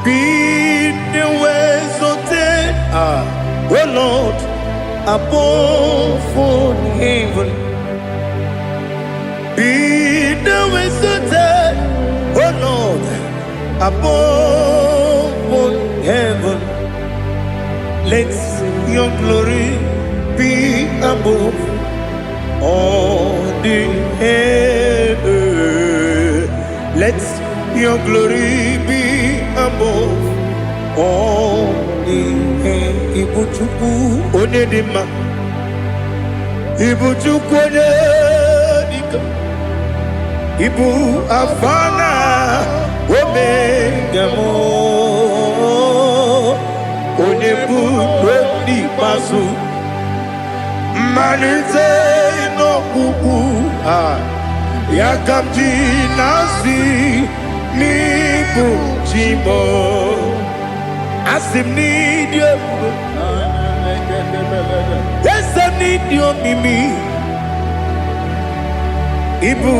Speaker 1: Be thou exalted, O Lord, above all heaven. Be thou exalted, O Lord, above all heaven. Let your glory be above all the earth. Let your glory be above all the earth. Ibu Chukwu onye dị mma. Ibu Chukwu onye dịka. Ibu Alfa na Omega m. Onye bụ n'ikpeazụ. Mmalite n'ọgwụgwụ a. Ya ka m ji na-asị n'ịbụ chi m. Asị m n'ịdị ebube. Eze m, n'ịdị omimi. Ibu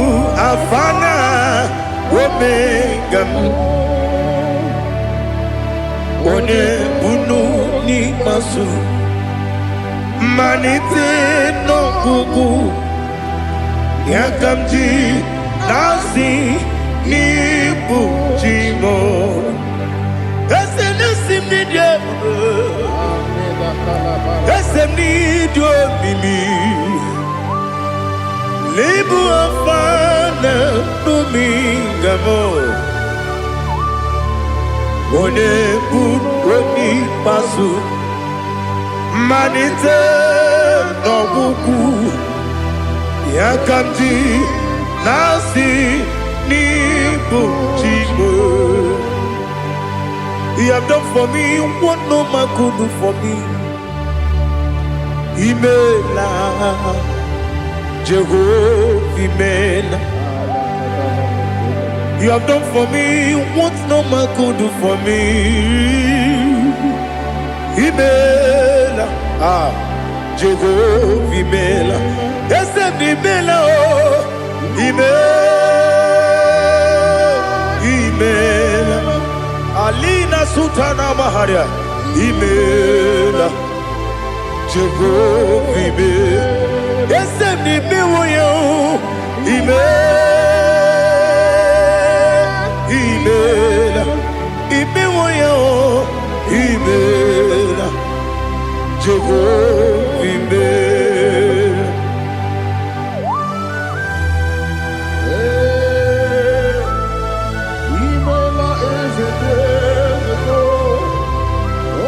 Speaker 1: Alfa na Omega m. Onye bunu n'ikpeazụ. Mmalite n'ọgwụgwụ. Ya ka m ji na-asị n'ịbụ chi m. Eze na-esi m n'ịdị ebube. Eze m, n'ịdị omimi. N'ịbụ Alfa na Omega m. Onye bụ n'ikpeazụ. Mmalite n'ọgwụgwụ. Ya ka m ji na-asị n'ịbụ chi m. You have done for me what no man could do for me. Imela, Jehovah, imela. You have done for me what no man could do for me. Imela, ah, Jehovah imela. Eze m imela o, imela, imela. Alina Sultana Maharia, imela, Jehovah imela. Eze m imewo ya o, imela, imela, imewo ya o, imela, Jehovah imela.
Speaker 2: Ee, imela eze dị eze m,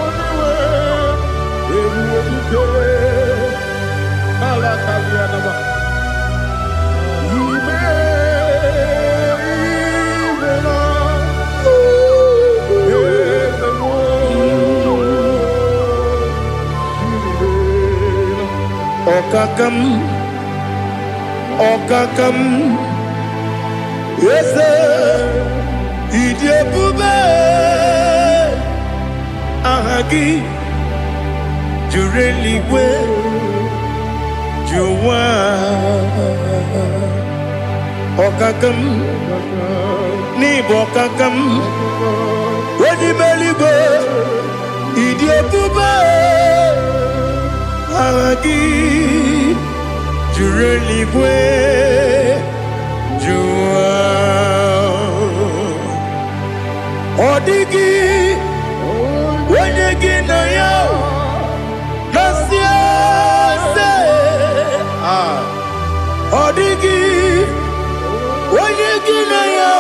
Speaker 2: onye nwe ebube dike ala karịa nama. Ime, imela, eze m, imela.
Speaker 1: Ọkaka m, ọkaka m, eze, ịdị ebube, aha gị juru eluigwe, ju ụwa. Ọkaka m, n'ịbụ ọkaka m, onye ime eluigwe, ịdị ebube, aha gị juru eluigwe, ju ụwa. Ọ dịghị onye gị na ya na-asị eze. Ah, ọ dịghị onye gị na ya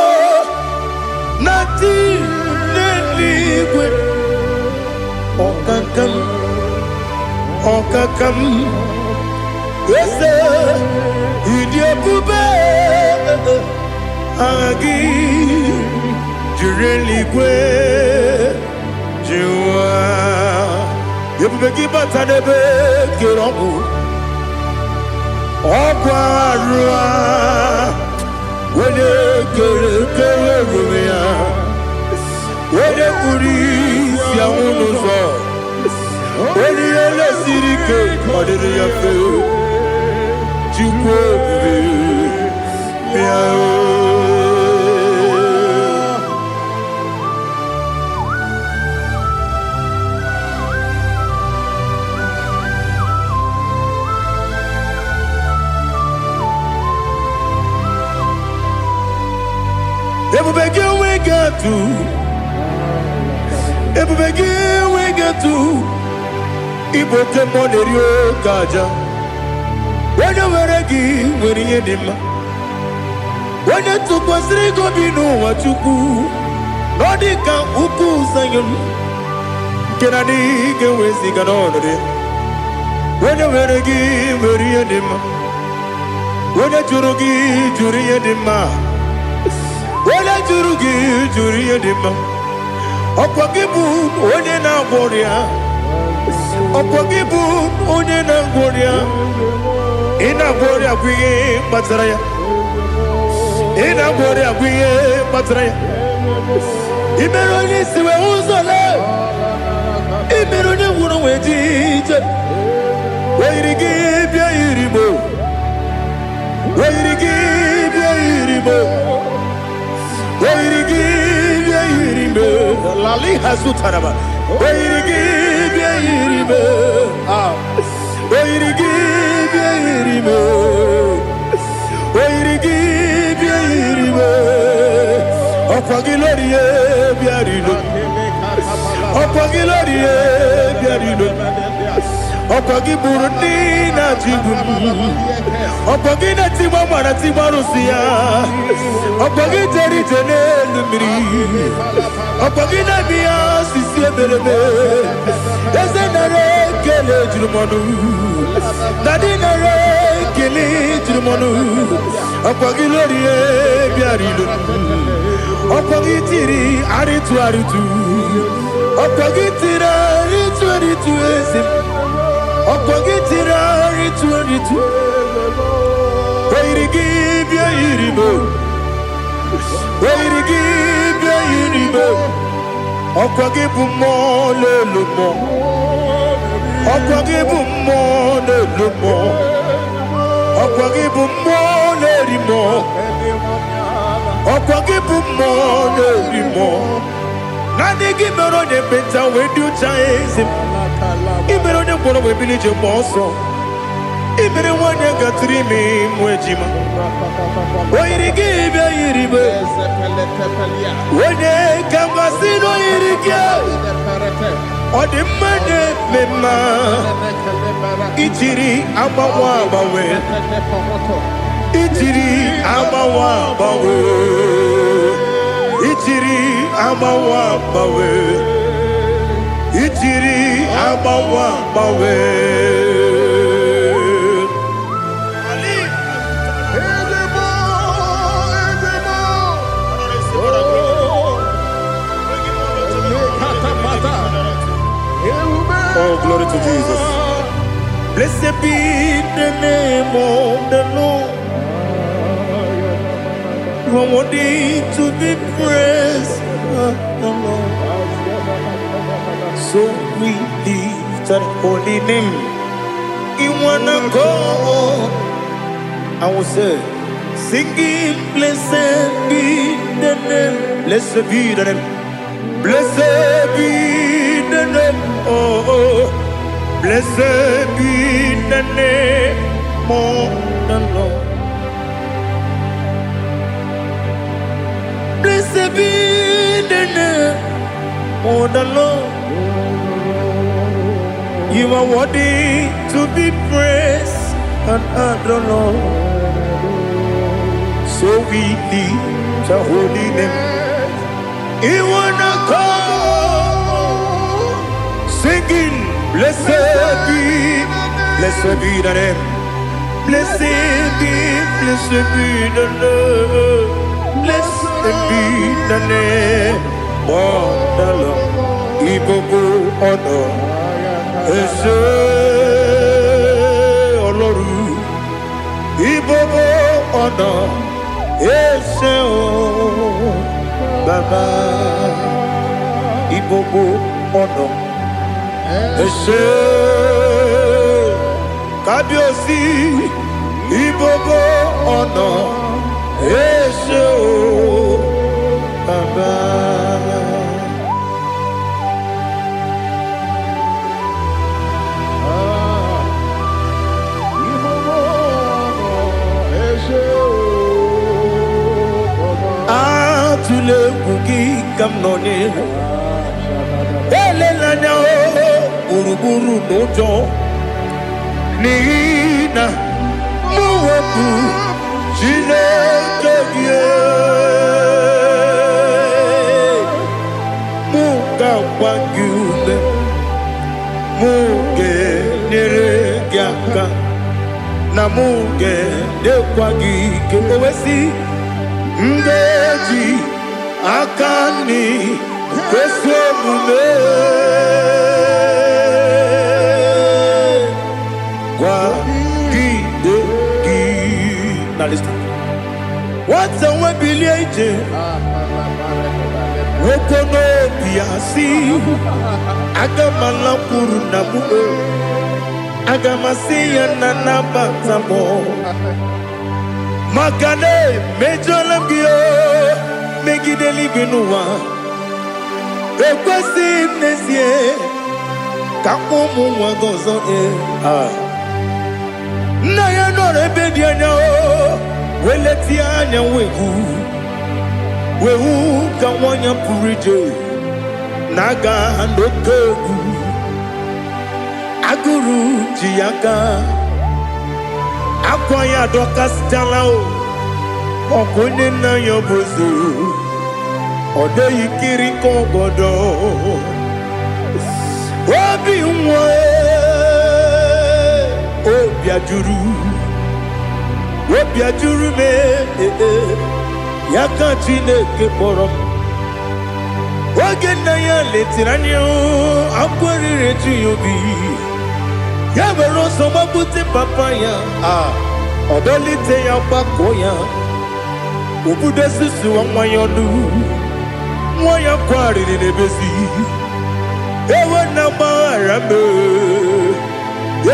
Speaker 1: na-atị n'eluigwe. Ọkaka m, ọkaka m, eze, ịdị ebube, aha gị juru eluigwe, ju ụwa. Ebube gị bata n'ebe kere ọgwụ, ọgwụ arụ a, onye kere kere ruru ya, onye kpuru isi anwụ n'ụzọ, onye ihe siri ike ọ dịrị ya mfe. Chukwu ebube, bịa o. Ebube gị enweghị atụ, ebube gị enweghị atụ. Ịbụ oke mmụọ na-eri oke aja. Onye nwere gị nwere ihe dị mma. Onye tụkwasịrị gị obi n'ụwa, Chukwu, na ọ dị ka ukwu Zayọn nke na adịghị ga-eweziga n'ọnọdụ ya. Onye nwere gị nwere ihe dị mma. Onye jụrụ gị jụrụ ihe dị mma. Onye jụrụ gị jụrụ ihe dị mma. Ọkwa gị bụ onye na-agwọ ọrịa. Ọkwa gị bụ onye na-agwọ ọrịa. Ị na-agwọ ọrịa bụ ihe kpatara ya. Ị na-agwọ ọrịa bụ ihe kpatara ya. Ị mere onye isi wee ụzọ lee. Ị mere onye nwụrụ wee ji ije. O yiri gị bịa yiri mo. O yiri gị bịa yiri mo. O yiri gị bịa yiri mo. Lali hazutaraba. O yiri gị bịa yiri mo. Ah. O yiri gị bịa yiri mo. O yiri gị bịa yiri mo. Ọkwa gị lórí e bịa rilo. Ọkwa gị lórí e bịa rilo. Ọkwa gị gburu ndị na-achịgbu m. Ọkwa gị na-etigbu agbara tigbu arụsị ya. Ọkwa gị jere ije n'elu mmiri. Ọkwa gị na-eme ya osisi emereme. Eze, nara ekele juru m ọnụ. Daddy, nara ekele juru m ọnụ. Ọkwa gị lórí e bịara ilo. Ọkwa gị tiri arịtụ arịtụ. Ọkwa gị tiri arịtụ arịtụ, eze m. Ọkwa gị tiri arịtụ arịtụ. O yiri gị bịa yiri m. O yiri gị bịa yiri m. Ọkwa gị bụ mmụọ na-elu mmụọ. Ọkwa gị bụ mmụọ na-elu mmụọ. Ọkwa gị bụ mmụọ na-eri mmụọ. Ọkwa gị bụ mmụọ na-eri mmụọ. Naanị gị mere onye ekpenta wee dị ụcha, eze m. Ị mere onye ngwọrọ wee bili ije mgbe ọsọ. Ị mere nwanyị gatụrụ ime ịmụ ejima. O yiri gị bịa yiri m. Onye ka mmasị na o yiri gị. Ọ dị mma na-eme mma. Ijiri agbanwe agbanwe. Ijiri agbanwe agbanwe. Ijiri agbanwe agbanwe. Ijiri agbanwe agbanwe. Ali.
Speaker 2: Eze m, eze m, oh, lekatapata, ebube.
Speaker 1: Oh, glory to Jesus. Blessed be the name of the Lord. You are worthy to be praised, the Lord. So we lift that holy name. In one accord, I will say, singing, blessed be the name. Blessed be the name. Blessed be the name. Oh. Blessed be the name of the Lord. Blessed be the name of the Lord. You are worthy to be praised and adored, Lord. So we lift the holy name. In one accord, singing, blessed be the name. Blessed be the name. Blessed be the name of the Lord. Ìgbogbo ọ̀nà ẹ ṣé Ọlọ́run. Ìgbogbo ọ̀nà ẹ ṣé o Bàbá. Ìgbogbo ọ̀nà ẹ ṣé Kábíyèsí. Ìgbogbo ọ̀nà ẹ ṣé o Bàbá.
Speaker 2: Ah, ìgbogbo ọ̀nà ẹ ṣé o, Bàbá.
Speaker 1: Atụla egwu gị ka m nọ n'ihu. Elela anya o gburugburu n'ụjọ n'ihi na mụ bụ Chineke gị. Mụ ga-agba gị ume, mụ ga-enyere gị aka, na mụ ga-enyekwa gị ike. O wee sị, m ga-eji aka nri kwesị omume kwagide gị. Na listen. Nwata nwe bilie ije nwoke n'obi ya si, aga m alakwuru na m o, aga m asị ya na nabata m maka na emejọla m gị o megide eluigwe n'ụwa. Ekwesịghị m n'ezie ka mkpọ ụmụ nwa gị ọzọ. Ee, ah. Nna ya nọrọ ebe dị anya o wee letie anya wee hụ ka nwa ya pụrụ ije na-aga n'oke egwu. Agụrụ ji ya aka, akwa ya adọkasịchala o. Ọkụ onye nna ya bụ eze, ọ dịghị kiri nke ọgọdọ obi nwa. Obi ajụrụ, obi ajụrụ m. Ee, ya ka Chineke kpọrọ m. Oge nna ya letara anya, akwa riri eju ya obi. Ya were ọsọ gbagbute papa ya, a ọ dọlite ya, gbakọ ya. Obodo susuwa nwa ya ọnụ, nwa ya kwarịrị n'ebezi. Ewo na gbaghara m,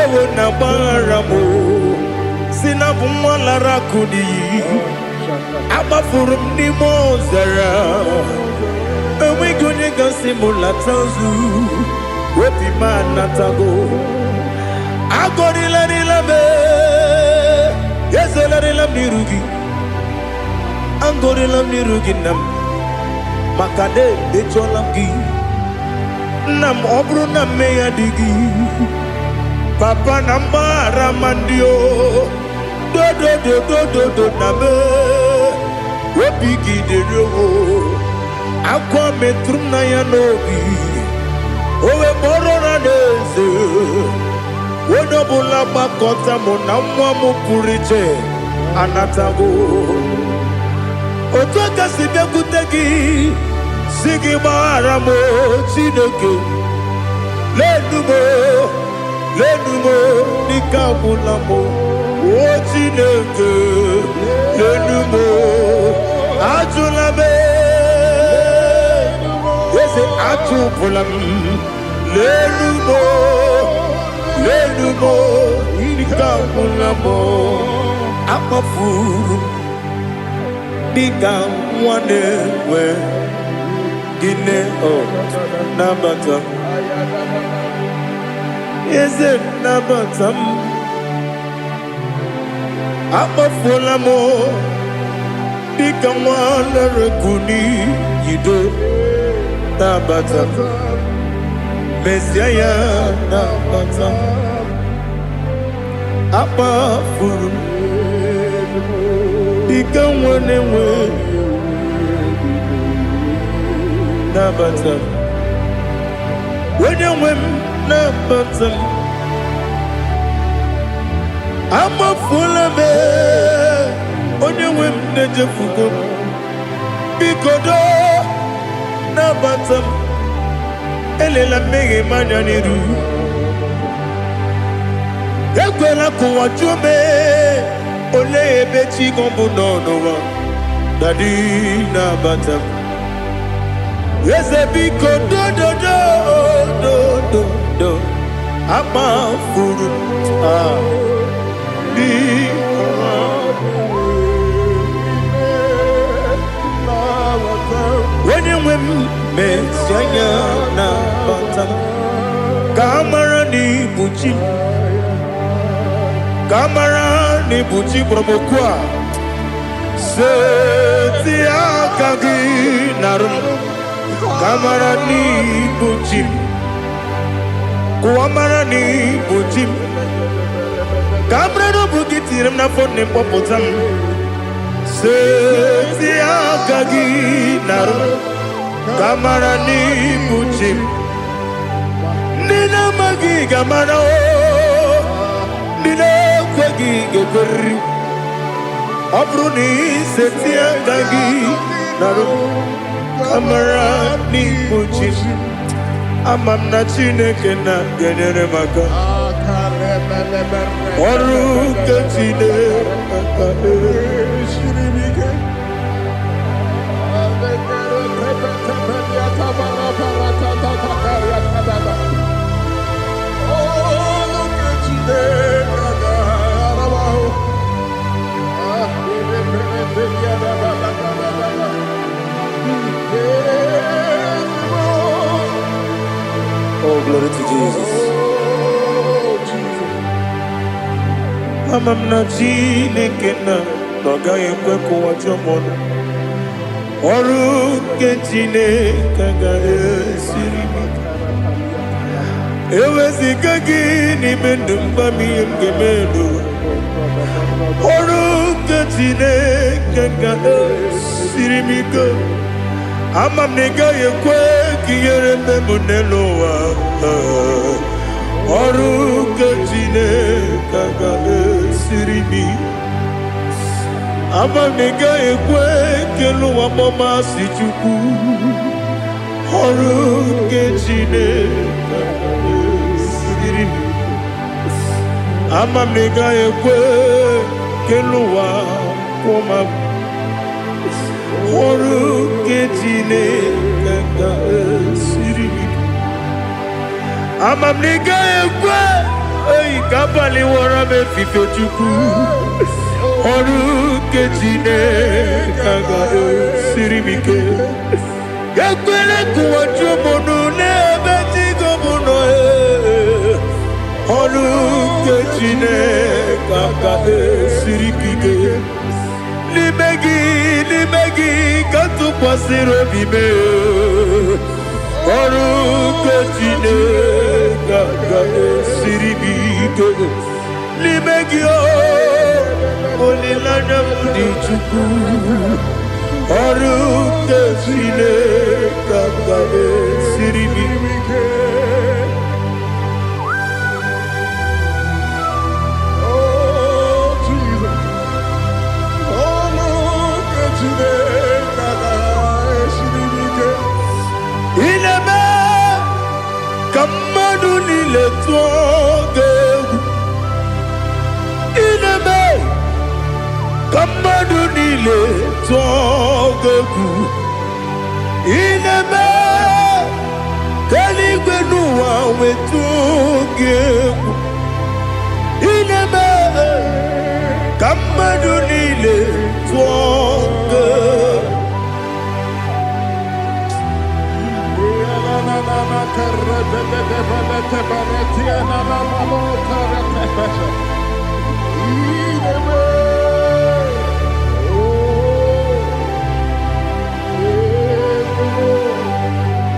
Speaker 1: ewo na gbaghara m, si na bụ nwa lara akụ n'iyi. Agbafuru m n'ime ọzara, enweghị onye gasị m lata nzu. Obi m anatago. Agọrịlarịla m, ezelarịla m n'iru gị. Agọrịla m n'iru gị, nna m, maka na echọla m gị, nna m. Ọ bụrụ na mmehie adịghị, papa, na mgbaghara ma ndị o dodododododo na m obi gị dịrị o. Akwa metụrụ m na ya n'obi, o wee kpọrọ na n'eze onye ọbụla gbakọta mụ na nwa m pụrụ iche anatago. Otu aka si bịakwute gị, si gị gbaghara m o, Chineke. Lenu m o, lenu m o, n'ike agwụla m o. O Chineke, lenu m o, ajụla m, eze, achụpụla m. Lenu m o, lenu m o, ike agwụla m o. Akpafuru m dịka nwa na-enwe gịnị o. Nabata m, eze, nabata m. Akpafuola m dịka nwa lere n'iyido. Nabata m, mezie ya, nabata m. Akpafuru m dịka nwa na-enwe, nabata m. Onye nwe m, nabata m. Amafuola m, onye nwe m, na-ejefugo m. Biko doo, nabata m. Elela mmehie m anya n'iru. Ekwela ka ụwa jụọ m, olee ebe chi gị bụ nọ n'ụwa. Daddy, nabata m. Eze, biko, dododo dododo. Akpafuru m, ah, biko. Onye nwe m, mesi anya, nabata m, ka a mara na ibu chi m, ka a mara na ibu chi kpọrọ m okwu a. Seti aka gị narụ m, ka a mara na ibu chi m. Kụwa mara na ibu chi m, ka a mara na ọ bụ gị tinyere m n'afọ nne m, kpọpụta m. Seti aka gị narụ m, ka a mara na ibu chi m. Ndị na-amaghị ga-amara o, ndị na-ekweghị ga-ekweriri. Ọ bụrụ na iseti aka gị narụ m, ka mara n'ibu chi m. Ama m na Chineke na ga-enyere m aka. Ọrụ nke Chineke. Oh, glory to Jesus. Ama m na Chineke na ọ gaghị ekwe ka ụwa jụọ m ọnụ. Ọrụ nke Chineke agaghị esiri m ike. Eweziga gị n'ime ndụ m, gwa m ihe m ga-eme n'ụwa. Ọrụ nke Chineke ga-esiri m ike. Ama m na ị gaghị ekwe ka ihere mee m n'elu ụwa. Ọrụ nke Chineke ga-esiri m ike. Ama m na ị gaghị ekwe ka elu ụwa kpọmasị Chukwu. Ọrụ nke Chineke ga-esiri m ike. Ama m na ị gaghị ekwe ka elu ụwa kwụọ m. Ọrụ nke Chineke ga-esiri gị. Ama m na ị gaghị ekwe eyi ka abalị wọrọ m efife. Chukwu, ọrụ nke Chineke ga-esiri m ike. Ekwele ka ụwa jụọ m ọnụ n'ebe chi m nọ. Ee. Ọrụ nke Chineke ga-esiri m ike. N'ime gị, n'ime gị ka m tụkwasịrị obi m. Ọrụ nke Chineke ga-esiri m ike. N'ime gị o, olileanya m dị. Chukwu, ọrụ nke Chineke ga-esiri m
Speaker 2: Ike. Oh, Jesus. Ọrụ nke Chineke ga-esiri m ike.
Speaker 1: Ị na-eme ka mmadụ niile tụọ gị egwu. Ị na-eme ka mmadụ niile tụọ gị egwu. Ị na-eme ka eluigwe n'ụwa wetụ gị egwu. Ị na-eme ka mmadụ niile tụọ gị egwu.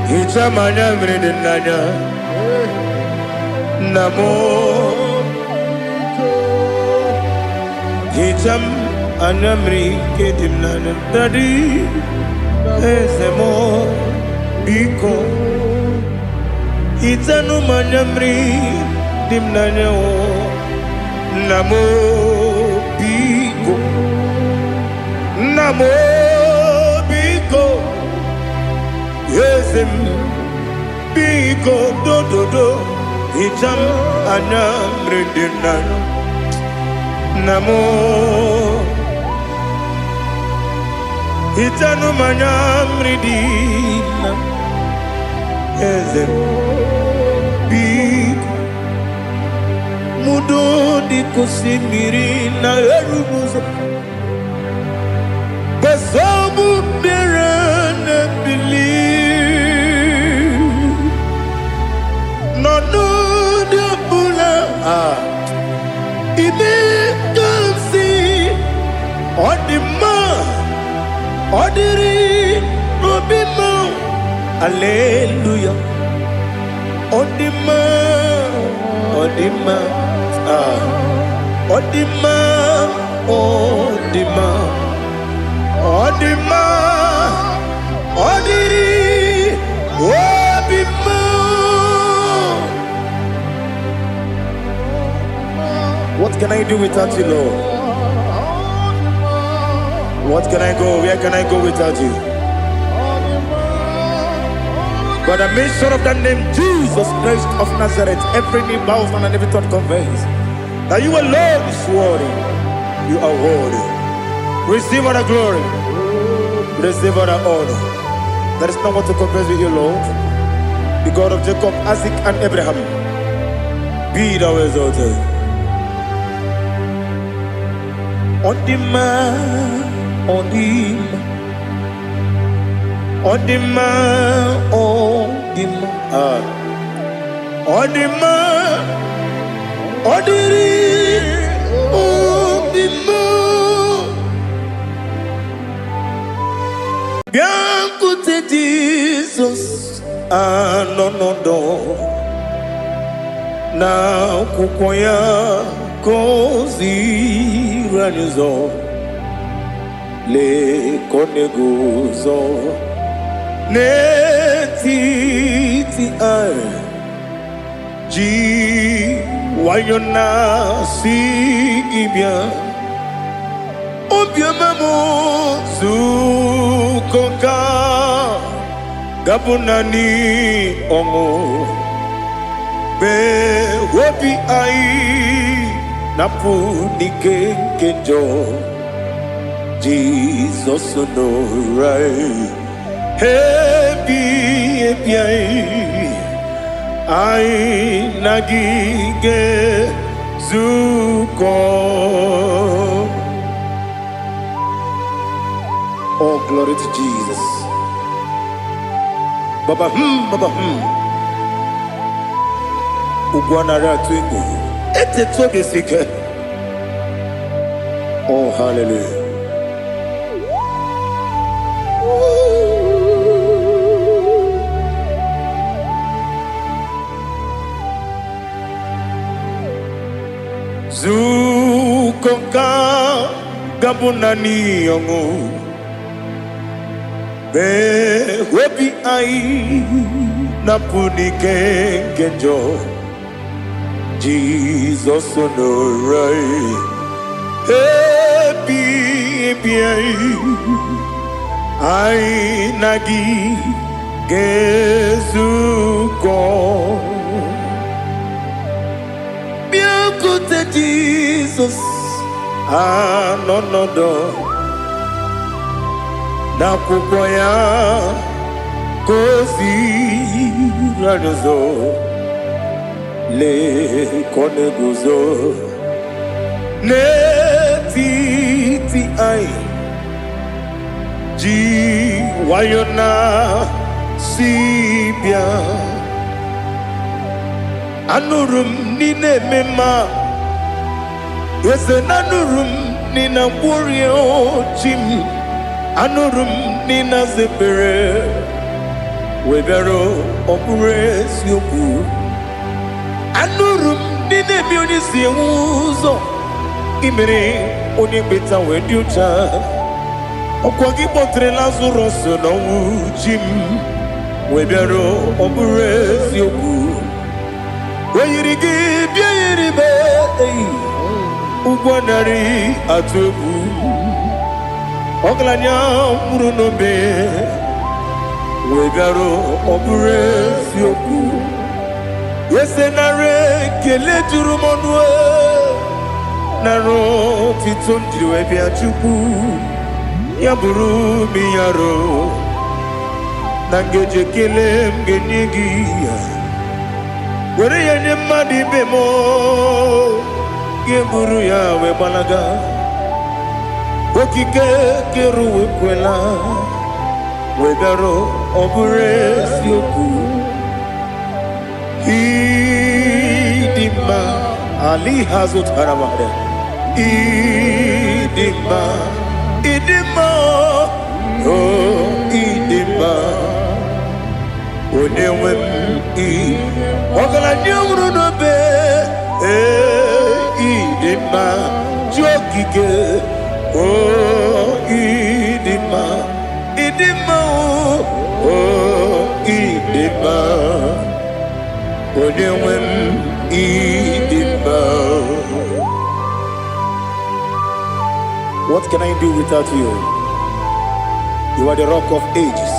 Speaker 1: Hichaa m anya mmiri dị n'anya, nna m. Hichaa m anya mmiri nke dị m n'anya, Daddy. Eze m, biko, hichanụ m anya mmiri dị m n'anya o. Nna m, biko. Nna m, biko. Eze m, biko, dododo, hichaa m anya mmiri dị m n'anya. Nna m, hichanụ m anya mmiri dị na eze m, biko. Mudo dị ka osimiri na-eru n'ụzọ gbasọbụ mmiri na-ebili n'ọnọdụ ọbụla. Ah, ime ka m si ọ dị mma, ọ dịrị n'obi m. Aleluya, ọ dị mma, ọ dị mma. Ah, ọ dị mma, ọ dị mma, ọ dị mma, ọ dịrị obi m. What can I do without you, Lord? What can I go? Where can I go without you? But the mention of that name, Jesus Christ of Nazareth, every knee bows down and every tongue confess that you alone is worthy. You are worthy. Receive all the glory. Receive all the honor. There is no one to compare with you, Lord. The God of Jacob, Isaac, and Abraham. Be thou exalted. Ọ dị mma, ọ dị mma, ọ dị mma, ọ dị mma. Ah. Ọ dị mma, ọ dịrị obi m. Bịakwute Jizọs anọ n'ọdọ na akwụkwọ ya ka o ziri anyị ụzọ. Lee ka ọ na-eguzo n'etiti anyị, ji nwayọ na-asị gị bịa. Obiọma m, zukọ ka gabụ naanị ọṅụ mee obi anyị napụ n'ike nke njọ. Jizọs nọrọ ebi ebi anyị anyị na gị ga-ezukọ. Oh, glory to Jesus. Baba baba Ugwu anara atụ egwu. Etetu obi esi ike. Oh, hallelujah. Zukọ nka gabụ naanị ọṅụ. Mee obi anyị napụ n'ike nke njọ. Jizọs nọrọ anyị. Ebi ebi anyị, anyị na gị ga-ezukọ. Bịakwute Jizọs anọ nọdụ n'akwụkwọ ya ka o ziri anyị ụzọ. Lee ka ọ na-eguzo n'etiti anyị ji nwayọ na si bịa. Anụrụ m n'ile eme mma, eze na anụrụ m n'ina mkpụrụ chi m, anụrụ m n'ina zepere wee bịara ọ bụrụ eziokwu. Anụrụ m n'ile eme onye si enwe ụzọ imere onye kpeta wee dị ụcha. Ọkwa gị kpọtere Lazarọs n'ọnwụ chi m wee bịara ọ bụrụ eziokwu. O yiri gị bịa yiri be eyi ụgwọ narị atụ egwu. Ọgaranya nwụrụ n'obe wee bịara ọ bụrụ eziokwu. Ese narị ekele juru m ọnụ e, nara otito m jiri wee bịa Chukwu ya bụrụ m ya ro na ngeji ekele m ga-enye gị ya were ya nye mmadụ ibe m ga-eburu ya wee gbalaga. Okike kere ụwa ekwela wee bịara ọ bụrụ eziokwu. Ịdị mma ali ha zụtara mmadụ. Ịdị mma, ịdị mma, o ịdị mma, onye nwe m ị ọgaranya nwụrụ n'obe. Ee, ịdị mma ji okike, o ịdị mma, ịdị mma, o ịdị mma, onye nwe m ịdị mma. What can I do without you? You are the rock of ages,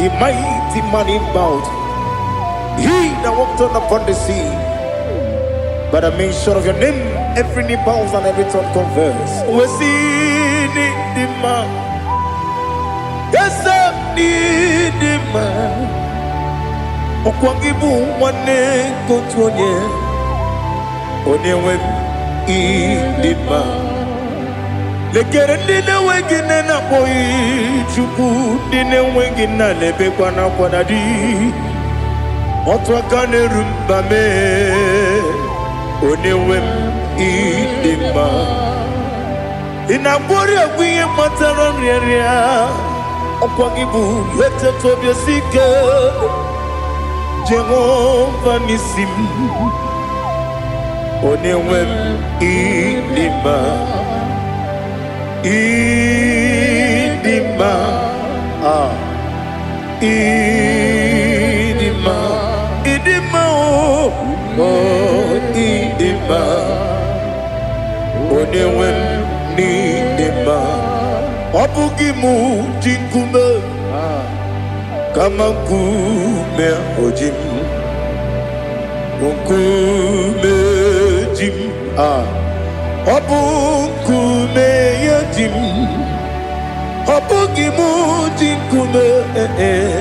Speaker 1: the mighty man in battle, he that walked on upon the sea. By the mention of your name, every knee bows and every tongue confess. We see the man, yes, I need the man. Ọkwa gị bụ nwanne nke otu onye, onye nwe m ịdị mma. Lekere ndị na-enweghị nne na-akpọghị Chukwu, ndị na-enweghị nna na-ebekwa n'akwa na di. Otu aka na-eru mba mee, onye nwe m ịdị mma. Ị na-agwọrị ọgwụ ihe kpatara nrịanrịa, ọkwa gị bụ eteta obi esi ike. Jehova n'isi m, onye nwe m ịdị mma. Ịdị mma, ah, ịdị mma, ịdị mma, o oh, ịdị mma, onye nwe m n'ịdị mma. Ọ bụghị mụ ji nkume, kama nkume o ji m, nkume ji m, ah, ọ bụ nkume ya ji m. Bụghị m ji nkume, eh,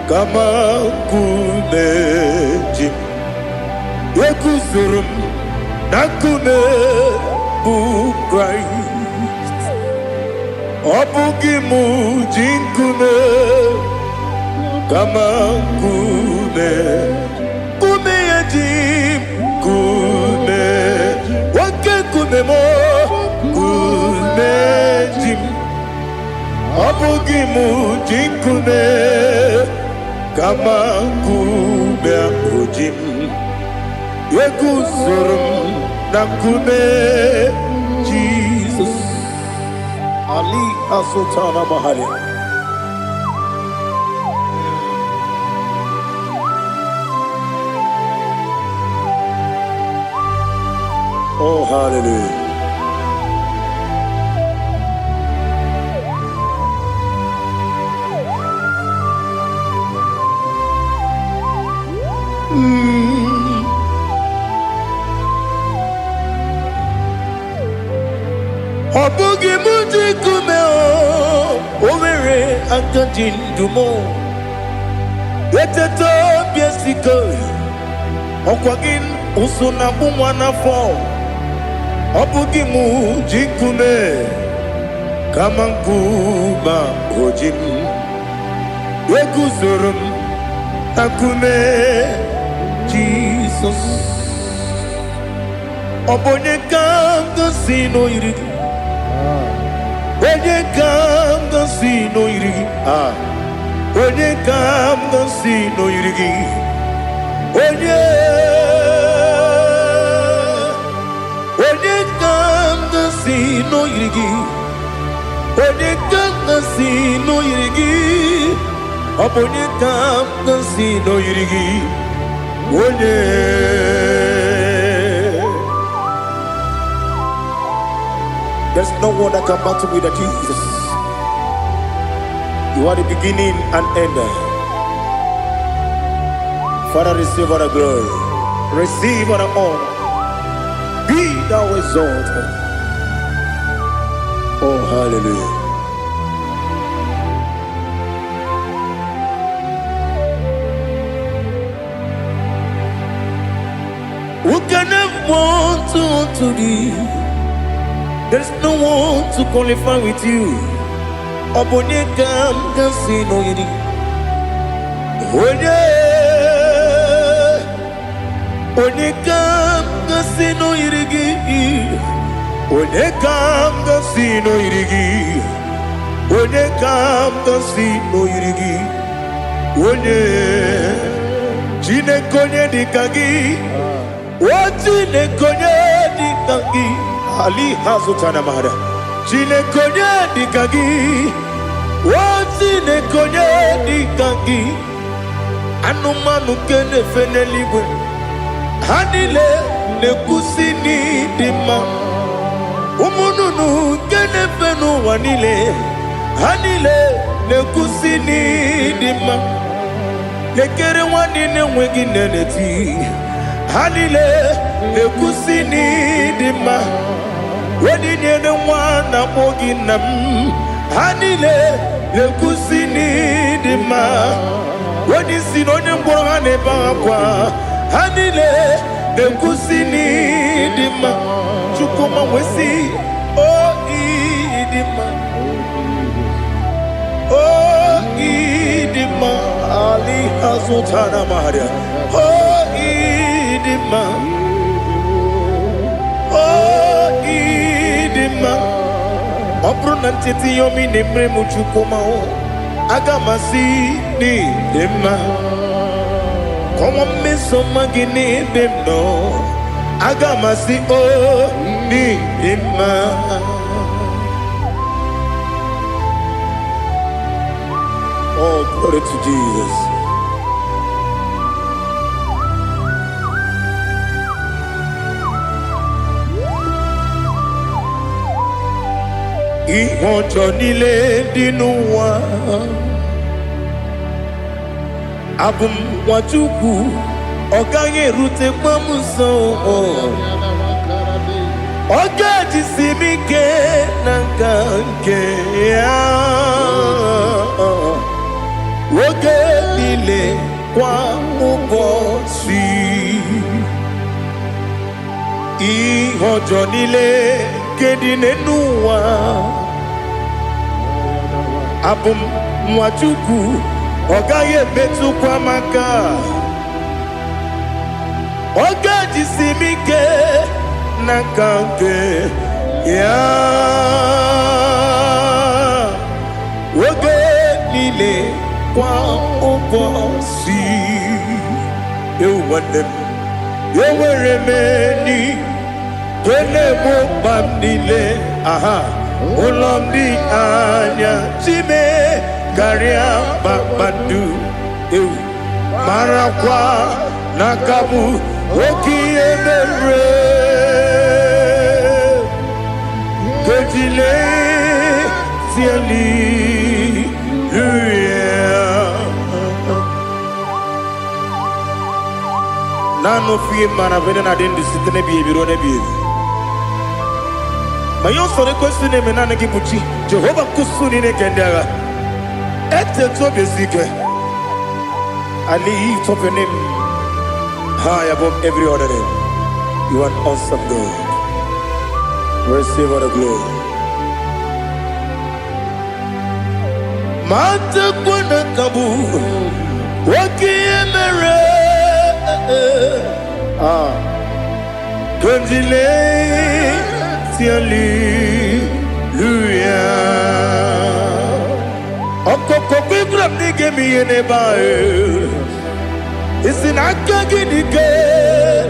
Speaker 1: kama nkume ji m. Eguzoro m na nkume bụ Kraịst. Ọ bụghị m ji nkume, kama nkume, nkume ya ji m. Nkume, oke nkume m, nkume ji m. Ọ bụghị m ji nkume, kama nkume ahụ ji m. Eguzoro m na nkume Jizọs. Ali Asultana Mahali. Oh, hallelujah. Ọ bụghị m ji nkume, o nwere aka ji ndụ m. Eteta obi esiko, ọkwa gị ụsụ na akpụ nwa n'afọ. Ọ bụghị m ji nkume, kama nkume o ji m. Eguzoro m na nkume Jizọs. Ọ bụ onye ka m gosi n'oyiri gị? Onye ka m gosi n'oyiri gị? Ah, onye ka m gosi n'oyiri gị? Onye, onye ka m gosi n'oyiri gị? Onye ka m gosi n'oyiri gị? Ọ bụ onye ka m gosi n'oyiri gị? Onye? There's no one that can battle with the Jesus. You are the beginning and end. Father, receive all the glory. Receive all the honor. Be thou exalted. Oh, hallelujah. Who can have one to thee? There's no one to qualify with you. Ọ bụ onye ka m ga-asị n'oyiri? Onye, onye ka m ga-asị n'oyiri gị? Onye ka m ga-asị n'oyiri gị? Onye ka m ga-asị n'oyiri gị? Onye, Chineke, onye dị ka gị? O Chineke, onye dị ka gị? Ali hazụtana mara. Chineke, onye dị ka gị? O Chineke, onye dị ka gị? Anụmanụ nke na-efe n'eluigwe, ha niile na-ekwusi n'ịdị mma. Ụmụ nnụnụ nke na-efe n'ụwa niile, ha niile na-ekwusi n'ịdị mma. Lekere nwanne na-enweghị nne na-eti, ha niile na-ekwusi n'ịdị mma. Onye nyere nwa na-akpọ gị nna m, ha niile na-ekwusi n'ịdị mma. Onye isi na onye mkpọrọ, ha na-ebe akwa, ha niile na-ekwusi n'ịdị mma. Chukwuma nwesị o ịdị mma, o ịdị mma. Ali azụtara maria. O ịdị mma, o ịdị mma. Ọ bụrụ na ncheta ihe ọma ị na-emere m, Chukwuma, o aga m asị n'ịdị mma. Kọwa mmeso ọma gị n'ebe m nọ, aga m asị o n'ịdị mma. Oh, glory to Jesus. Ihe ọjọọ niile dị n'ụwa, abụ m nwa Chukwu, ọ gaghị erutekwa m nso. Ọ ga-ejisi m ike na nka nke ya oge niile, kwa ụbọchị. Ihe ọjọọ niile nke dị n'elu ụwa, abụ m nwa Chukwu, ọ gaghị emetụkwa m aka. Ọ ga-ejisi m ike na nka nke ya oge niile, kwa ụbọchị. Ewu nwanne m, enwere m enyi nke na-egbo mkpa m niile. Aha ụlọ m dị anya chime karịa kpakpando. Ewu, marakwa na aka bụ oke ihe mere kejile hallelujah. Naanị ofu ihe mara bụ na-adị ndụ site n'ebighị ebi ruo n'ebighị ebi. Ma ihe ọsọrọ ekwesị na-eme, naanị gị bụ chi Jehova nkusu niile nke ndị agha. Etetu obi esi ike. I lift up your name high above every other name. You are an awesome God. Receive all the glory. Matakwa na ka bụ oke ihe mere. Ah, Kondile hallelujah. Ọkọkọ kwegwara m na ị ga-eme ihe n'ebe ahụ. Isi na aka gị dị ike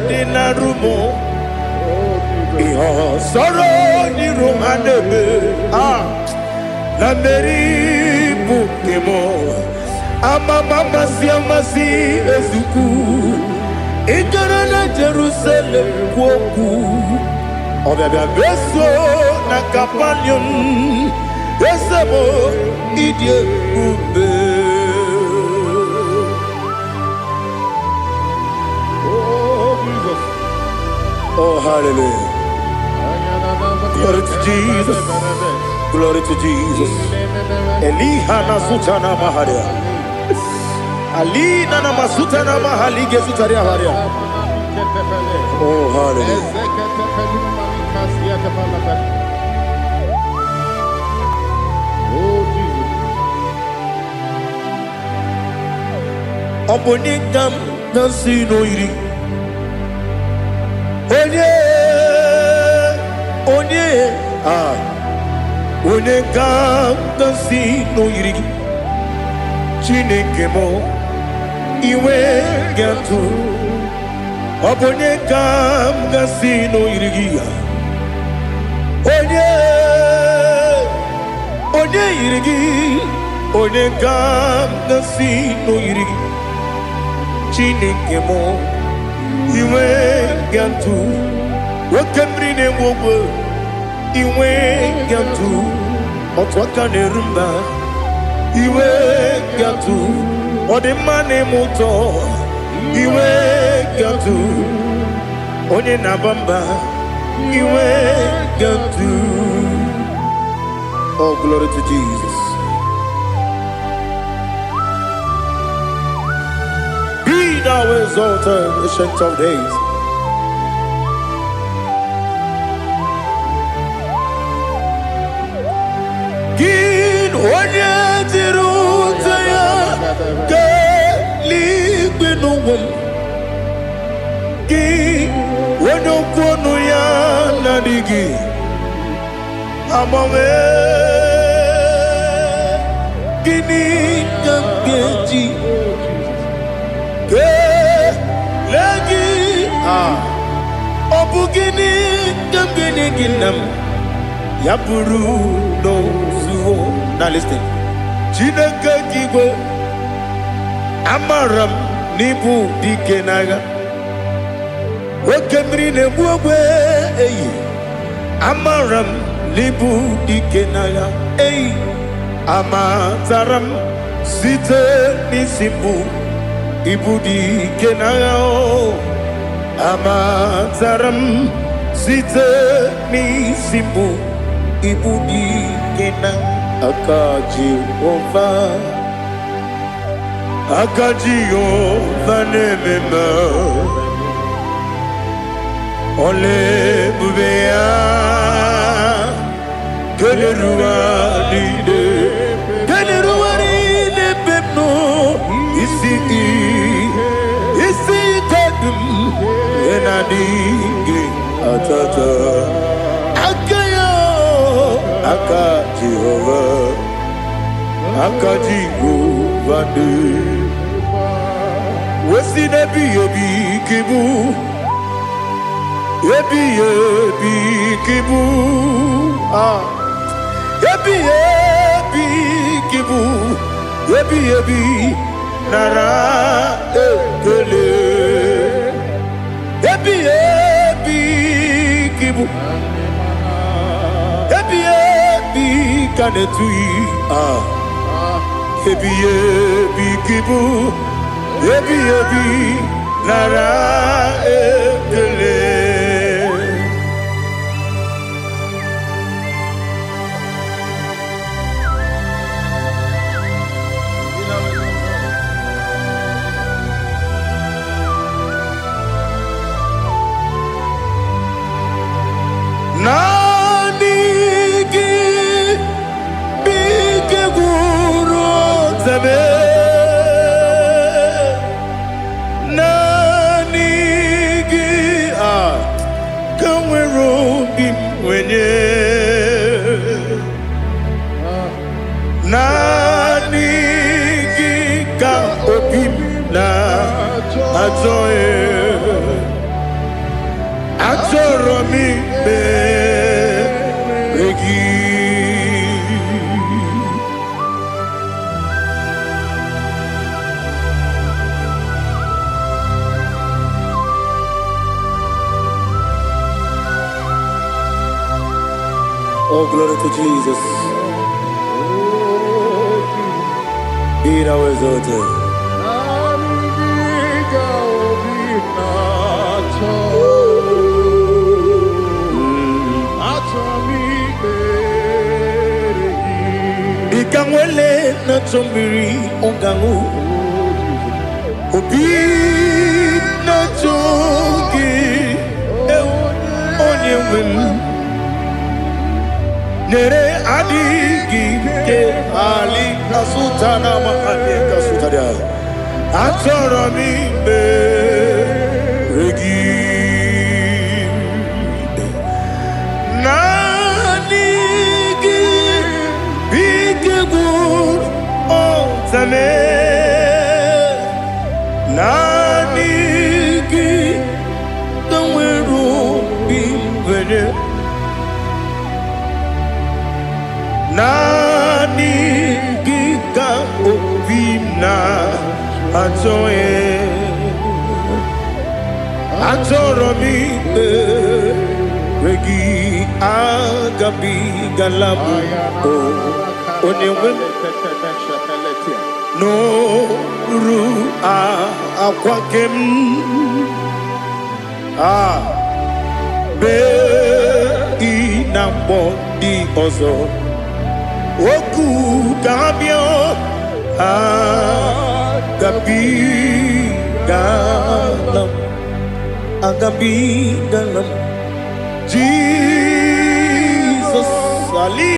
Speaker 1: dị na rumo. Ihe ọsọrọ n'iru ha na-eme. Ah, na mmeri bụ nke m. Amama amasị amasị ezukwu. Ị gara na Jerusalem kwuo okwu. Ọbịabịa beso na Kapanium. Eze m, ịdị ebube.
Speaker 2: Oh, Jesus.
Speaker 1: Oh, hallelujah. Glory to Jesus. Glory to Jesus. Eliha na sutana maharia. Alina na masutana mahalige sutaria haria. Oh, hallelujah.
Speaker 2: Oh, Jesus.
Speaker 1: Ọ bụ onye ka m na-asị n'oyiri? Onye, onye, ah, onye ka m na-asị n'oyiri gị? Chineke m, iwe ga-atụ. Ọ bụ onye ka m ga-asị n'oyiri gị? Onye, onye yiri gị? Onye ka m ga-asị n'oyiri gị? Chineke m, iwe ga-atụ. Oke mmiri na-egbu ogwe, iwe ga-atụ. Otu aka na-eru mba, iwe ga-atụ. Ọ dị mma na-eme ụtọ, iwe ga-atụ. Onye na-aba mba, iwe ga-atụ. Oh, glory to Jesus. Be thou exalted, Ancient of Days. Gị onye jiri ute ya keeluigwe n'ụwa m, gị onye okwu ọnụ ya na-adịghị agbanwe, gịnị ka m ga-eji kelee gị? Ah, ọ bụ gịnị ka m ga-enye gị, nna m, ya bụrụ n'ozuo na listen? Chineke gị igwe, amara m n'ịbụ dike n'agha. Oke mmiri na-egbu ogbe eyi, amara m n'ịbụ dike n'agha. Eyi, amatara m site n'isi mbụ, ịbụ dike n'agha. O amatara m Site n'isi mbụ ibu dị ike na aka Jehova. Aka Jehova na-eme mma. Ọla ebube ya keneruwa niile, keneruwa niile ebe m nọ. Isi ike dum ihe na-adịghị atata aka ya. Aka Jehova, aka Jehova dị wesi n'ebighị ebi ka ịbụ, ebighị ebi ka ịbụ. Ah, ebighị ebi ka ịbụ, ebighị ebi, nara ekele. Ebighị ebi ka ịbụ, ebighị ebi ka na-etughị. Ah, ebighị ebi ka ịbụ, ebighị ebi, nara ekele. Naanị gị bụ ike gwụrụ ọtebe. Naanị gị a ka nwere obi m nwenye. Naanị gị ka obi m na-achọ. Achọrọ m ikpere gị. Oh, glory to Jesus. Be thou exalted.
Speaker 2: Naanị gị ka obi na-achọ. Achọ m ikpere gị.
Speaker 1: Dịka nwele na-achọ mmiri ọ ga-aṅụ, obi na-achọ gị, ewu, onye nwe m. Nyere adịghị ike ali kasuta na ma adị kasuta dị. Achọrọ m ikpere gị. Naanị gị bụ ike gwụrụ ọtame. Naanị gị ka nwere obi nwere. Naanị gị ka obi m na-achọ. Achọrọ m ikpere gị. Agabigala m o onye nwe m n'oru akwa nke m a bee ị na mgbọ ndị ọzọ okwu ka ha bịa. Agabigala m, agabigala m, Jizọs ali.